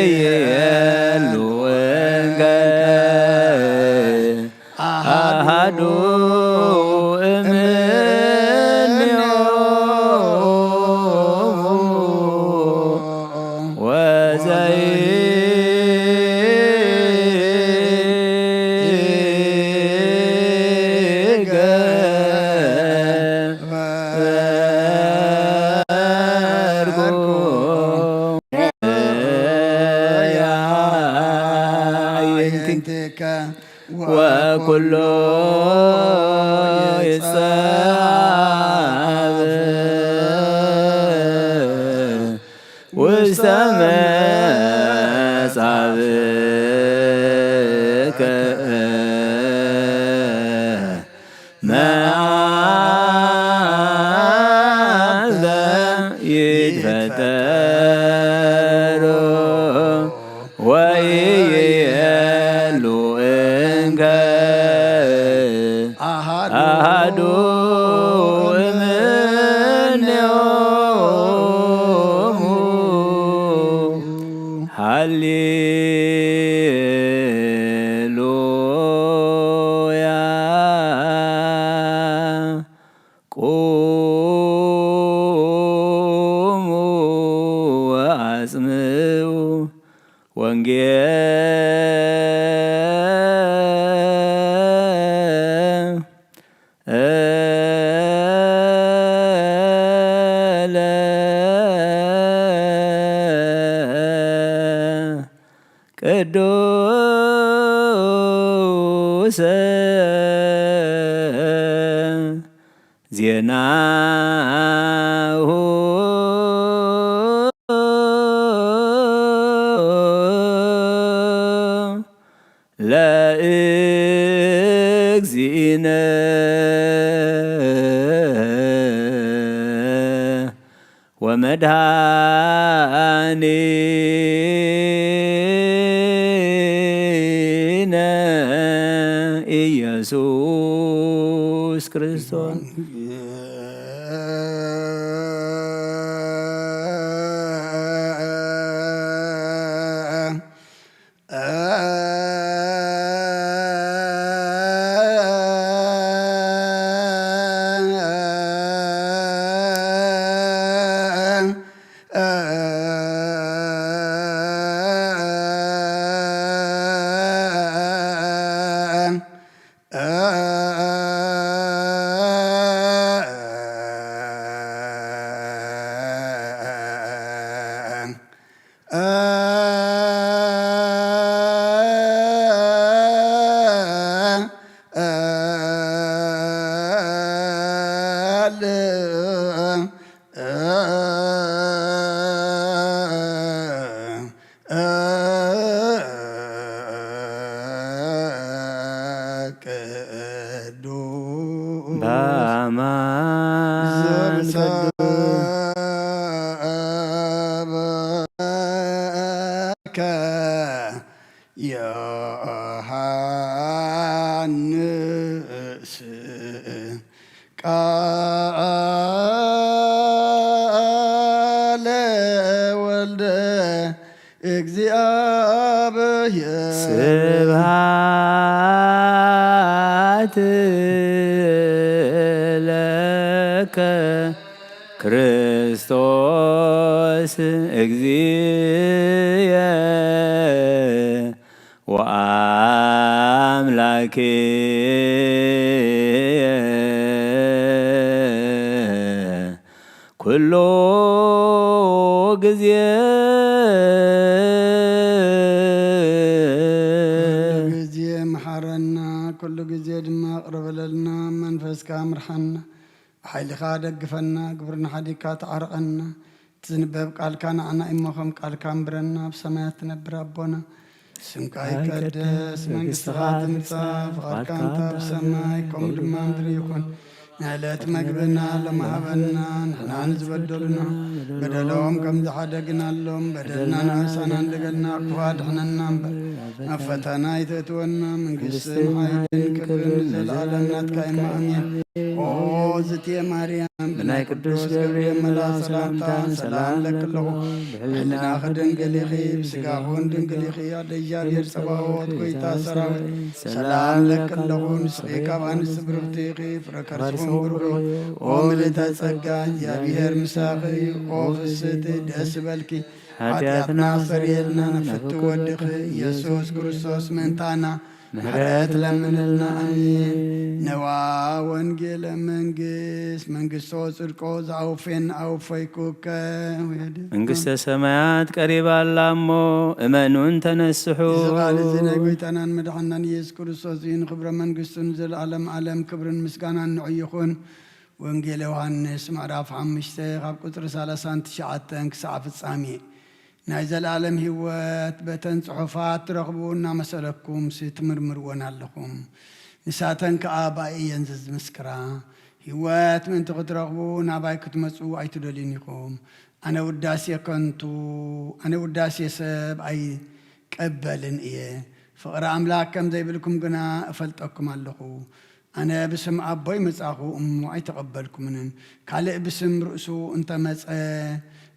ወኢይሄሉ እንከ አሃዱ እምኔሆሙ ወዘይ ወኩሎ ይጻፍ ውስተ መጻብከ መዓልተ ይትፈጠሩ ወኢይሄሉ እንከ አሃዱ እምኔሆሙ። ሃሌሉያ። ቁሙ ወአጽምዑ ወንጌለ ቅዱስ ዜናሁ ለእግዚእነ ወመድኃኒነ ኢየሱስ ክርስቶስ። ከ ዮሃንስ ቃለ ወልደ እግዚኣብሔር። ስብሐት ለከ ክርስቶስ እግዚእየ ወአምላክየ ኩሉ ግዜ። ኩሉ ግዜ መሓረና፣ ኩሉ ግዜ ድማ ቅርበለልና፣ መንፈስካ ምርሓና። ብሓይልኻ ደግፈና፣ ግብርና ሓዲግካ ተዓርቐና። እቲ ዝንበብ ቃልካ ንዓና እሞ ከም ቃልካ ኣንብረና፣ ኣብ ሰማያት ትነብር ኣቦና። ስምካ ይቀደስ፣ መንግስትኻ ትምጻእ፣ ፍቓድካ እንተ ኣብ ሰማይ ከምኡ ድማ ምድሪ ይኹን። ንዕለት መግብና ሎሚ ሃበና፣ ንሕና ንዝበደሉና በደሎም ከም ዝሓደግናሎም በደልና ንኣሳና እንደገልና፣ ክፉ ኣድሕነና እምበር፣ ናብ ፈተና ኣይተእትወና፣ መንግስትን ሓይልን ክብርን ንዘለኣለም ናትካ እሞ ኣሜን። ኦ ዝትየ ማርያም፣ ብናይ ቅዱስ ገብርኤል መልኣኽ ሰላምታ ሰላም ለኪ ኣለኹ። ብሕልናኺ ድንግል ኢኺ፣ ብስጋኹን ድንግል ኢኺ። ኣደ እግዚኣብሔር ጸባኦት፣ ጎይታ ሰራዊት፣ ሰላም ለኪ ኣለኹ። ንስኺ ካብ ኣንስቲ ብርኽቲ ኢኺ፣ ፍረ ከርስኹም ብሩኽ እዩ። ኦ ምልእተ ጸጋ፣ እግዚኣብሔር ምሳኺ እዩ። ኦ ፍስሕቲ፣ ደስ ይበልኪ፣ ሓጢኣትና ኣስተሰርየልና፣ ንፍቱ ወድኺ ኢየሱስ ክርስቶስ ምእንታና ምሕረት ለምንልና። ኣሜን። ነዋ ወንጌለ መንግስት፣ መንግስቶ ጽድቆ፣ ዝኣውፌን ኣውፈይኩከ። መንግስተ ሰማያት ቀሪባ ኣላ እሞ፣ እመኑን ተነስሑ። እዚ ቃል እዚ ናይ ጎይታናን መድሓናን ኢየሱስ ክርስቶስ እዩ። ንኽብረ መንግስቱ ንዘለኣለም ዓለም ክብርን ምስጋናን ንዑ ይኹን። ወንጌል ዮሃንስ ምዕራፍ ሓሙሽተ ካብ ቁጽሪ ሰላሳን ትሽዓተን ክሳዕ ፍጻሜ። ናይ ዘለኣለም ህይወት በተን ጽሑፋት ትረኽቡ እናመሰለኩምሲ ትምርምርወን ኣለኹም። ንሳተን ከኣ ብኣይ እየን ዝምስክራ። ህይወት ምእንቲ ክትረኽቡ ናባይ ክትመጹ ኣይትደልዩን ኢኹም። ኣነ ውዳሴ ከንቱ፣ ኣነ ውዳሴ ሰብ ኣይቀበልን እየ። ፍቕሪ ኣምላኽ ከም ዘይብልኩም ግና እፈልጠኩም ኣለኹ። ኣነ ብስም ኣቦይ መጻኹ እሞ ኣይተቐበልኩምንን። ካልእ ብስም ርእሱ እንተመጸ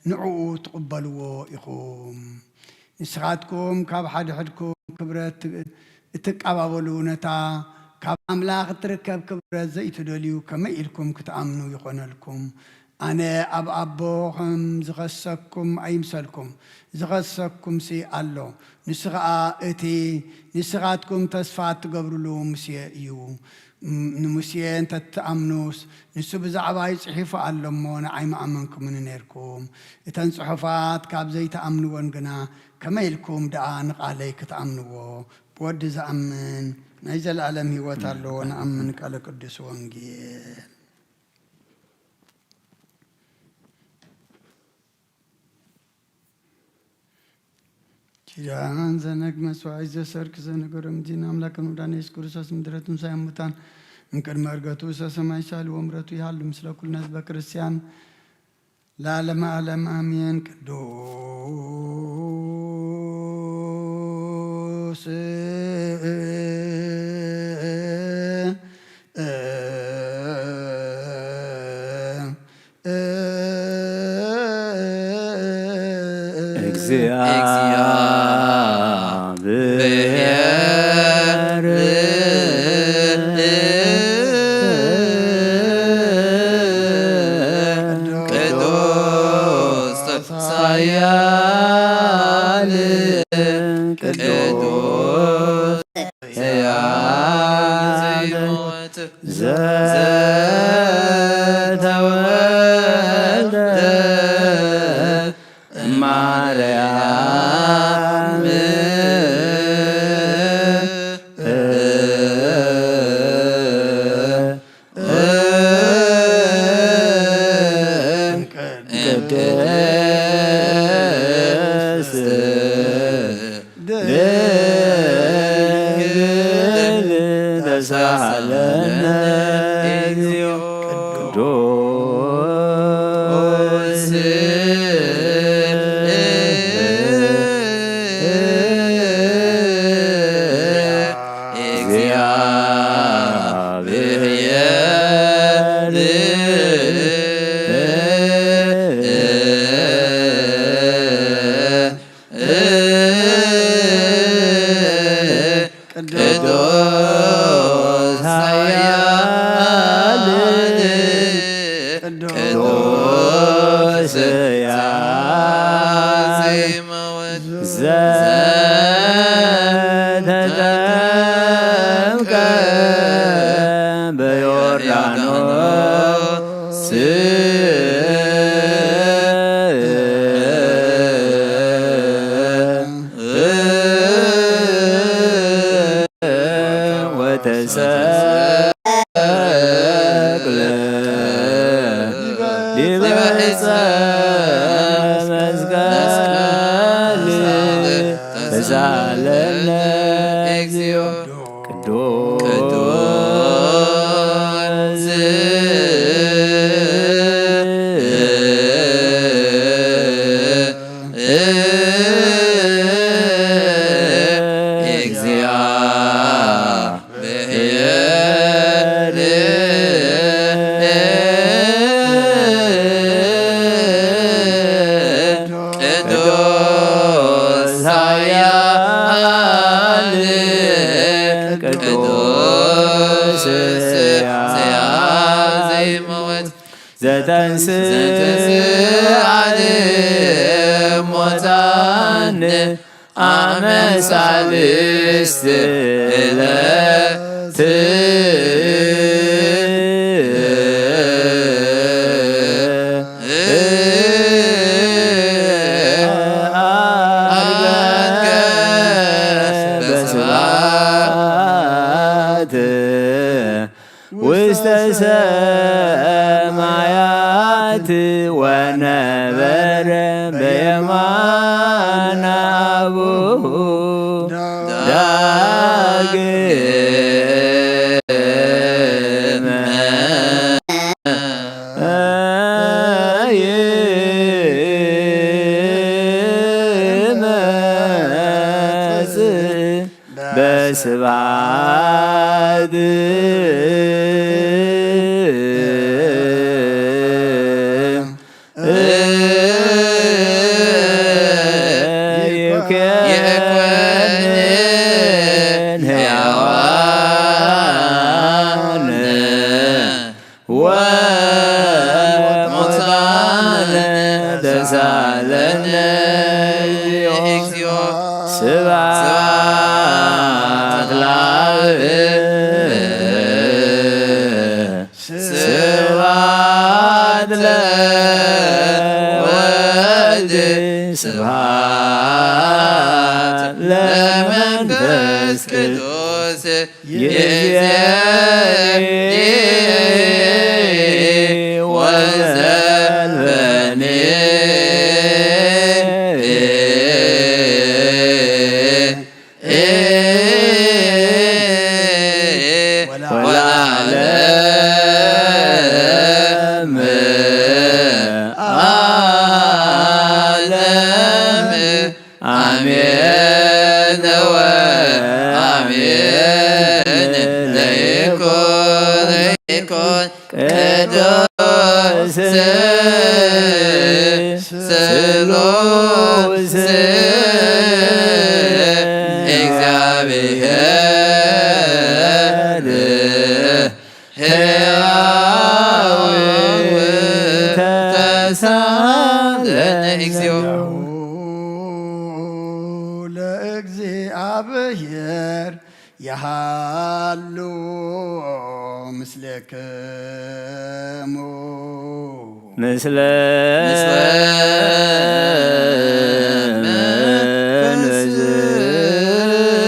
ንዕኡ ትቕበልዎ ኢኹም። ንስኻትኩም ካብ ሓድሕድኩም ክብረት እትቃባበሉ፣ ነታ ካብ ኣምላኽ እትርከብ ክብረት ዘይትደልዩ ከመይ ኢልኩም ክትኣምኑ ይኾነልኩም? ኣነ ኣብ ኣቦ ከም ዝኸሰኩም ኣይምሰልኩም፣ ዝኸሰኩምሲ ኣሎ። ንሱ ኸኣ እቲ ንስኻትኩም ተስፋ እትገብርሉ ሙሴ እዩ። ም-፣ ንሙሴ እንተ ትኣምኑስ፣ ንሱ ብዛዕባይ ጽሒፉ ኣሎ እሞ፣ ንዓይ ምኣመንኩምኒ ነይርኩም። እተን ጽሑፋት ካብ ዘይትኣምንወን ግና፣ ከመይ ኢልኩም ደኣ ንቓለይ ክትኣምንዎ? ብወዲ ዝኣምን ናይ ዘለኣለም ህይወት ኣለዎ። ንኣምን ቃለ ቅዱስ ወንጌል። ኪዳን ዘነግ መስዋዕት ዘሰርክ ዘነገሮም ዲን ኣምላክ ንውዳን የሱስ ክርስቶስ ምድረት ምሳይ ሙታን እምቅድመ እርገቱ ሰሰማይ ሳልዎ ምረቱ ይሃሉ ምስለ ኩልነ ህዝበ ክርስቲያን ለዓለመ ዓለም ኣሜን። ቅዱስ እግዚአብሔር ቅዱስ ኃያል ቅዱስ ሕያው ዘተወልደ ማርያም ቅድስት ቅዱስ ኃያል ቅዱስ ዘተጠምቀ በዮርዳኖስ ወተሰቅለ ዲበ ዕፀ መስቀል ተሳለነ እግዚኦ። ቅዱስ እግዚአ ብሔር ቅዱስ ኃያል ቅዱስ ሥያ ዘይመወት ዘተንሥአ እሙታን አመ ሳልስት ዕለት አርገ በስብሐት ውስተ ሰማያት ወነበረ በየማነ አቡሁ ዳግመ ይመጽእ በስብሐት ይኩን ሕያዋን ወሙታን ተሳለነ እግዚኦ። ስብሐት ለአብ ስብሐት ለወልድ ስብሐት ለመንፈስ ቅዱስ ይእዜኒ ወዘልፈኒ ወለዓለመ ዓለም። አሜን ወአሜን። ለይኩን ለይኩን ቅዱስ ስሉስ እግዚአብሔር ሕያው ተሳለነ እግዚኦ። ለእግዚአብሔር የሃሉ ምስሌክሙ። ምስለ ምስለ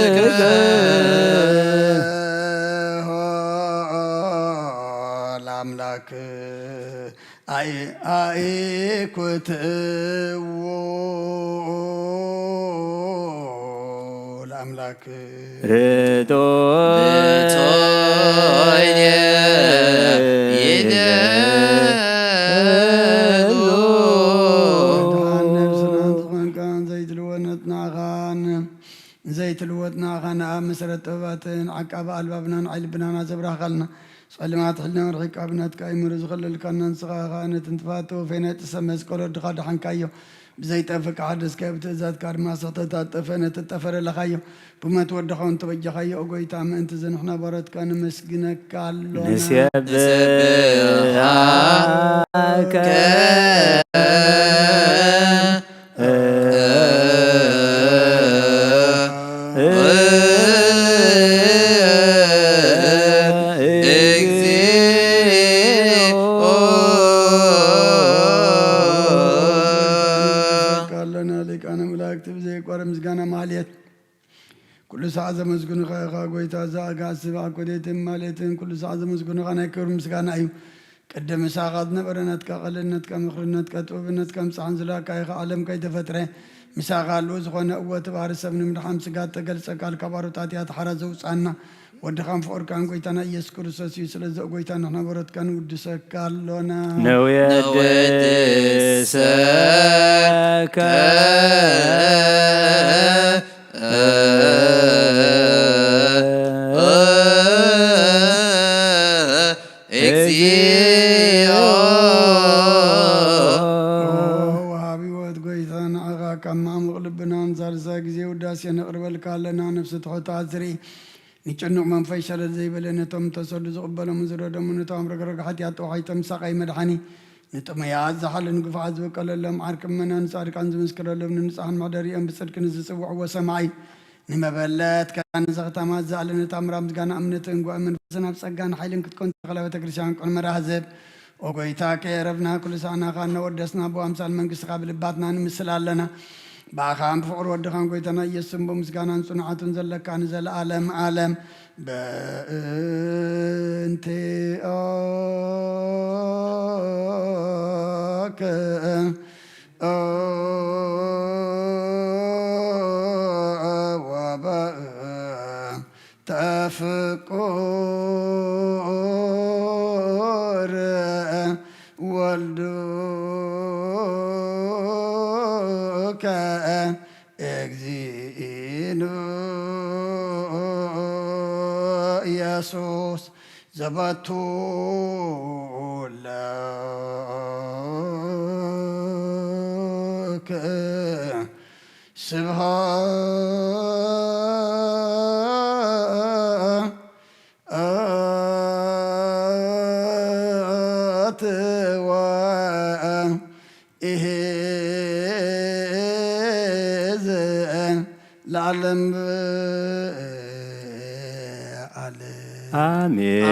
መንፈስከ። ለአምላክ አይ-፣ አይኩትዎ ለአምላክ። ርቶይኔ ይደሉ። መድኃኒነ ነፍስና ዝኾንካን ዘይትልወጥ ናትናኻን ዘይትልወጥ ናትናኻን ኣብ መሰረት ጥበባትን ዓቃቢ ኣልባብናን ዓይኒ ልብናን ዘብራህካልና ጸልማት ሕልናን ርሒቃ ብናትካ ኣይምሩ ዝኸለልካና ንስኻ ኸኣ ነቲ ንጥፋት ተወፈይ ናይ ጥሰ መስቀል ወድኻ ደሓንካዮ። ብዘይጠፍእ ክሓደስካዮ፣ ብትእዛዝካ ድማ ስሕተታት ጠፍአ። ነቲ እጠፈ ደለኻዮ፣ ብሞት ወድኻ እውን ተበጀኻዮ። ኦ ጎይታ፣ ምእንቲ እዚ ንሕና ባሮትካ ነመስግነካ ኣሎና። ንሴብሐከ እግዚኦ። ኣለና ሊቃነ መላእክት ብዘይቋረጽ ምስጋና ማህሌት ኩሉ ሰዓት ዘመስግኑኻ ኢኻ ጎይታ። እዛ ኣጋዕዚ ስብዓ ኮዴትን ማሌትን ኩሉ ሰዓት ዘመስግኑኻ ናይ ክብሪ ምስጋና እዩ። ቅድም ምሳኻ ዝነበረ ናትካ ቃልነትካ ምኽርነትካ ጥበብነትካ ምጽሓን ዝለኣካ ኢኻ። ዓለም ከይተፈጥረ ምሳኻ ኣለዎ ዝኾነ እወ እቲ ባህሪ ሰብ ንምድሓን ስጋ እተገልጸ ቃል ካብ ኣሮታት እያ ተሓራ ዘውጻና ወድኻን ፍቕርካን ጎይታና ኢየሱስ ክርስቶስ እዩ። ስለዚ ኦ ጎይታ ንሕና በረትካ ንውድሰካ ኣሎና። ነውየድሰከ እግዚኦ። ወሃቢ ህይወት ጎይታ ንዓኻ ካብ ማዕሙቕ ልብና ንሳልሳይ ግዜ ውዳሴ ነቕርበልካ ኣለና። ነፍሲ ትሑት ኣዝርኢ ንጭኑቕ መንፈስ ሸለል ዘይበለ ነቶም ተሰዱ ዝቕበሎም ዝረደሙ ነቶም ረግረግ ሓጢኣት ጠዋሒቶም ሳቓይ መድሓኒ ንጥሙያት ዝሓልን ግፉዓት ዝበቀለሎም ዓርኪ ምእመናን ጻድቃን ዝምስክረሎም ንንጹሓን መሕደሪኦም ብጽድቂ ንዝጽውዕዎ ሰማዒ ንመበለት ከዳን ዘኽታማት ዝኣለነ ታምራ ምስጋና እምነትን ጓእ መንፈስን ኣብ ጸጋን ሓይልን ክትኮን ተኸላ ቤተክርስትያን ቅድሚ ራህዘብ ኦ ጎይታ ከየረብና ኩሉ ሳዕናኻ እናወደስና ብኣምሳል መንግስትኻ ብልባትና ንምስል ኣለና። ብኣኻን ብፍቕሪ ወድኻን ጎይታና ኢየሱስን ብምስጋናን ጽኑዓትን ዘለካ ንዘለኣለም ኣለም በእንቲኦክ ወፍቁር ወልዱከ እግዚእኑ ኢየሱስ ዘበቱ ለክ ስብሐት ወኢሕዝ ለዓለም ዓለም። አሜን።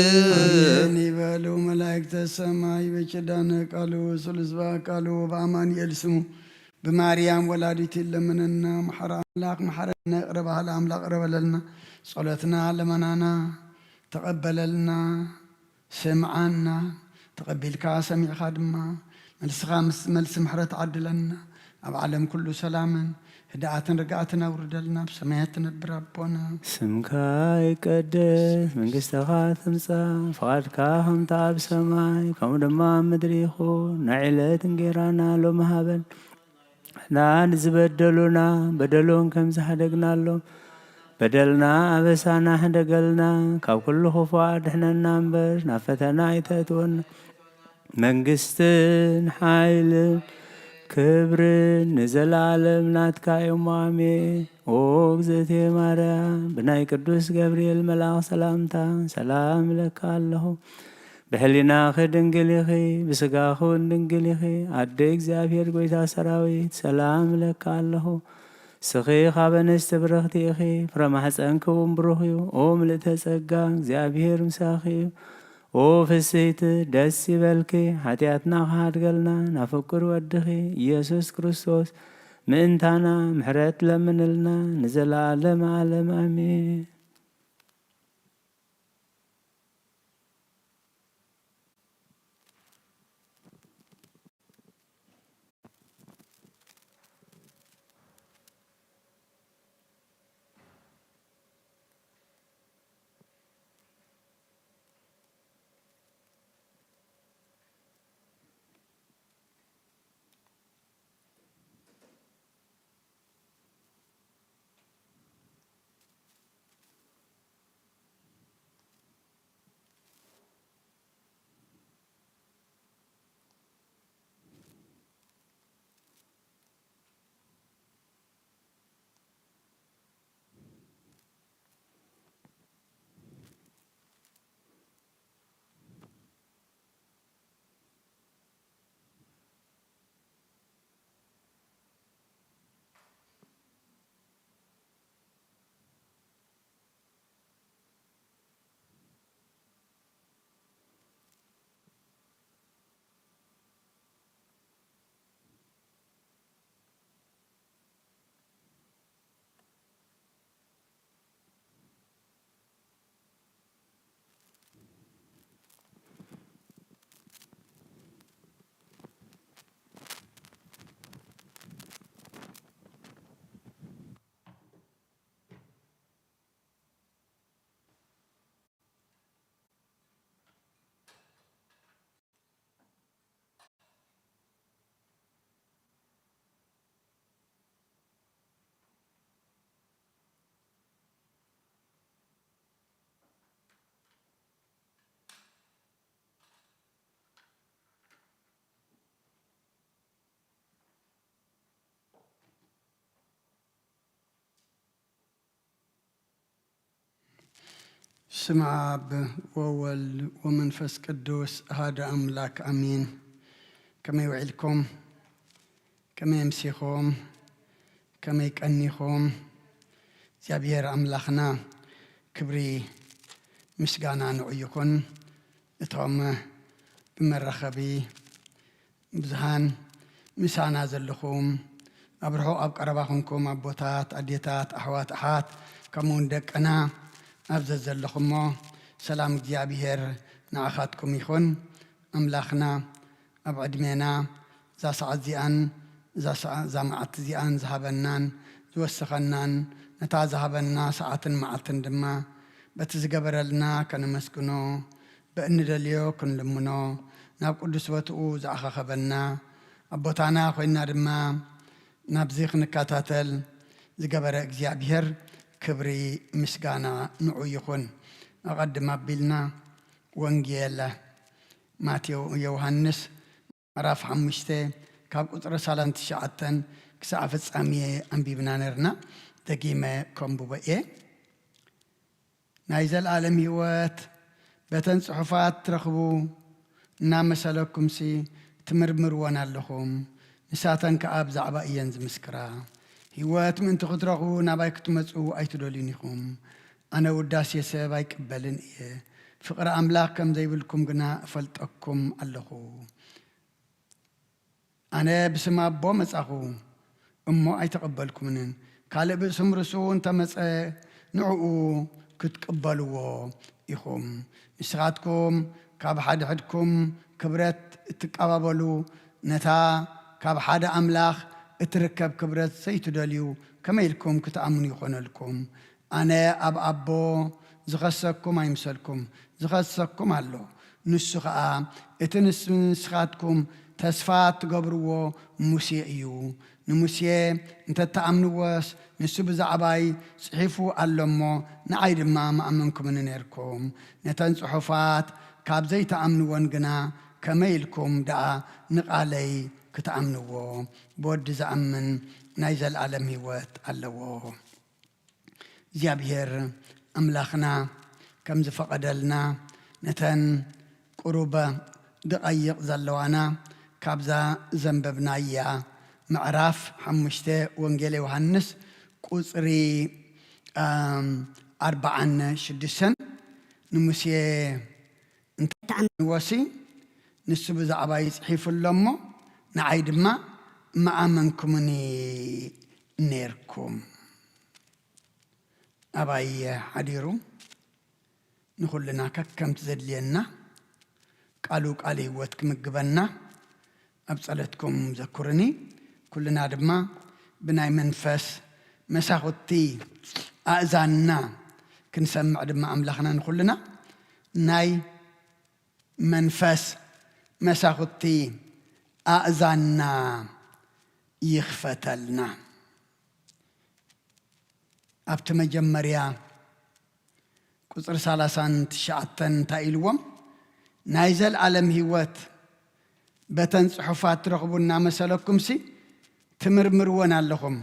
አሜን ይበሉ መላእክተ ሰማይ በኪዳነ ቃሉ ስሉስ በአካሉ በአማኑኤል ስሙ ብማርያም ወላዲት ይለምነና። መሐረ አምላክ መሐረነ፣ ይቅረ በሃሊ አምላክ ይቅረ በለልና። ጸሎትና ለመናና ተቀበለልና። ስምዓና፣ ተቐቢልካ ሰሚዕኻ ድማ መልስኻ ምስ መልሲ ምሕረት ዓድለና። ኣብ ዓለም ኩሉ ሰላምን ህድኣትን ርግኣትን ኣውርደልና። ኣብ ሰማያት ትነብር ኣቦና። ስምካ ይቀደስ፣ መንግስትኻ ትምጻእ፣ ፍቓድካ ከምታ ኣብ ሰማይ ከምኡ ድማ ኣብ ምድሪ ይኹን። ናይ ዕለት እንጌራና ሎሚ ሃበን። ንዝበደሉና በደሎም ከም ዝሓደግናሎም በደልና ኣበሳና ሕደገልና፣ ካብ ኩሉ ክፉእ ኣድሕነና እምበር ናብ ፈተና ኣይተእትወና። መንግስትን ሓይልን ክብርን ንዘለኣለም ናትካ እዮም። ኣሜን። ኦ እግዝእቴ ማርያም፣ ብናይ ቅዱስ ገብርኤል መልኣኽ ሰላምታ ሰላም እለካ ኣለኹ። ብሕሊናኺ ድንግል ኢኺ፣ ብስጋኺ እውን ድንግል ኢኺ። ኣደ እግዚኣብሔር ጐይታ ሰራዊት፣ ሰላም እለካ ኣለኹ። ስኺ ካብ ኣንስቲ ብርኽቲ ኢኺ፣ ፍረ ማሕፀንኪ እውን ብሩኽ እዩ። ኦ ምልእተ ጸጋ፣ እግዚኣብሔር ምሳኺ እዩ። ኦ ፍስሕቲ፣ ደስ ይበልኪ፣ ሓጢኣትና ክሓድገልና ናብ ፍቁር ወድኺ ኢየሱስ ክርስቶስ ምእንታና ምሕረት ለምንልና ንዘለዓለም ዓለም ኣሜን። ስም ኣብ ወወልድ ወመንፈስ ቅዱስ ኣሃደ ኣምላክ ኣሚን። ከመይ ውዒልኩም? ከመይ ኣምሲኹም? ከመይ ቀኒኹም? እግዚኣብሔር ኣምላኽና ክብሪ ምስጋና ንዑ ይኹን። እቶም ብመራኸቢ ብዙሃን ምሳና ዘለኹም፣ ኣብ ርሑቕ ኣብ ቀረባ ኹንኩም ኣቦታት፣ ኣዴታት፣ ኣሕዋት፣ ኣሓት፣ ከምኡ እውን ደቅና ኣብ ዘዘለኹሞ ሰላም እግዚኣብሔር ንዓኻትኩም ይኹን። ኣምላኽና ኣብ ዕድሜና እዛ ሰዓት እዚኣን እዛ ሰዓ-፣ እዛ መዓልቲ እዚኣን ዝሃበናን ዝወሰኸናን ነታ ዝሃበና ሰዓትን መዓልትን ድማ በቲ ዝገበረልና ከነመስግኖ በእንደልዮ ክንልምኖ ናብ ቅዱስ ቦትኡ ዝኣኻኸበና ኣብ ቦታና ኮይንና ድማ ናብዚ ክንከታተል ዝገበረ እግዚኣብሔር ክብሪ ምስጋና ንዑ ይኹን። ኣቐድም ኣቢልና ወንጌል ማቴዎ ዮሃንስ ምዕራፍ ሓሙሽተ ካብ ቁጽሪ ሰላሳን ትሽዓተን ክሳዕ ፍጻሜ ኣንቢብና ነርና። ደጊመ ከንብቦ እየ። ናይ ዘለኣለም ህይወት በተን ጽሑፋት ትረኽቡ እናመሰለኩምሲ ትምርምርወን ኣለኹም። ንሳተን ከኣ ብዛዕባ እየን ዝምስክራ። ህይወት ምእንቲ ክትረኽቡ ናባይ ክትመጹ ኣይትደልዩን ኢኹም። ኣነ ውዳሴ ሰብ ኣይቅበልን እየ። ፍቕሪ ኣምላኽ ከም ዘይብልኩም ግና እፈልጠኩም ኣለኹ። ኣነ ብስም ኣቦ መጻኹ፣ እሞ ኣይተቐበልኩምንን። ካልእ ብስም ርእሱ እንተመጸ፣ ንዕኡ ክትቅበልዎ ኢኹም። ንስኻትኩም ካብ ሓድሕድኩም ክብረት እትቀባበሉ፣ ነታ ካብ ሓደ ኣምላኽ እትርከብ ክብረት ዘይትደልዩ፣ ከመይ ኢልኩም ክትኣምኑ ይኾነልኩም? ኣነ ኣብ ኣቦ ዝኸሰኩም ኣይምሰልኩም፣ ዝኸሰኩም ኣሎ። ንሱ ኸኣ እቲ ንስ-፣ ንስኻትኩም ተስፋ እትገብርዎ ሙሴ እዩ። ንሙሴ እንተ እትኣምንዎስ፣ ንሱ ብዛዕባይ ጽሒፉ ኣሎ እሞ፣ ንዓይ ድማ ምኣመንኩምኒ ነርኩም። ነተን ጽሑፋት ካብ ዘይትኣምንወን ግና፣ ከመይ ኢልኩም ደኣ ንቓለይ ክትኣምንዎ? ብወዲ ዝኣምን ናይ ዘለኣለም ህይወት ኣለዎ። እግዚኣብሔር ኣምላኽና ከም ዝፈቐደልና፣ ነተን ቁሩብ ደቓይቕ ዘለዋና ካብዛ ዘንበብናያ ምዕራፍ ሓሙሽተ ወንጌል ዮሃንስ ቁጽሪ፣ ኣም፣ ኣርብዓን ሽዱሽተን ንሙሴ እንተ ተኣምንዎሲ፣ ንሱ ብዛዕባይ ጽሒፉ ኣሎ እሞ፣ ንዓይ ድማ ምኣመንኩምኒ ኔርኩም። ኣባይ ሓዲሩ ንኹልና ከከምቲ ዘድልየና ቃሉ ቃል ህይወት ክምግበና ኣብ ጸሎትኩም ዘኩርኒ። ኩልና ድማ ብናይ መንፈስ መሳኹቲ ኣእዛንና ክንሰምዕ ድማ ኣምላኽና ንኹልና ናይ መንፈስ መሳኹቲ ኣእዛንና ይኽፈተልና። ኣብቲ መጀመርያ ቁጽሪ ሰላሳን ትሽዓተን እንታይ ኢልዎም? ናይ ዘልኣለም ህይወት በተን ጽሑፋት ትረኽቡ እናመሰለኩምሲ ትምርምርወን ኣለኹም።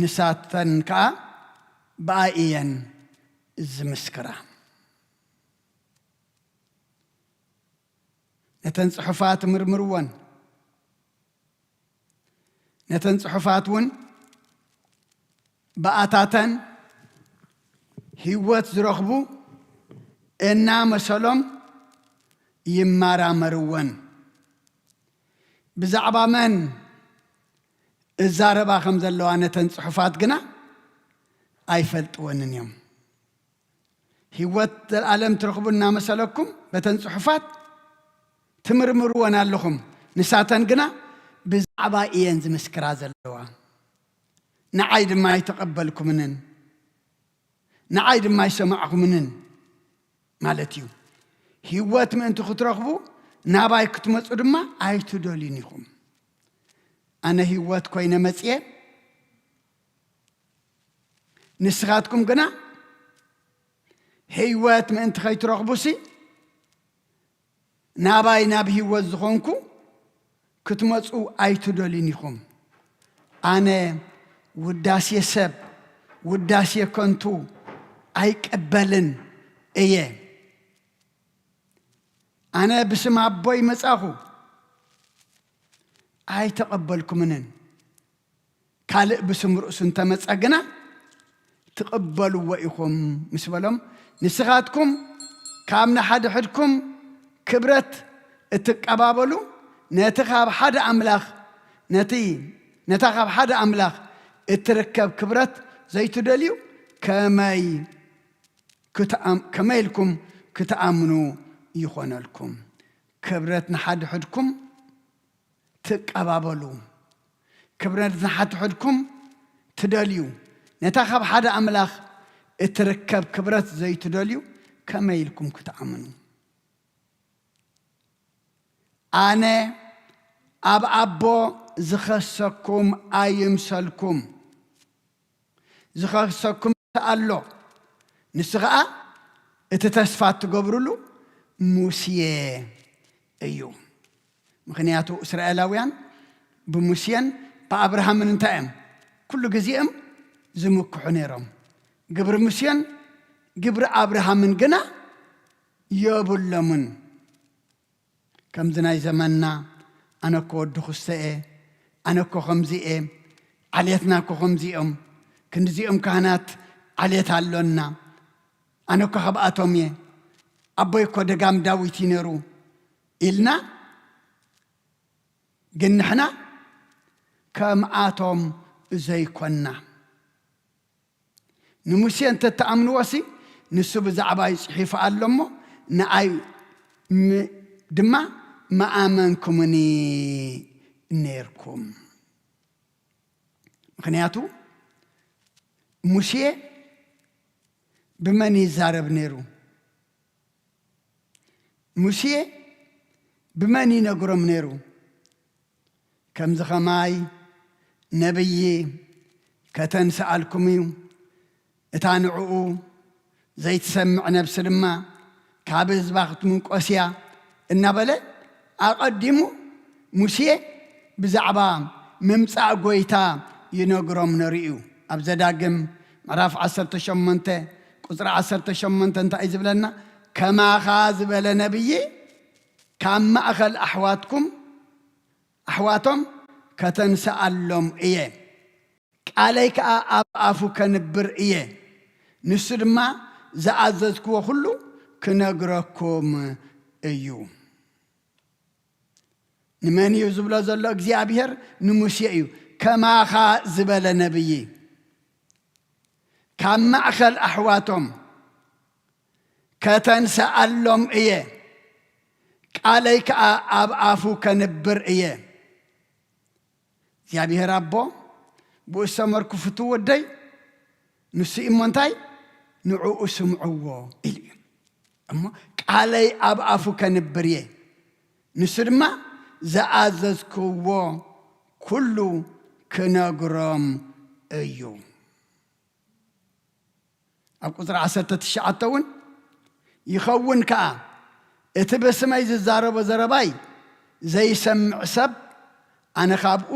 ንሳተን ከኣ ብኣይ እየን ዝምስክራ። ነተን ጽሑፋት ምርምርወን። ነተን ጽሑፋት እውን ብኣታተን ህይወት ዝረኽቡ እናመሰሎም ይመራመርወን። ብዛዕባ መን እዛረባ ከም ዘለዋ ነተን ጽሑፋት ግና ኣይፈልጥወንን እዮም። ህይወት ዘለኣለም ትረኽቡ እናመሰለኩም በተን ጽሑፋት ትምርምርወን ኣለኹም። ንሳተን ግና ብዛዕባ እየን ዝምስክራ ዘለዋ። ንዓይ ድማ ኣይተቐበልኩምንን፣ ንዓይ ድማ ኣይሰማዕኩምንን ማለት እዩ። ህይወት ምእንቲ ክትረኽቡ ናባይ ክትመጹ ድማ ኣይትደልዩን ኢኹም። ኣነ ህይወት ኮይነ መጽየ፣ ንስኻትኩም ግና ህይወት ምእንቲ ከይትረኽቡሲ ናባይ ናብ ህይወት ዝኾንኩ ክትመጹ ኣይትደልዩን ኢኹም። ኣነ ውዳሴ ሰብ፣ ውዳሴ ከንቱ ኣይቀበልን። እየ። ኣነ ብስም ኣቦይ መጻኹ፣ ኣይተቐበልኩምንን። ካልእ ብስም ርእሱ እንተመጸ ግና ትቕበልዎ ኢኹም ምስ በሎም፣ ንስኻትኩም ካብ ንሓድሕድኩም ክብረት እትቀባበሉ፣ ነቲ ካብ ሓደ ኣምላኽ፣ ነቲ፣ ነታ ካብ ሓደ ኣምላኽ እትርከብ ክብረት ዘይትደልዩ ከመይ ክትኣም-፣ ከመይ ኢልኩም ክትኣምኑ ይኾነልኩም? ክብረት ንሓድሕድኩም ትቀባበሉ፣ ክብረት ንሓድሕድኩም ትደልዩ፣ ነታ ካብ ሓደ ኣምላኽ እትርከብ ክብረት ዘይትደልዩ ከመይ ኢልኩም ክትኣምኑ? ኣነ ኣብ ኣቦ ዝኸሰኩም ኣይምሰልኩም። ዝኸሰኩም ኣሎ። ንሱ ኸኣ እቲ ተስፋ እትገብርሉ ሙሴ እዩ። ምኽንያቱ እስራኤላውያን ብሙሴን ብኣብርሃምን እንታይ እዮም? ኩሉ ግዜኦም ዝምክሑ ነይሮም። ግብሪ ሙሴን ግብሪ ኣብርሃምን ግና የብሎምን። ከምዚ ናይ ዘመንና፣ "ኣነ እኮ ወዲ ኩስተ እየ፣ ኣነ እኮ ከምዚ እየ፣ ዓሌትና እኮ ከምዚ እዮም፣ ክንዲዚኦም ካህናት ዓሌት ኣሎና፣ ኣነ እኮ ካብኣቶም እየ፣ ኣቦይ እኮ ደጋም ዳዊት እዩ ነይሩ" ኢልና፣ ግን ንሕና ከምኣቶም ዘይኮንና። ንሙሴ እንተ ትኣምንዎሲ፣ ንሱ ብዛዕባይ ጽሒፉ ኣሎ እሞ፣ ንኣይ ም-፣ ድማ ምኣመንኩምኒ ነይርኩም። ምኽንያቱ፣ ሙሴ ብመን ይዛረብ ነይሩ? ሙሴ ብመን ይነግሮም ነይሩ? ከምዚ ኸማይ ነብዪ ከተንስኣልኩም እዩ፣ እታ ንዕኡ ዘይትሰምዕ ነብሲ ድማ ካብ ህዝባ ክትምንቆስ እያ እናበለ ኣቐዲሙ ሙሴ ብዛዕባ ምምጻእ ጐይታ ይነግሮም ነሩ እዩ። ኣብ ዘዳግም ምዕራፍ ዓሰርተ ሸሞንተ ቁጽሪ ዓሰርተ ሸሞንተ እንታይ እዩ ዝብለና? "ከማኻ ዝበለ ነብዪ ካብ ማእከል ኣሕዋትኩም፣ ኣሕዋቶም ከተንስኣሎም እየ፣ ቃለይ ከኣ ኣብ ኣፉ ከንብር እየ፣ ንሱ ድማ ዝኣዘዝክዎ ኩሉ ክነግረኩም እዩ።" ንመን እዩ ዝብሎ ዘሎ እግዚኣብሄር? ንሙሴ እዩ። "ከማኻ ዝበለ ነብዪ ካብ ማእከል ኣሕዋቶም ከተንስኣሎም እየ፣ ቃለይ ከኣ ኣብ ኣፉ ከንብር እየ።" እግዚኣብሄር ኣቦ ብኡ ዝተመርኩ ፍትው ወደይ፣ ንሱ እዩ እሞ እንታይ? "ንዕኡ ስምዕዎ" ኢሉ እዩ። እሞ "ቃለይ ኣብ ኣፉ ከንብር እየ፣ ንሱ ድማ ዝኣዘዝክዎ ኩሉ ክነግሮም እዩ።" ኣብ ቁጽሪ ዓሰርተ ትሽዓተ እውን፣ "ይኸውን ከኣ፣ እቲ ብስመይ ዝዛረቦ ዘረባይ ዘይሰምዕ ሰብ፣ ኣነ ካብኡ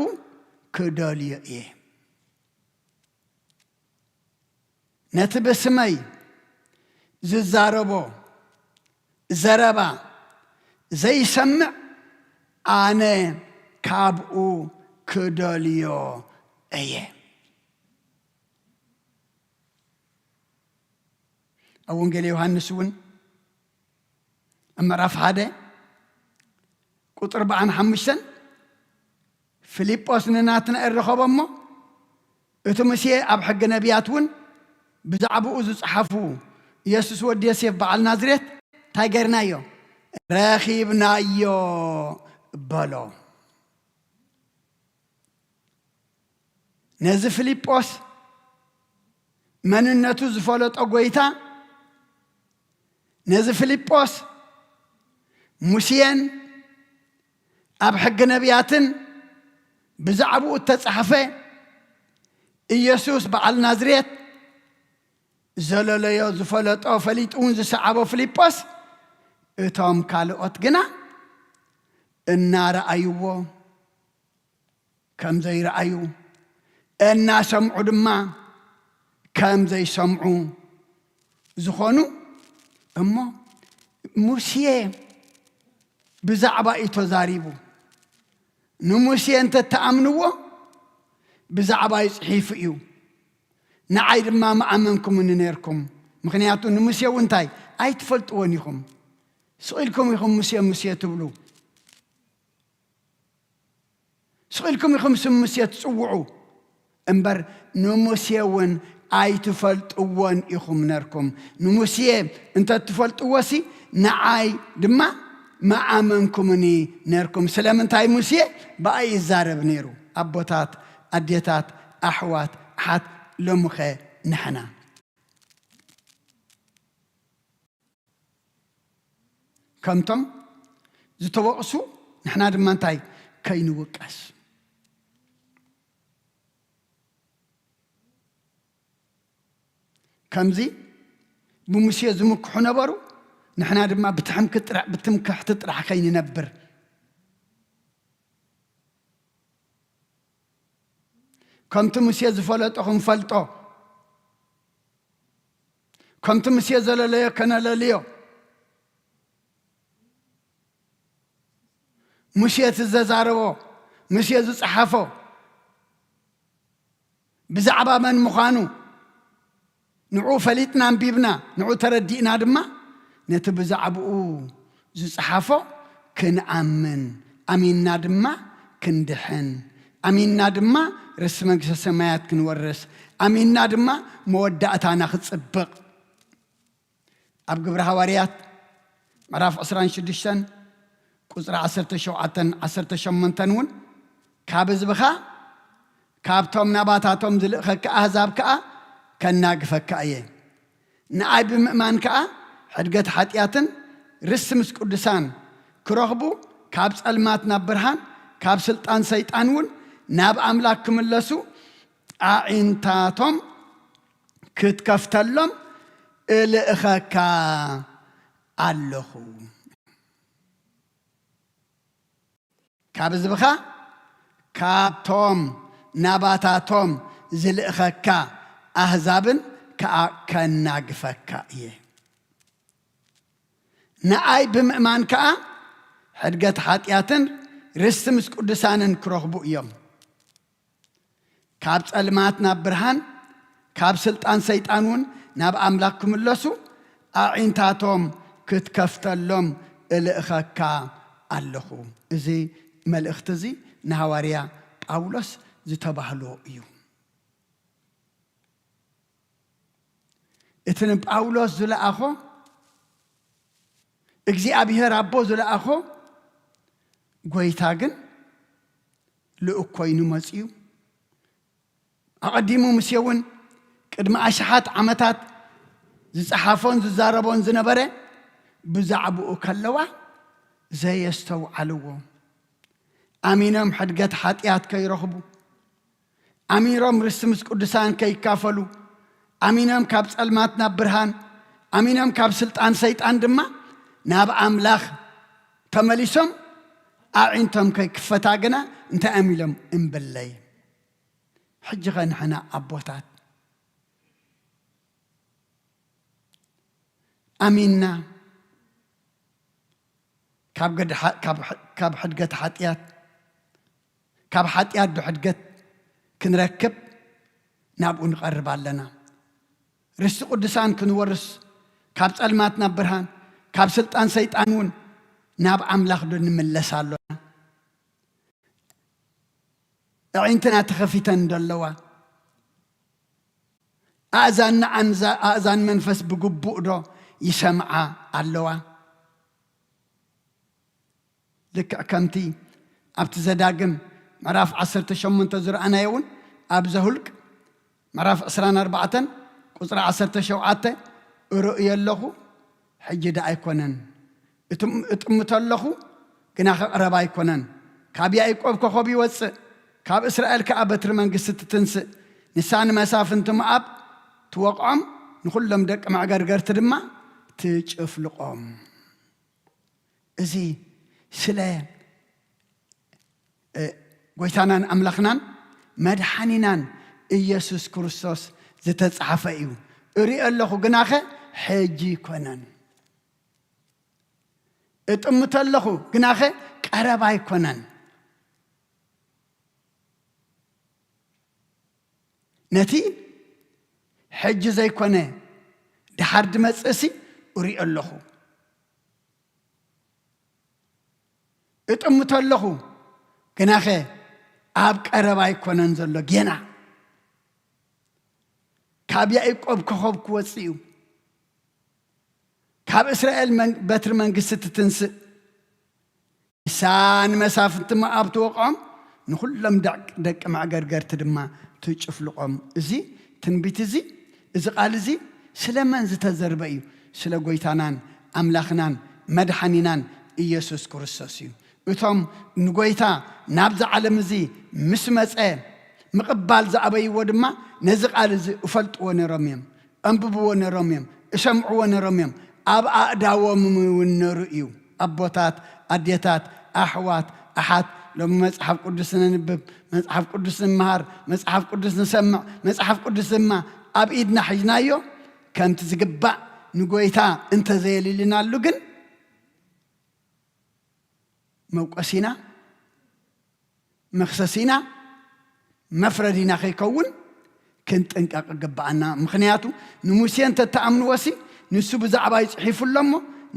ክደልዮ እየ።" ነቲ ብስመይ ዝዛረቦ ዘረባ ዘይሰምዕ፣ ኣነ ካብኡ ክደልዮ እየ። ኣብ ወንጌል ዮሃንስ እውን ኣብ ምዕራፍ ሓደ ቁጽሪ ኣርባዓን ሓሙሽተን፣ ፊልጶስ ንናትናኤል ረኸቦ እሞ፣ "እቲ ሙሴ ኣብ ሕጊ ነቢያት እውን ብዛዕባኡ ዝጸሓፉ፣ ኢየሱስ ወዲ ዮሴፍ በዓል ናዝሬት፣ እንታይ ገርናዮ? ረኺብናዮ" በሎ። ነዚ ፊልጶስ መንነቱ ዝፈለጦ ጐይታ፣ ነዚ ፊልጶስ ሙሴን ኣብ ሕጊ ነቢያትን ብዛዕባኡ እተጻሕፈ ኢየሱስ በዓል ናዝሬት ዘለለዮ ዝፈለጦ፣ ፈሊጡ እውን ዝሰዓቦ ፊልጶስ፣ እቶም ካልኦት ግና እናረኣይዎ ከም ዘይረኣዩ፣ እናሰምዑ ድማ ከም ዘይሰምዑ ዝኾኑ እሞ ሙሴ ብዛዕባ እዩ ተዛሪቡ። ንሙሴ እንተተኣምንዎ ብዛዕባ እዩ ጽሒፉ እዩ። ንዓይ ድማ ምኣመንኩምኒ ነርኩም። ምኽንያቱ ንሙሴ እውን እንታይ ኣይትፈልጥዎን ኢኹም። ስቕ ኢልኩም ኢኹም ሙሴ ሙሴ ትብሉ። ስቕ ኢልኩም ኢኹም ስም ሙሴ ትጽውዑ እምበር ንሙሴ እውን ኣይትፈልጥዎን ኢኹም ነርኩም። ንሙሴ እንተ ትፈልጥዎሲ ንዓይ ድማ ምኣመንኩምኒ ነርኩም። ስለምንታይ ሙሴ ብኣይ ይዛረብ ነይሩ? ኣቦታት፣ ኣዴታት፣ ኣሕዋት፣ ኣሓት፣ ሎምኸ ንሕና ከምቶም ዝተወቕሱ ንሕና ድማ እንታይ ከይንውቀስ። ከምዚ ብሙሴ ዝምክሑ ነበሩ፣ ንሕና ድማ ብትሕምኪ ጥራሕ፣ ብትምክሕቲ ጥራሕ ከይንነብር። ከምቲ ሙሴ ዝፈለጦ ክንፈልጦ፣ ከምቲ ሙሴ ዘለለዮ ከነለልዮ። ሙሴ እቲ ዘዛረቦ፣ ሙሴ ዝጸሓፎ ብዛዕባ መን ምዃኑ ንዑ ፈሊጥና ኣንቢብና፣ ንዑ ተረዲእና ድማ ነቲ ብዛዕባኡ ዝጸሓፎ ክንኣምን፣ ኣሚንና ድማ ክንድሕን፣ ኣሚንና ድማ ርስቲ መንግስተ ሰማያት ክንወርስ፣ ኣሚንና ድማ መወዳእታና ክጽብቕ። ኣብ ግብሪ ሃዋርያት ምዕራፍ ዕስራን ሽዱሽተን ቁጽሪ ዓሰርተ ሸውዓተን ዓሰርተ ሸሞንተን እውን፣ ካብ ህዝብኻ፣ ካብቶም ናባታቶም ዝልእኸካ ኣህዛብ ከኣ ከናግፈካ እየ። ንኣይ ብምእማን ከኣ ሕድገት ሓጢኣትን ርስቲ ምስ ቅዱሳን ክረኽቡ፣ ካብ ጸልማት ናብ ብርሃን፣ ካብ ስልጣን ሰይጣን እውን ናብ ኣምላኽ ክምለሱ ኣዒንታቶም ክትከፍተሎም እልእኸካ ኣለኹ። ካብ ህዝብኻ፣ ካብቶም ናባታቶም ዝልእኸካ ኣህዛብን ከኣ ከናግፈካ እየ። ንኣይ ብምእማን ከኣ ሕድገት ሓጢኣትን ርስቲ ምስ ቅዱሳንን ክረኽቡ እዮም። ካብ ጸልማት ናብ ብርሃን፣ ካብ ስልጣን ሰይጣን እውን ናብ ኣምላኽ ክምለሱ ኣዒንታቶም ክትከፍተሎም እልእኸካ ኣለኹ። እዚ መልእኽቲ እዚ ንሃዋርያ ጳውሎስ ዝተባህሎ እዩ። እቲ ንጳውሎስ ዝለኣኾ፣ እግዚኣብሔር ኣቦ ዝለኣኾ ጐይታ ግን ልኡኽ ኮይኑ መጺኡ። ኣቐዲሙ ሙሴ እውን ቅድሚ ኣሽሓት ዓመታት ዝጸሓፎን ዝዛረቦን ዝነበረ ብዛዕባኡ ከለዋ ዘየስተውዓልዎ፣ ኣሚኖም ሕድገት ሓጢኣት ከይረኽቡ፣ ኣሚኖም ርስቲ ምስ ቅዱሳን ከይካፈሉ፣ ኣሚኖም ካብ ጸልማት ናብ ብርሃን፣ ኣሚኖም ካብ ስልጣን ሰይጣን ድማ ናብ ኣምላኽ ተመሊሶም ኣዒንቶም ከይክፈታ ግና እንታይ እዮም ኢሎም? እምብለይ። ሕጂ ኸ ንሕና ኣቦታት ኣሚንና ካብ ገድ-፣ ካብ፣ ካብ ሕድገት ሓጢኣት፣ ካብ ሓጢኣት ዶ ሕድገት ክንረክብ ናብኡ ንቐርብ ኣለና። ርስቲ ቅዱሳን ክንወርስ፣ ካብ ጸልማት ናብ ብርሃን፣ ካብ ስልጣን ሰይጣን እውን ናብ ኣምላኽ ዶ ንምለስ ኣሎና? ኣዒንትና ተኸፊተን ዶ ኣለዋ? ኣእዛንና ኣንዛ-፣ ኣእዛን መንፈስ ብግቡእ ዶ ይሰምዓ ኣለዋ? ልክዕ ከምቲ ኣብቲ ዘዳግም ምዕራፍ ዓሰርተ ሸሞንተ ዝረኣናዮ እውን፣ ኣብ ዘሁልቅ ምዕራፍ ዕስራን ኣርባዕተን ቁጽሪ ዓሰርተ ሸውዓተ፣ እርእዮ ኣለኹ፣ ሕጂ ደኣ ኣይኮነን። እጥም-፣ እጥምቶ ኣለኹ፣ ግና ኸቕረብ ኣይኮነን። ካብ ያእቆብ ኮኸብ ይወጽእ፣ ካብ እስራኤል ከኣ በትሪ መንግስቲ ትትንስእ። ንሳ ንመሳፍንቲ ሞኣብ ትወቕዖም፣ ንኹሎም ደቂ መዕገርገርቲ ድማ ትጭፍልቖም። እዚ ስለ፣ እ፣ ጐይታናን ኣምላኽናን መድሓኒናን ኢየሱስ ክርስቶስ ዝተጻሕፈ እዩ። እሪኦ ኣለኹ፣ ግናኸ ሕጂ ኣይኮነን። እጥምቶ ኣለኹ፣ ግናኸ ቀረባ ኣይኮነን። ነቲ ሕጂ ዘይኮነ ደሓር ድመጽእሲ እሪኦ ኣለኹ። እጥምቶ ኣለኹ፣ ግናኸ ኣብ ቀረባ ኣይኮነን ዘሎ፣ ጌና። ካብ ያዕቆብ ኮኸብ ክወጽእ እዩ። ካብ እስራኤል መን-፣ በትሪ መንግስቲ ትትንስእ። ንሳ ንመሳፍንቲ ሞኣብ ትወቕዖም፣ ንኹሎም ደቅ-፣ ደቂ መዕገርገርቲ ድማ ትጭፍልቖም። እዚ ትንቢት እዚ፣ እዚ ቃል እዚ ስለ መን ዝተዘርበ እዩ? ስለ ጐይታናን ኣምላኽናን መድሓኒናን ኢየሱስ ክርስቶስ እዩ። እቶም ንጐይታ ናብዚ ዓለም እዚ ምስ መጸ ምቕባል ዝኣበይዎ ድማ ነዚ ቃል እዚ እፈልጥዎ ነይሮም እዮም። ኣንብብዎ ነይሮም እዮም፣ እሰምዕዎ ነይሮም እዮም። ኣብ ኣእዳዎም እውን ነሩ እዩ። ኣቦታት፣ ኣዴታት፣ ኣሕዋት፣ ኣሓት፣ ሎሚ መጽሓፍ ቅዱስ ነንብብ፣ መጽሓፍ ቅዱስ ንመሃር፣ መጽሓፍ ቅዱስ ንሰምዕ፣ መጽሓፍ ቅዱስ ድማ ኣብ ኢድና ሒዝናዮ፣ ከምቲ ዝግባእ ንጎይታ እንተዘየሊልናሉ ግን መውቀሲና፣ መኽሰሲና፣ መፍረዲና ከይከውን ክንጥንቀቕ ይግብኣና። ምኽንያቱ ንሙሴ እንተተኣምንዎሲ ንሱ ብዛዕባይ ጽሒፉ ኣሎ እሞ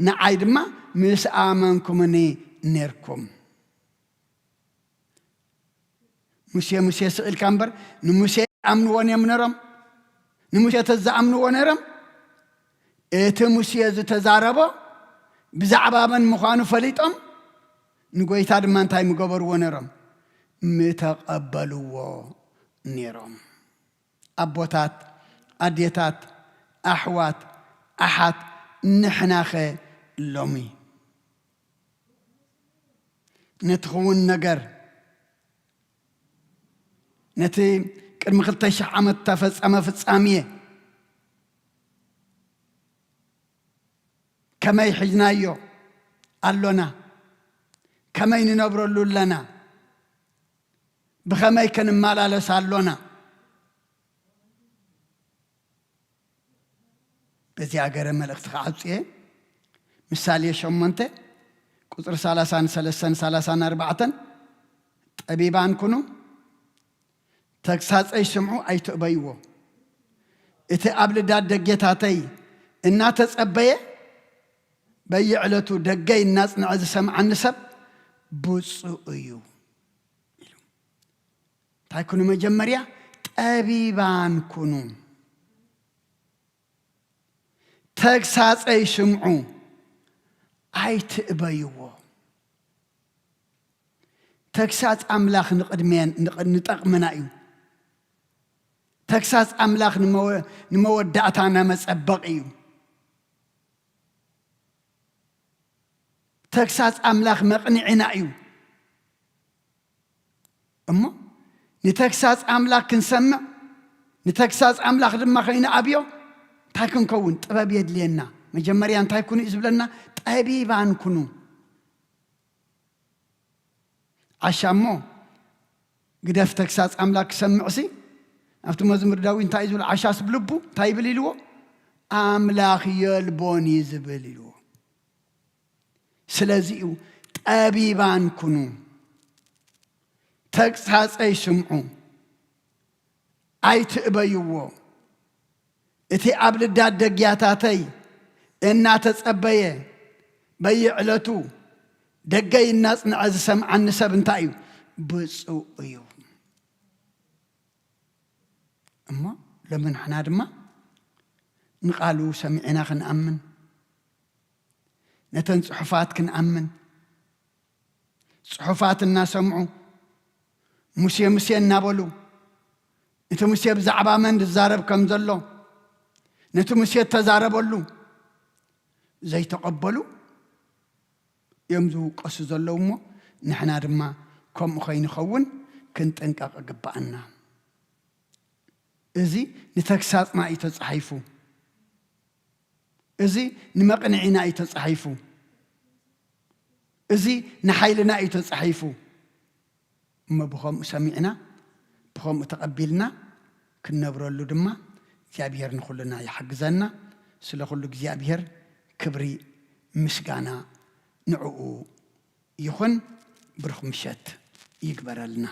ንዓይ ድማ ምስ ኣመንኩምኒ ኔርኩም። ሙሴ ሙሴ ስቕ ኢልካ እምበር ንሙሴ ይኣምንዎን እዮም ነሮም። ንሙሴ ተዝኣምንዎ ነሮም፣ እቲ ሙሴ ዝተዛረቦ ብዛዕባ መን ምዃኑ ፈሊጦም፣ ንጎይታ ድማ እንታይ ምገበርዎ ነሮም? ምተቐበልዎ ነሮም። ኣቦታት፣ ኣዴታት፣ ኣሕዋት፣ ኣሓት፣ ንሕናኸ ሎሚ ነቲ ክውን ነገር፣ ነቲ ቅድሚ ክልተ ሽሕ ዓመት እተፈጸመ ፍጻሜ ከመይ ሒዝናዮ ኣሎና? ከመይ ንነብረሉ ኣለና? ብኸመይ ከ ንመላለስ ኣሎና? በዚኣ ገረ መልእኽቲ ክዓጹ እየ። ምሳሌ ሸሞንተ ቁጽሪ ሰላሳን ሰለስተን ሰላሳን ኣርባዕተን፣ ጠቢባን ኩኑ፣ ተግሳጸይ ስምዑ፣ ኣይትእበይዎ። እቲ ኣብ ልዳት ደጌታተይ እናተጸበየ፣ በየዕለቱ ደገይ እናጽንዐ ዝሰምዓኒ ሰብ ብጹእ እዩ ኢሉ። እንታይ ኩኑ? መጀመርያ ጠቢባን ኩኑ። ተግሳጸይ ስምዑ፣ ኣይትእበይዎ። ተግሳጽ ኣምላኽ ንቕድሜን ንቕ-፣ ንጠቕምና እዩ። ተግሳጽ ኣምላኽ ንመወ-፣ ንመወዳእታና መጸበቒ እዩ። ተግሳጽ ኣምላኽ መቕንዒና እዩ። እሞ ንተግሳጽ ኣምላኽ ክንሰምዕ፣ ንተግሳጽ ኣምላኽ ድማ ከይንኣብዮ እንታይ ክንከውን? ጥበብ የድልየና። መጀመርያ እንታይ ኩኑ እዩ ዝብለና? ጠቢባን ኩኑ። ዓሻ እሞ ግደፍ ተግሳጽ ኣምላኽ ክሰምዕሲ፣ ኣብቲ መዝሙር ዳዊት እንታይ እዩ ዝብል? ዓሻስ ብልቡ እንታይ ይብል ኢልዎ? ኣምላኽ የልቦን እዩ ዝብል ኢልዎ። ስለዚ እዩ ጠቢባን ኩኑ፣ ተግሳጸይ ስምዑ፣ ኣይትእበይዎ። እቲ ኣብ ልዳት ደጊያታተይ እናተጸበየ፣ በየዕለቱ ደገይ እናጽንዐ ዝሰምዓኒ ሰብ እንታይ እዩ? ብፁዕ እዩ። እሞ ሎሚ ንሕና ድማ ንቓሉ ሰሚዕና ክንኣምን፣ ነተን ጽሑፋት ክንኣምን፣ ጽሑፋት እናሰምዑ ሙሴ ሙሴ እናበሉ፣ እቲ ሙሴ ብዛዕባ መን ዝዛረብ ከም ዘሎ፣ ነቲ ሙሴ እተዛረበሉ ዘይተቐበሉ እዮም ዝውቀሱ ዘለዉ። እሞ ንሕና ድማ ከምኡ ከይንኸውን ክንጥንቀቕ ይግብኣና። እዚ ንተግሳጽና እዩ ተጻሒፉ። እዚ ንመቕንዒና እዩ ተጻሒፉ። እዚ ንሓይልና እዩ ተጻሒፉ። እሞ ብኸምኡ ሰሚዕና፣ ብኸምኡ ተቐቢልና ክንነብረሉ ድማ እግዚኣብሔር ንኹልና ይሓግዘና። ስለ ኩሉ እግዚኣብሔር ክብሪ ምስጋና ንዕኡ ይኹን። ብሩኽ ምሸት ይግበረልና።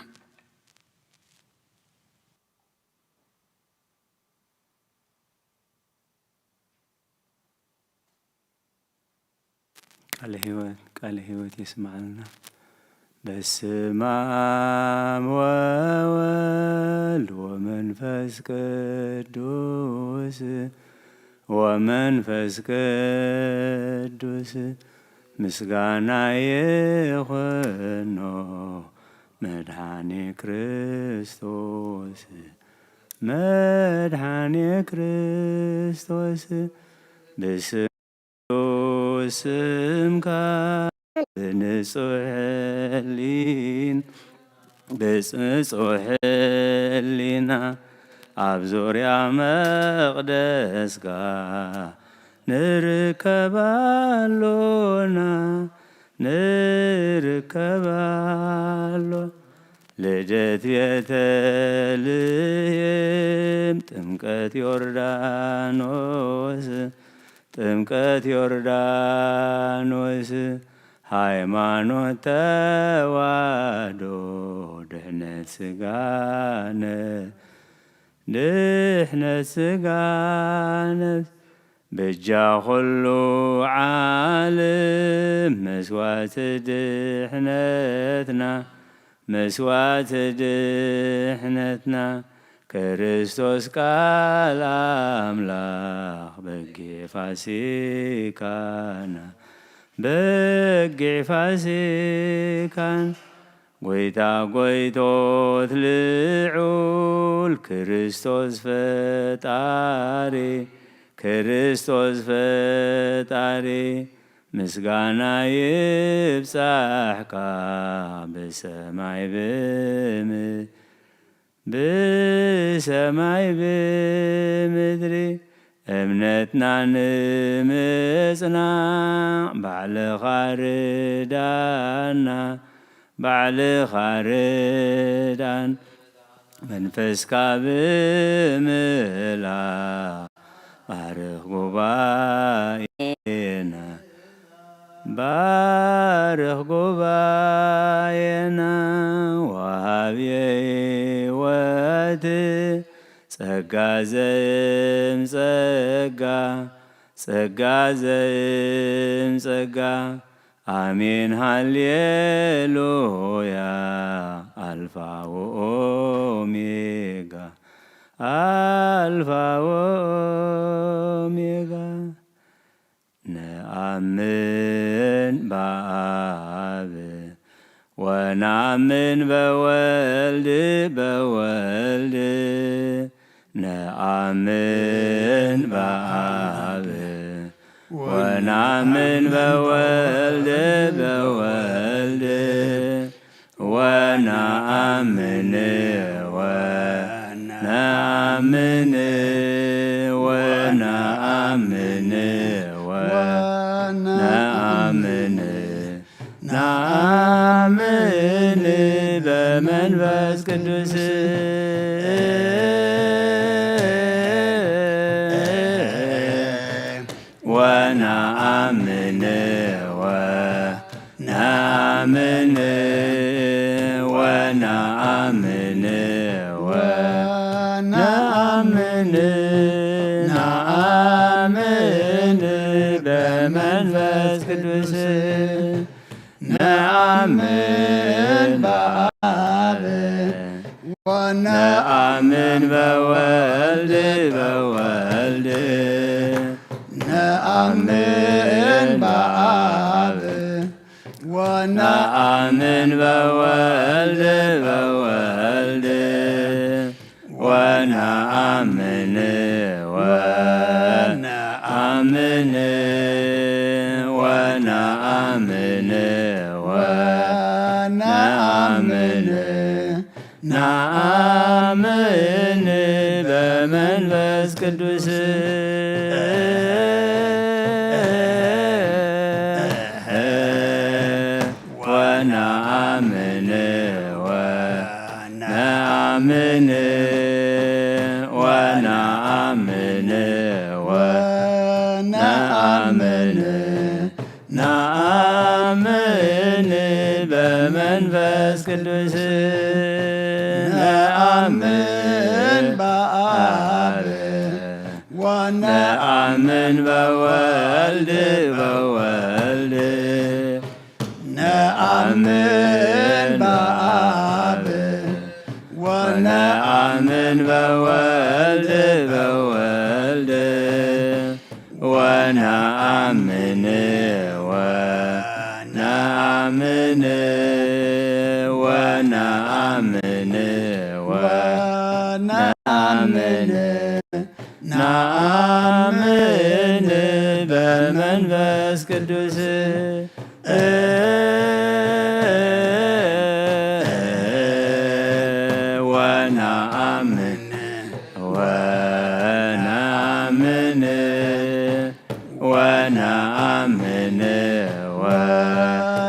ቃለ ሕይወት፣ ቃለ ሕይወት የስምዓልና። በስመ አብ ወወልድ ወመንፈስ ቅዱስ፣ ወመንፈስ ቅዱስ፣ ምስጋና ይኹኖ መድኃኔ ክርስቶስ፣ መድኃኔ ክርስቶስ። ብስ ስምካ ብንጹሕ ሕሊን፣ ብንጹሕ ሕሊና ኣብ ዙርያ መቕደስካ ንርከብ ኣሎና፣ ንርከብ ኣሎ። ልደት ቤተልሔም፣ ጥምቀት ዮርዳኖስ፣ ጥምቀት ዮርዳኖስ፣ ሃይማኖት ተዋህዶ፣ ድሕነት ስጋነ፣ ድሕነት ስጋ ነፍስ፣ በጃ ኩሉ ዓለም፣ መስዋዕቲ ድሕነትና፣ መስዋዕቲ ድሕነትና፣ ክርስቶስ ቃል ኣምላኽ፣ በጊዕ ፋሲካና፣ በጊዕ ፋሲካን፣ ጎይታ ጎይቶት ልዑል፣ ክርስቶስ ፈጣሪ፣ ክርስቶስ ፈጣሪ፣ ምስጋና ይብጻሕካ ብሰማይ ብም-፣ ብሰማይ ብምድሪ። እምነትና ንምጽናዕ ባዕልኻ ርዳና፣ ባዕልኻ ርዳን። መንፈስካ ብምልኣ ባርኽ ጉባኤና፣ ባርኽ ጉባኤና። ወሃብየ ሕይወት ጸጋ ዘይም ጸጋ፣ ጸጋ ዘይም ጸጋ። ኣሜን ሃሌሉያ። ኣልፋ ወኦሜጋ፣ ኣልፋ ወኦሜጋ። ነአምን በአብ ወነአምን በወልድ፣ በወልድ ነአምን በአብ ወነአምን በወልድ፣ በወልድ ወነአምን ወነአምን ወነአምን ወነአምን ነአምን በመንፈስ ቅዱስ ወነአምን ወነአምን ወነአምን ነአምን በመንፈስ ቅዱስ ነአምን በአብ ወነአምን በወልድ በወልድ ነአምን በአብ ወነአምን በወልድ በወልድ ወነአምን ወነአምን ወነአምን ነአምን በመንፈስ ቅዱስ ወነአምን ወነአምን ወነአምን ወነአምን ነአምን መንፈስ ቅዱስ። ነአምን በአብ ወነአምን በወልድ በወልድ ነአምን በአብ ወነአምን በወልድ በወልድ ወነአምን ወነአምን ወነአምን ወነአምን ነአምን በመንፈስ ቅዱስ ወነአምን ወነአምን ወነአምን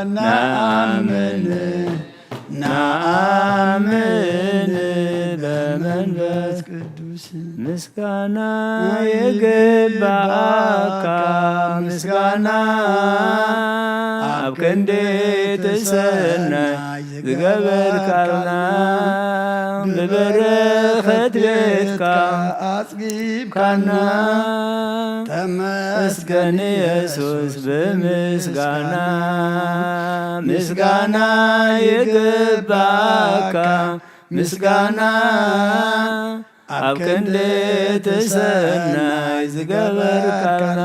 ወነአምን ነአምን በመንፈስ ቅዱስ ምስጋና ይግባእካ፣ ምስጋና ኣብ ክንዲ ትሰናይ ዝገበርካልና፣ ብበረኸት ቤትካ ኣጽጊብካና። ተመስገን የሱስ ብምስጋና፣ ምስጋና ይግባእካ፣ ምስጋና ኣብ ክንዲ ትሰናይ ዝገበርካልና፣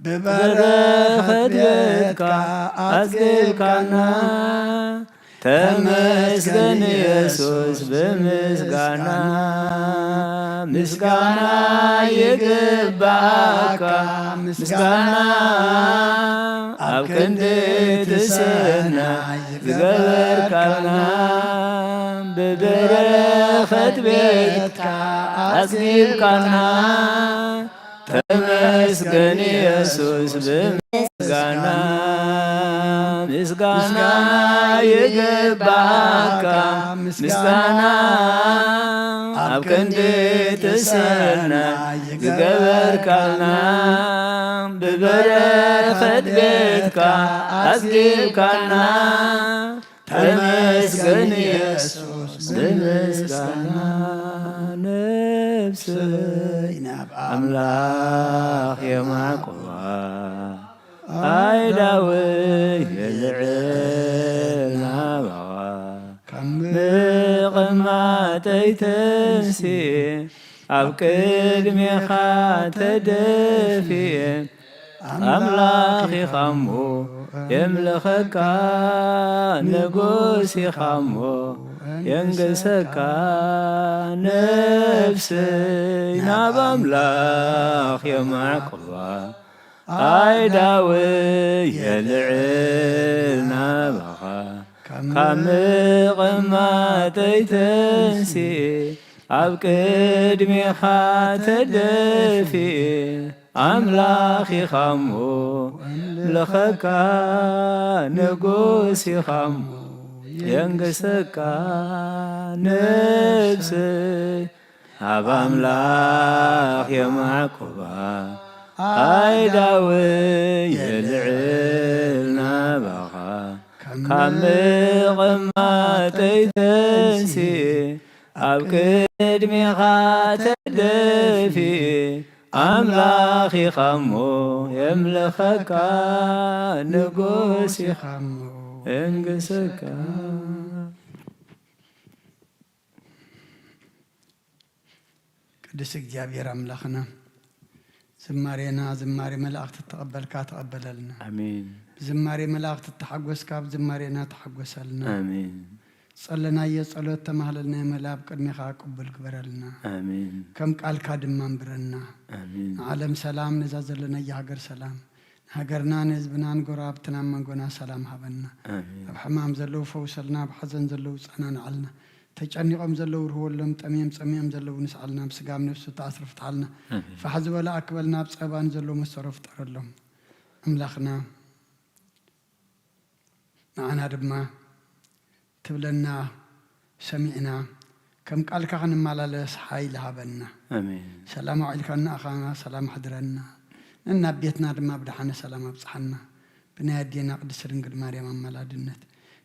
ብበረኸት ቤትካ ኣጽጊብካና። ተመስገን የሱስ ብምስጋና፣ ምስጋና ይግባእካ፣ ምስጋና ኣብ ክንዲ ትሰናይ ዝገበርካልና፣ ብበረኸት ቤትካ ኣጽጊብካና። ተመስገን የሱስ ብምስጋና፣ ምስጋና ይግባእካ፣ ምስጋና ኣብ ክንዲ ትሰናይ ዝገበርካልና፣ ብበረኸት ቤትካ ኣጽጊብካና። ተመስገን የሱስ ብምስጋና፣ ነፍሰይ ናብ ኣምላኽ የማዕቁባ፣ ኣእዳወይ የልዕል ናባኻ፣ ካብ ምቕማጠይ ተንሲኤ ኣብ ቅድሜኻ ተደፊኤ፣ ኣምላኽ ኢኻ እሞ የምልኸካ፣ ንጉስ ኢኻ እሞ የንግሰካ። ነፍሰይ ናብ ኣምላኽ የማዕቁባ፣ ኣእዳወይ የልዕል ናባኻ፣ ካብ ምቕማጠይ ተንሲኤ ኣብ ቅድሜኻ ተደፊኤ፣ ኣምላኽ ኢኻ እሞ የምልኸካ፣ ንጉስ ኢኻ እሞ የንግሰካ። ነፍሰይ ኣብ ኣምላኽ የማዕቁባ፣ ኣእዳወይ የልዕል ናባኻ፣ ካብ ምቕማጠይ ተንሲኤ ኣብ ቅድሜኻ ተደፊኤ፣ ኣምላኽ ኢኻ እሞ የምልኸካ፣ ንጉስ ኢኻ እሞ የንግሰካ። ቅዱስ እግዚኣብሔር ኣምላኽና፣ ዝማሬና ዝማሬ መላእኽቲ እተቐበልካ ተቐበለልና። ኣሜን። ብዝማሬ መላእኽቲ እተሓጎስካ፣ ብዝማሬና ተሓጎሰልና። ኣሜን። ዝጸለናዮ ጸሎት፣ ተማህለልናዮ መላ ኣብ ቅድሜኻ ቅቡል ግበረልና። ኣሜን። ከም ቃልካ ድማ ኣንብረና። ኣሜን። ንዓለም ሰላም፣ ነዛ ዘለናያ ሃገር ሰላም፣ ንሃገርና፣ ንህዝብና፣ ንጎረባብትና፣ ኣብ መንጎና ሰላም ሃበና። ኣሜን። ኣብ ሕማም ዘለዉ ፈውሰልና፣ ኣብ ሓዘን ዘለዉ ጸናንዓልና። ተጨኒቖም ዘለዉ ርህወሎም፣ ጠምዮም ጸሚኦም ዘለዉ ንስዓልና፣ ኣብ ስጋ ኣብ ነፍሲ ተኣስሩ ፍትሓልና። ኣሜን። ፋሕ ዝበለ ኣክበልና፣ ኣብ ጸበባ ንዘለዉ መሰሮ ፍጠረሎም። ኣምላኽና ንዓና ድማ ትብለና ሰሚዕና፣ ከም ቃልካ ክንመላለስ ሓይሊ ሃበና። ኣሜን። ሰላም ኣውዒልካ እናኣኻና ሰላም ኣሕድረና። ነናብ ቤትና ድማ ብደሓነ ሰላም ኣብጽሓና። ብናይ ኣዴና ቅድስት ድንግል ማርያም ኣማላድነት፣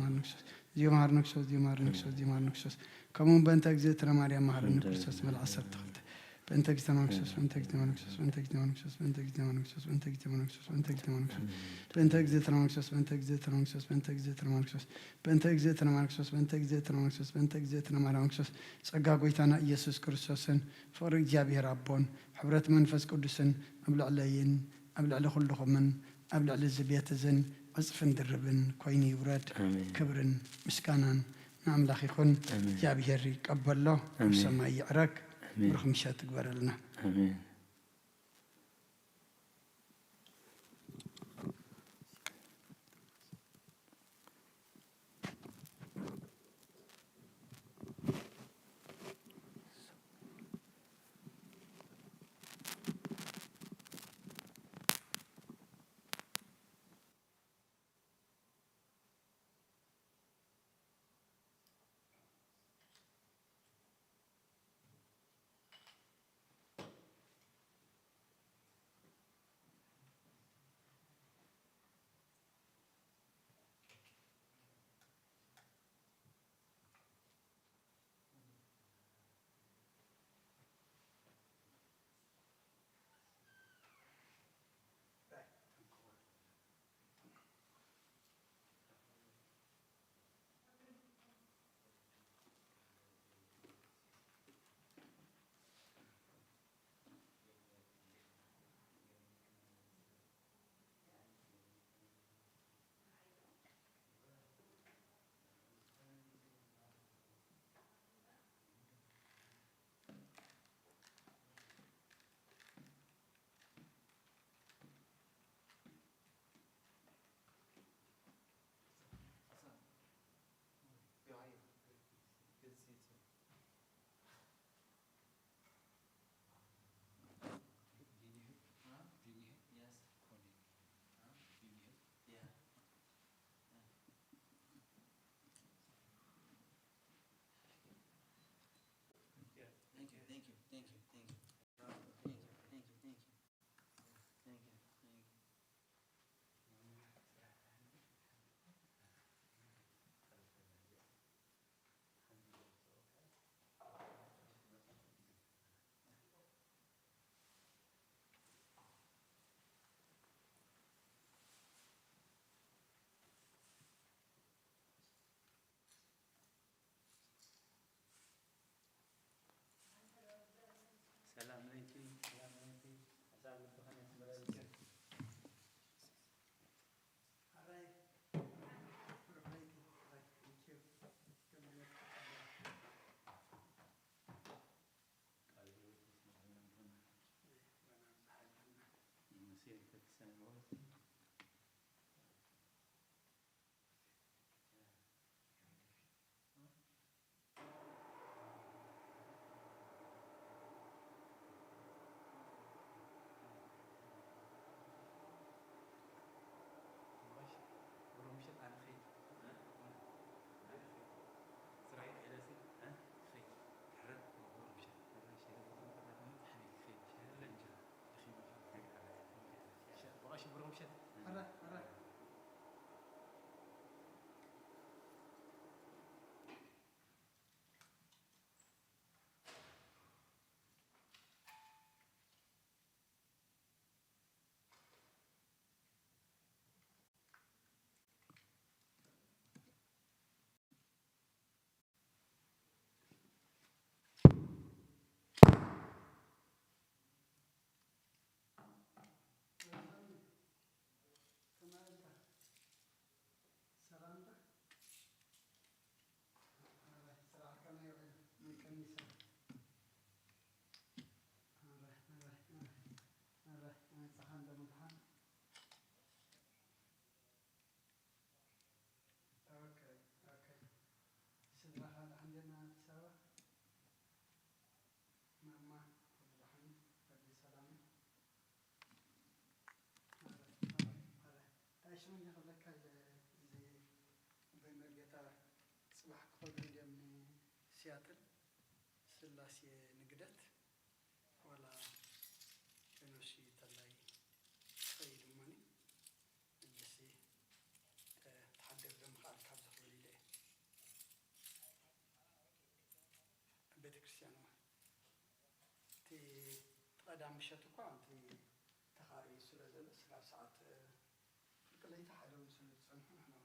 መሃረነ ክርስቶስ፣ እግዚኦ መሃረነ ክርስቶስ፣ እግዚኦ መሃረነ ክርስቶስ፣ እግዚኦ መሃረነ ክርስቶስ። ከምኡ እውን በእንተ እግዝእትነ ማርያም መሃረነ በእንተ ክርስቶስ እግዝእትነ መበል ዓሰርተ ክልተ። በእንተ እግዝእትነ ማርያም ክርስቶስ፣ በእንተ እግዝእትነ ማርያም ክርስቶስ፣ በእንተ እግዝእትነ ማርያም ክርስቶስ፣ በእንተ እግዝእትነ ማርያም ክርስቶስ፣ በእንተ እግዝእትነ ማርያም ክርስቶስ፣ በእንተ እግዝእትነ ማርያም ክርስቶስ፣ በእንተ እግዝእትነ ማርያም ክርስቶስ፣ በእንተ እግዝእትነ ማርያም ክርስቶስ፣ በእንተ እግዝእትነ ማርያም ክርስቶስ፣ በእንተ እግዝእትነ ማርያም ክርስቶስ፣ ጸጋ ጐይታና ኢየሱስ ክርስቶስን ፍቕሪ እግዚኣብሔር ኣቦን ሕብረት መንፈስ ቅዱስን ኣብ ልዕለይን ኣብ ልዕሊ ኩልኹምን ኣብ ልዕሊ እዚ ቤት እዝን ዕጽፍን ድርብን ኮይኑ ይውረድ። ኣሜን። ክብርን ምስጋናን ንኣምላኽ ይኹን። ኣሜን። እግዚኣብሔር ይቀበሎ፣ ኣብ ኣሜን። ሰማይ ይዕረግ። ኣሜን። ብሩኽ ምሸት ትግበረልና። ኣሜን። Thank you, thank you, thank you, thank you. Thank you, thank you, thank you. Thank you, thank you. ሰላም ለኪ፣ ሰላም ለኪ። ሓሳብ ልብኺ ነቲ መለልኪ። ክብለካ ኢለ እዚ ኣቦይ መርጌታ ጽባሕ ክኸዱ እንድዮም ንሲያትል ስላሴ ንግደት ዋላ ፌኖሲ ተላይ ትኸይድ እሞኒ እዚሲ ተሓድር ዶ ምኽኣል ካብ ዘኽብል ኢለ እየ። ቤተ ክርስቲያን እዋ እቲ ቀዳም ምሸት እኳ እቲ ተኻርዩ ስለ ዘሎ ስጋብ ሰዓት ፍርቂ ለይቲ ሓደ እውን ስለ ዝጸንሑ ንሕና